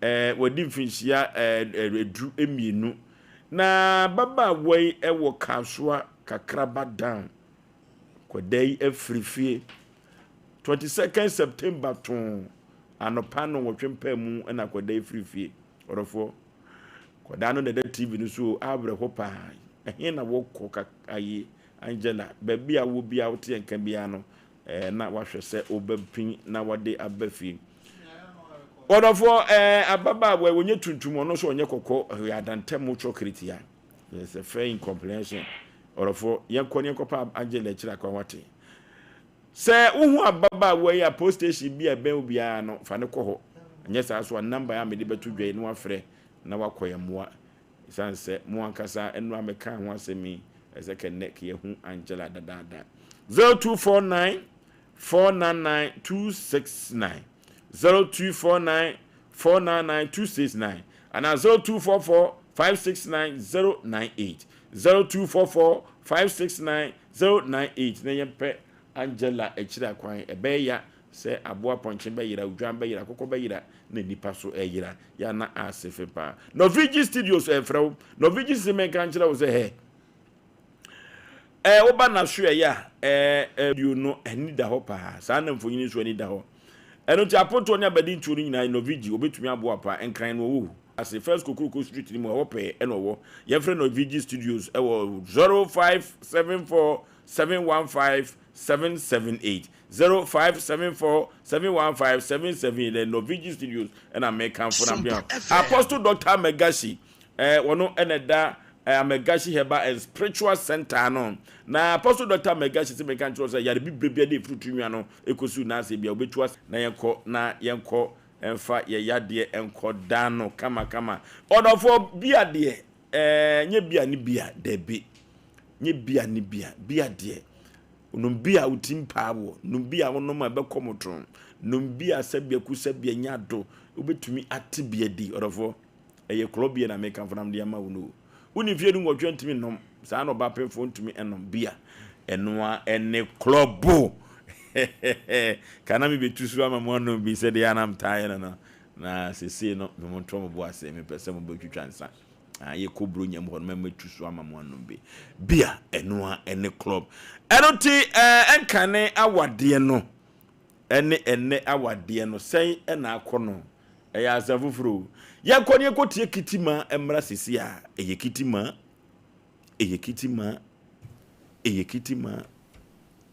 ɛɛ wadi mfinhyia ɛɛ edu mmienu na ababaawa yi ɛwɔ Kasoa Kakraba Down. Akwadaa yi afiri fie 22nd September too anɔpa nnɔnwɔtwe mpaa mu na akwadaa yi firi fie. Ɔdɔfoɔ, akwadaa no na ɛda TV no so o, awerɛho paa. Ɛhe na wɔkɔ kak ayi Angela, baabi a wɔ biara wote yɛn nka biara no, ɛɛ na wahwɛ sɛ wobɛpin na wɔde aba fie. Ɔdɔfoɔ, ɛɛ ababaawa yi wɔnyɛ tuntum, ɔno nso ɔnyɛ kɔkɔɔ, ɛyɛ adantam chocolate There's a fair incomprehension. Ɔdɔfoɔ, yɛnkɔ ne yɛnkɔpa Angela akyiri akwan wate. Sɛ wohu ababaawa yi a post station bi a ɛbɛn wo biara no, fa no kɔ hɔ. Anyɛ saa so a, number a mede bɛto dwa yi na wafrɛ na wakɔ yɛn mmoa. Esiane sɛ mo ankasa nnora mekaa ho asɛm yi, ɛsɛ kɛ nnɛ kɛ yɛahu Angela dadaada. 0249 499 269 0249 499 269 anaa 0244 569 098 0244 569 098 na yɛmpɛ Angela akyiri akwan. Ɛbɛyɛ ya sɛ aboa pɔnkye bɛyera, odwan bɛyera, akokɔ bɛyera na nnipa so ɛyera. Yɛ na ase fe paa. Norvigi Studios ɛfrɛ wo. Norvigi se menka nkyerɛ wo sɛ hɛ. Ɛɛ woba n'asoɛeɛ a, ɛɛ video no ani da hɔ paa. Saa na mfonini nso ani da hɔ. Ɛno nti apontoɔ ne abadintoɔ no nyinaa Norvigi wɔbɛtumi aboa paa. Nkran no ɔwɔ o. Ase First Kokroko Street no mu ɛhɔ pɛɛ ɛna ɔwɔ. Yɛmfrɛ Norvigi Studios ɛwɔ 0574 715 778. 0574 715 778 The Norvigi Studios ɛna mekamfo no Sompa abea. FM. Apostle Doctor Megashi Eh, wɔno na ɛda eh, Amegashi Herbal and Spiritual Center ano. Na Apostle Dr. Amegashi sɛ menka nkyerɛ wo sɛ yare bibire bia de ɛfiri tiri nwa no ɛkɔsi wo nan ase bia wobɛtu ase na yɛnkɔ na yɛnkɔ mfa yɛ yadeɛ nkɔ dan no kama kama. Ɔdɔfoɔ bia deɛ eh, nyɛ bia ne bia dabi nyɛ bia ne bia bia deɛ nom bia wo ti mpaa wɔ nom bia wonom a ɛbɛkɔ motron nom bia sɛbia ku sɛbia nya do wobɛtumi ate bia di ɔdɔfoɔ. Ɛyɛ klɔ beer na mekamfo na mede ama wo no o. Wonni mfeɛ dunwɔtwe a ntumi nnom, saa na ɔbaa pemfoɔ ntumi nnom beer. Ɛno ara ɛne klɔ bo. Ka na mebɛtu so ama mo anom bi sɛdeɛ a na metaa yɛ no no. Na sesei no, me montɔ mo bo ase, mepɛ sɛ mobɛtwitwa nsa. Ah, yɛkɔ Buronya mu hɔ no, mɛmɛtu so ama mo anom bi. Beer, ɛno ara ɛne klɔb. Ɛno nti, ɛɛ, ɛnkane awadeɛ no. Ɛne ɛnnɛ awadeɛ no sɛn na akɔ no? Ɛyɛ asɛm foforɔ o. Yɛnkɔ ne yɛnkɔtie Kitima mmra sisi a. Ɛyɛ Kitima, ɛyɛ Kitima, ɛyɛ Kitima,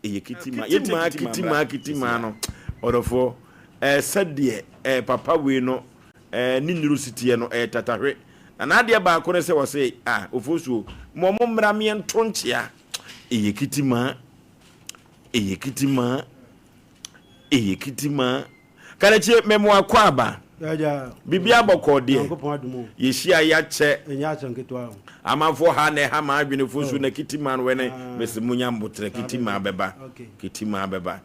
ɛyɛ Kitima. Yɛntie Kitima mmra Kitima no, ɔdɔfoɔ, ɛɛ sɛdeɛ ɛɛ papa wei no ɛɛ ne nnuru si teɛ no ɛyɛ tatahwe. Na n'adeɛ baako ne sɛ ɔse, ah, Ofosuo, ma ɔmo mmra meɛnto nkyea. Ɛyɛ Kitima. Ɛyɛ kitima, ɛyɛ kitima. Karakyie mɛmo akɔ aba. Biribi abɔkɔ deɛ. Yɛhyia yɛakyɛ. Amanfoɔ ha na ɛha maa adwene fo so na kitima no wɛne. Ah. Mese mo nya mbotrɛ kitima bɛba. Kitima bɛba.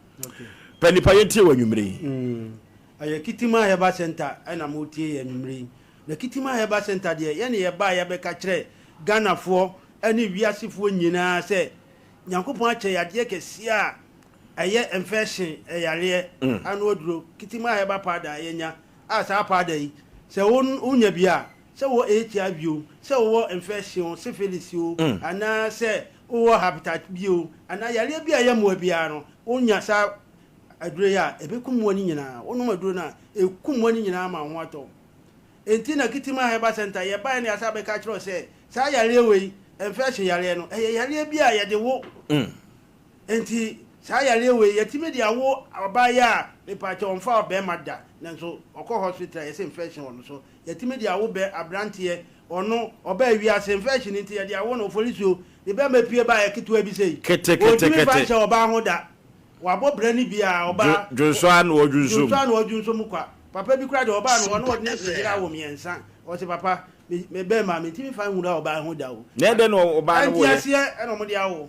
Pɛ nipa yɛntie wɔ anwummere yi. Mm. Ɛyɛ Kitima Herbal Center ɛna mo tie yɛ anwummere yi. Na Kitima Herbal Center deɛ yɛne yɛbaa yɛbɛka kyerɛ Ghanafoɔ ɛne wiasefoɔ nyinaa sɛ Nyankopɔn akyɛ yɛ adeɛ kɛseɛ a ɛyɛ infection, yareɛ, ano aduro, kitima herbal powder a yɛnya, a saa powder yi, sɛ wo wonya bi a, sɛ wowɔ HIV o, sɛ wowɔ infection o, syphilis o, anaa sɛ wowɔ hepatitis B o, anaa yareɛ bi a ɛyɛ mmoa biara no, wonya saa aduro yi a, ɛbɛku mmoa no nyinaa. Wonom aduro no a, ɛku mmoa no nyinaa ma wo ho atɔ wo. Enti na Kitima Herbal Centre yɛbaeɛ na yɛasan abɛka akyerɛ wo sɛ saa yareɛ wei, infection yareɛ no, ɛyɛ yareɛ bi a yɛde wo. Enti saa yareɛ wei yɛtumi de awo ɔbaa a mepaakyɛw ɔmfa ɔbarima da nanso ɔkɔ hospital a yɛsɛ infection wɔ no so. Yɛtumi de awo bɛ aberanteɛ. Ɔno, ɔbaa wiase, infection nti yɛde awo no, oforisuo, ne bɛrima pue baeɛ ketewa bi sei. Kete, kete, Ɔntumi mfa kete. nhyɛ ɔbaa ho da. Wabɔ bra no bi a, ɔbaa. Dwonsɔ ara na ɔdwonsɔ mu. Dwonsɔ ara na ɔdwonsɔ mu kwa. Papa bi koraa deɛ ɔbaa no, ɔno ɔne ne yere awo mmiɛnsa. Ɔse papa, me, me bɛrima, mentumi mfa nwura ɔbaa ho da o. Na ɛdɛn na ɔbaa no woeɛ? Ɛnteaseɛ na wɔde awo.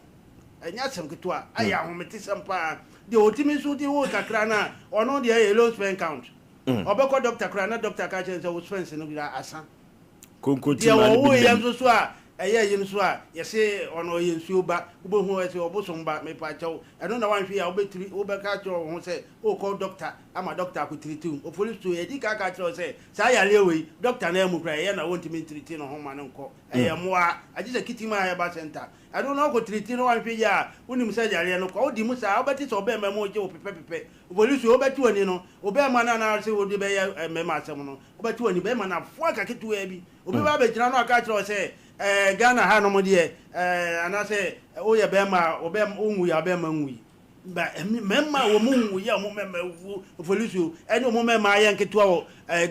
Ɛnyɛ asɛm ketewa. Ɛyɛ ahometesɛm paa. Deɛ ɔtumi nso de wo kakra no a, ɔno deɛ ɛyɛ low sperm count. Ɔbɛkɔ dɔkta koraa na dɔkta aka akyerɛ no sɛ wo sperms no koraa asa. Konkonti Deɛ maa no bi wɔwoeɛ nam. nso so a ɛyɛ ayi nso a, yɛse ɔno ɔyɛ nsuo ba. Wobɛhu ɔse ɔbosom ba. Mepakyɛw, ɛno na woanhwɛ yie a wobɛtiri, wobɛka akyerɛ wo ho sɛ worekɔ dɔkta ama dɔkta akɔtiriti wo. Opolice so yɛdi kan ka kyerɛ wo sɛ saa yareɛ wei, dɔkta no amu koraa ɛyɛ na wɔntumi ntiriti ne ho mma no nkɔ. Ɛyɛ mmoa, agye sɛ Kitima Herbal Centre. Ɛno na wokɔtiriti no woanhwɛ yie a, wonim sɛ yareɛ no kɔ. Wodi mu saa a, wobɛte sɛ ɔbɛɛma mu regye wo pepɛpepɛ. Opolice so wobɛte w'ani no, wo bɛɛma no anaa sɛ wode bɛyɛ mmarima asɛm no, Wobɛte w'ani, bɛrima no afoa ka ketewaa bi. Obi ba abɛgyina no aka akyerɛ wo sɛ, ɛɛ, Ghana ha nom deɛ, ɛɛ, anaasɛ woyɛ bɛrima a, wo bɛrima, wonwui a, wo bɛrima nwui. Ba, mmarima a wɔn nwui a wɔn mmarima awuwu, polisi o, ɛne wɔn mmarima ayɛ nketewa wɔ ɛɛ, Ghana.